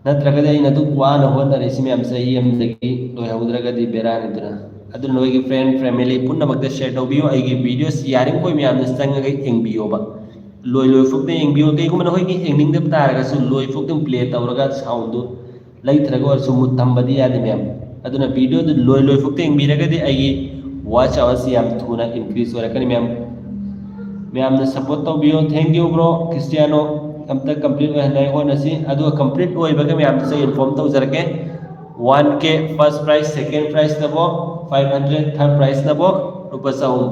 ꯅꯠꯇ꯭ꯔꯒꯗꯤ ꯑꯩꯅ ꯑꯗꯨꯛ ꯋꯥꯅ ꯍꯣꯠꯅꯔꯤꯁꯤ ꯃꯌꯥꯝ ꯆꯍꯤ ꯑꯃꯗꯒꯤ ꯂꯣꯏꯍꯧꯗ꯭ꯔꯒꯗꯤ ꯕꯦꯔꯥꯅꯤꯗꯅ꯫ ꯑꯗꯨꯅ ꯅꯣꯏꯒꯤ ꯐ꯭ꯔꯦꯟ ꯐꯦꯃꯤꯂꯤ ꯄꯨꯝꯅꯃꯛꯇ ꯁꯤꯌꯔ ꯇꯧꯕꯤꯌꯨ꯫ ꯑꯩꯒꯤ ꯚꯤꯗꯤꯑꯣꯁꯤ ꯌꯥꯔꯤꯈꯣꯏ ꯃꯌꯥꯝꯅ ꯆꯪꯉꯒ ꯌꯦꯡꯕꯤꯌꯣꯕ꯫ ꯂꯣꯏ ꯂꯣꯏꯐꯥꯎꯗ ꯌꯦꯡꯕꯤꯌꯣ꯫ ꯀꯩꯒꯨꯝꯕ ꯅꯈꯣꯏꯒꯤ ꯌꯦꯡꯅꯤꯡꯗꯕ ꯇꯥꯔꯒꯁꯨ ꯂꯣꯏꯐꯥꯎꯗ ꯄ꯭ꯂꯦ ꯇꯧꯔꯒ ꯁꯥꯎꯟꯗꯨ ꯂꯩꯇ꯭ꯔꯒ ꯑꯣꯏꯔꯁꯨ ꯃꯨꯠ ꯊꯝꯕꯗꯤ ꯌꯥꯗꯦ, ꯃꯌꯥꯝ꯫ ꯑꯗꯨꯅ ꯚꯤꯗꯤꯑꯣꯗꯨ ꯂꯣꯏ ꯂꯣꯏꯐꯥꯎꯗ ꯌꯦꯡꯕꯤꯔꯒꯗꯤ ꯑꯩꯒꯤ ꯋꯥꯆ ꯑꯋꯥꯔꯁꯤ ꯌꯥꯝ ꯊꯨꯅ ꯏꯟꯀ꯭ꯔꯤꯖ ꯑꯣꯏꯔꯛꯀꯅꯤ, ꯃꯌꯥꯝ꯫ ꯃꯌꯥꯝꯅ ꯁꯞꯄꯣꯔꯠ ꯇꯧꯕꯤꯌꯣ꯫ Thank you, bro Cristiano. ꯑꯝꯇ ꯀꯝꯄ꯭ꯂꯤꯠ ꯑꯣꯏꯍꯟꯅꯉꯥꯏ ꯍꯣꯠꯅꯁꯤ꯫ ꯑꯗꯨꯒ ꯀꯝꯄ꯭ꯂꯤꯠ ꯑꯣꯏꯕꯒ ꯃꯌꯥꯝꯗꯁꯨ ꯏꯟꯐꯣꯔꯝ ꯇꯧꯖꯔꯛꯀꯦ꯫ ꯋꯥꯟ ꯀꯦ ꯐꯥꯔꯁ ꯄ꯭ꯔꯥꯏꯖ, ꯁꯦꯀꯦꯟ ꯄ꯭ꯔꯥꯏꯖꯅꯕꯣ ꯐꯥꯏꯚ ꯍꯟꯗ꯭ꯔꯦꯠ, ꯊꯥꯔꯠ ꯄ꯭ꯔꯥꯏꯖꯅꯕꯣ ꯂꯨꯄꯥ ꯆꯍꯨꯝ꯫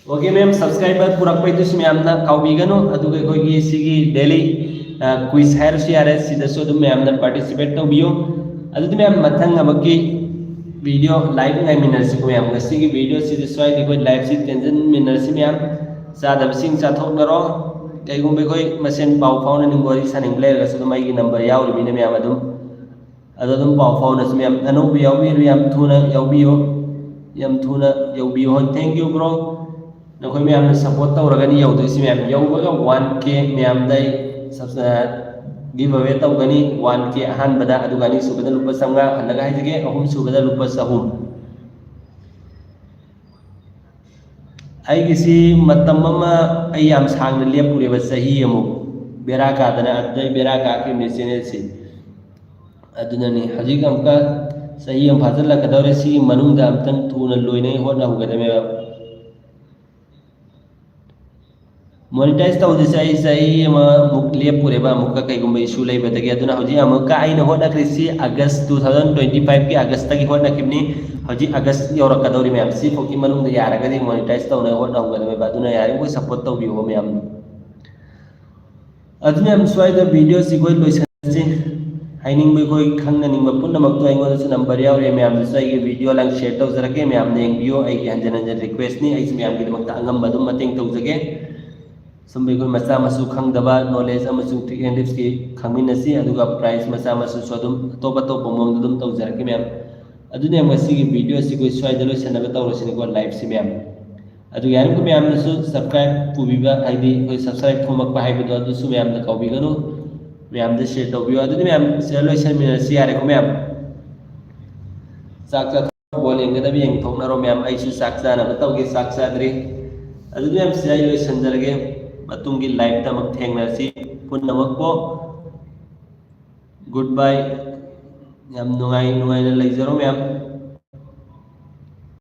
ꯑꯣꯀꯦ, ꯃꯌꯥꯝ, ꯁꯕꯁꯀ꯭ꯔꯥꯏꯕꯔ ꯄꯨꯔꯛꯄꯩꯗꯨꯁꯨ ꯃꯌꯥꯝꯅ ꯀꯥꯎꯕꯤꯒꯅꯨ꯫ ꯑꯗꯨꯒ ꯑꯩꯈꯣꯏꯒꯤ ꯁꯤꯒꯤ ꯗꯦꯂꯤ, ꯑ, ꯀ꯭ꯋꯤꯖ ꯍꯥꯏꯔꯁꯨ ꯌꯥꯔꯦ, ꯁꯤꯗꯁꯨ ꯑꯗꯨꯝ ꯃꯌꯥꯝꯅ ꯄꯥꯔꯇꯤꯁꯤꯄꯦꯠ ꯇꯧꯕꯤꯌꯨ꯫ ꯑꯗꯨꯗꯤ ꯃꯌꯥꯝ, ꯃꯊꯪ ꯑꯃꯨꯛꯀꯤ ꯚꯤꯗꯤꯑꯣ ꯂꯥꯏꯚ ꯉꯥꯏꯃꯤꯟꯅꯔꯁꯤꯀꯣ, ꯃꯌꯥꯝ꯫ ꯉꯁꯤꯒꯤ ꯚꯤꯗꯤꯑꯣꯁꯤꯗ ꯁ꯭ꯋꯥꯏꯗ ꯑꯩꯈꯣꯏ ꯂꯥꯏꯚꯁꯤ ꯇꯦꯟꯖꯟꯃꯤꯟꯅꯔꯁꯤ, ꯃꯌꯥꯝ꯫ ꯆꯥꯗꯕꯁꯤꯡ ꯆꯥꯊꯣꯛꯅꯔꯣ꯫ ꯀꯩꯒꯨꯝꯕ ꯑꯩꯈꯣꯏ ꯃꯁꯦꯟ ꯄꯥꯎ ꯐꯥꯎꯅꯅꯤꯡꯕ ꯋꯥꯔꯤ ꯁꯥꯅꯤꯡꯕ ꯂꯩꯔꯒꯁꯨ ꯑꯗꯨꯝ ꯑꯩꯒꯤ ꯅꯝꯕꯔ ꯌꯥꯎꯔꯤꯕꯅꯤꯅ, ꯃꯌꯥꯝ, ꯑꯗꯨꯝ ꯑꯗꯣ ꯑꯗꯨꯝ ꯄꯥꯎ ꯐꯥꯎꯅꯁꯤ, ꯃꯌꯥꯝ꯫ ꯑꯅꯧꯕ ꯌꯥꯎꯕꯤꯔꯨ, ꯌꯥꯝ ꯊꯨꯅ ꯌꯥꯎꯕꯤꯌꯨ, ꯌꯥꯝ ꯊꯨꯅ ꯌꯧꯕꯤꯌꯨ꯫ ꯍꯣꯏ, thank you, ꯕ꯭ꯔꯣ꯫ ꯅꯈꯣꯏ ꯃꯌꯥꯝꯅ ꯁꯞꯄꯣꯔꯠ ꯇꯧꯔꯒꯅꯤ ꯌꯧꯗꯣꯏꯁꯤ, ꯃꯌꯥꯝ꯫ ꯌꯧꯕꯒ ꯋꯥꯟ ꯀꯦ ꯃꯌꯥꯝꯗ ꯑꯩ ꯁꯕ-, ꯑ, ꯒꯤꯚ ꯑꯋꯦ ꯇꯧꯒꯅꯤ, ꯋꯥꯟ ꯀꯦ ꯑꯍꯥꯟꯕꯗ, ꯑꯗꯨꯒ ꯑꯅꯤꯁꯨꯕꯗ ꯂꯨꯄꯥ ꯆꯥꯝꯃꯉꯥ꯫ ꯍꯜꯂꯒ ꯍꯥꯏꯖꯒꯦ, ꯑꯍꯨꯝꯁꯨꯕꯗ ꯂꯨꯄꯥ ꯆꯍꯨꯝ꯫ ꯑꯩꯒꯤꯁꯤ ꯃꯇꯝ ꯑꯃ ꯑꯩ ꯌꯥꯝ ꯁꯥꯡꯅ ꯂꯦꯞꯄꯨꯔꯦꯕ, ꯆꯍꯤ ꯑꯃꯨꯛ ꯕꯦꯔꯥ ꯀꯥꯗꯅ꯫ ꯑꯗꯨꯗꯩ ꯕꯦꯔꯥ ꯀꯥꯈꯤꯕꯅꯦ ꯆꯦꯅꯦꯜꯁꯤ꯫ ꯑꯗꯨꯅꯅꯤ ꯍꯧꯖꯤꯛ ꯑꯃꯨꯛꯀ ꯆꯍꯤ ꯑꯃ ꯐꯥꯖꯤꯜꯂꯛꯀꯗꯧꯔꯦ꯫ ꯁꯤꯒꯤ ꯃꯅꯨꯡꯗ ꯑꯝꯇꯪ ꯊꯨꯅ ꯂꯣꯏꯅꯉꯥꯏ ꯍꯣꯠꯅꯍꯧꯒꯗꯕꯅꯦꯕ꯫ Monetize ꯇꯧꯗ꯭ꯔꯤꯁꯦ ꯑꯩ ꯆꯍꯤ ꯑꯃꯃꯨꯛ ꯂꯦꯞꯄꯨꯔꯦꯕ, ꯑꯃꯨꯛꯀ ꯀꯩꯒꯨꯝꯕ issue ꯂꯩꯕꯗꯒꯤ꯫ ꯑꯗꯨꯅ ꯍꯧꯖꯤꯛ ꯑꯃꯨꯛꯀ ꯑꯩꯅ ꯍꯣꯠꯅꯈ꯭ꯔꯤꯁꯤ August two thousand twenty five ꯀꯤ August ꯇꯒꯤ ꯍꯣꯠꯅꯈꯤꯕꯅꯤ꯫ ꯍꯧꯖꯤꯛ August ꯌꯧꯔꯛꯀꯗꯧꯔꯤ ꯃꯌꯥꯝ, ꯁꯤ ꯐꯥꯎꯒꯤ ꯃꯅꯨꯡꯗ ꯌꯥꯔꯒꯗꯤ monetize ꯇꯧꯅꯕ ꯍꯣꯠꯅꯍꯧꯒꯗꯕꯅꯦꯕ꯫ ꯑꯗꯨꯅ ꯌꯥꯔꯤꯕꯃꯈꯩ support ꯇꯧꯕꯤꯌꯣ ꯃꯌꯥꯝ꯫ ꯑꯗꯨꯅ ꯌꯥꯝ ꯁ꯭ꯋꯥꯏꯗ video ꯁꯤ ꯑꯩꯈꯣꯏ ꯂꯣꯏꯁꯤꯟꯁꯤ꯫ ꯍꯥꯏꯅꯤꯡꯕ ꯑꯩꯈꯣꯏ ꯈꯪꯅꯅꯤꯡꯕ ꯄꯨꯝꯅꯃꯛꯇꯣ ꯑꯩꯉꯣꯟꯗꯁꯨ number ꯌꯥꯎꯔꯦ꯫ ꯃꯌꯥꯝꯗꯁꯨ ꯑꯩꯒꯤ video ꯂꯪ share ꯇꯧꯖꯔꯛꯀꯦ꯫ ꯃꯌꯥꯝꯅ ꯌꯦꯡꯕꯤꯌꯨ꯫ ꯑꯩꯒꯤ ꯍꯟꯖꯤꯟ ꯍꯟꯖꯤꯟ request ꯅꯤ꯫ ꯑꯩꯁꯨ ꯃꯌꯥꯝꯒꯤꯗꯃꯛꯇ ꯑꯉꯝꯕ ꯑꯗꯨꯝ ꯃꯇꯦꯡ ꯇꯧꯖꯒꯦ꯫ ꯁꯨꯝꯕ ꯑꯩꯈꯣꯏ ꯃꯆꯥ ꯃꯁꯨ ꯈꯪꯗꯕ knowledge ꯑꯃꯁꯨꯡ trick and tips ꯀꯤ ꯈꯪꯃꯤꯟꯅꯁꯤ꯫ ꯑꯗꯨꯒ price ꯃꯆꯥ ꯃꯁꯨꯁꯨ ꯑꯗꯨꯝ ꯑꯇꯣꯞ ꯑꯇꯣꯞꯄ ꯃꯑꯣꯡꯗ ꯑꯗꯨꯝ ꯇꯧꯖꯔꯛꯀꯦ ꯃꯌꯥꯝ꯫ ꯑꯗꯨꯅ ꯉꯁꯤꯒꯤ video ꯑꯁꯤ ꯑꯩꯈꯣꯏ ꯁ꯭ꯋꯥꯏꯗ ꯂꯣꯏꯁꯤꯟꯅꯕ ꯇꯧꯔꯁꯤꯅꯀꯣ, live ꯁꯤ ꯃꯌꯥꯝ꯫ ꯑꯗꯨꯒ ꯌꯥꯔꯤꯕꯃꯈꯩ ꯃꯌꯥꯝꯅꯁꯨ subscribe ꯄꯨꯕꯤꯕ, ꯍꯥꯏꯗꯤ ꯑꯩꯈꯣꯏ subscribe ꯈꯣꯝꯃꯛꯄ ꯍꯥꯏꯕꯗꯣ, ꯑꯗꯨꯁꯨ ꯃꯌꯥꯝꯅ ꯀꯥꯎꯕꯤꯒꯅꯨ꯫ ꯃꯌꯥꯝꯗ share ꯇꯧꯕꯤꯌꯨ꯫ ꯑꯗꯨꯗꯤ ꯃꯌꯥꯝ ꯁꯤꯗ ꯂꯣꯏꯁꯟꯃꯤꯟꯅꯔꯁꯤ ꯌꯥꯔꯦꯀꯣ ꯃꯌꯥꯝ꯫ ꯆꯥꯛ ꯆꯥꯊꯣꯛ-, ball ꯌꯦꯡꯒꯗꯕ ꯌꯦꯡꯊꯣꯛꯅꯔꯣ ꯃꯌꯥꯝ꯫ ꯑꯩꯁꯨ ꯆꯥꯛ ꯆꯥꯅꯕ ꯇꯧꯒꯦ, ꯆꯥꯛ ꯆꯥꯗ꯭ꯔꯤ꯫ ꯑꯗꯨꯗꯤ ꯃꯌꯥꯝ ꯁꯤꯗ ꯑꯩ ꯂꯣꯏꯁꯟꯖꯔꯒꯦ꯫ ꯃꯇꯨꯡꯒꯤ live ꯇ ꯑꯃꯨꯛ ꯊꯦꯡꯅꯔꯁꯤ ꯄꯨꯝꯅꯃꯛꯄꯨ꯫ Good bye꯫ ꯌꯥꯝ ꯅꯨꯡꯉꯥꯏ, ꯅꯨꯡꯉꯥꯏꯅ ꯂꯩꯖꯔꯣ ꯃꯌꯥꯝ꯫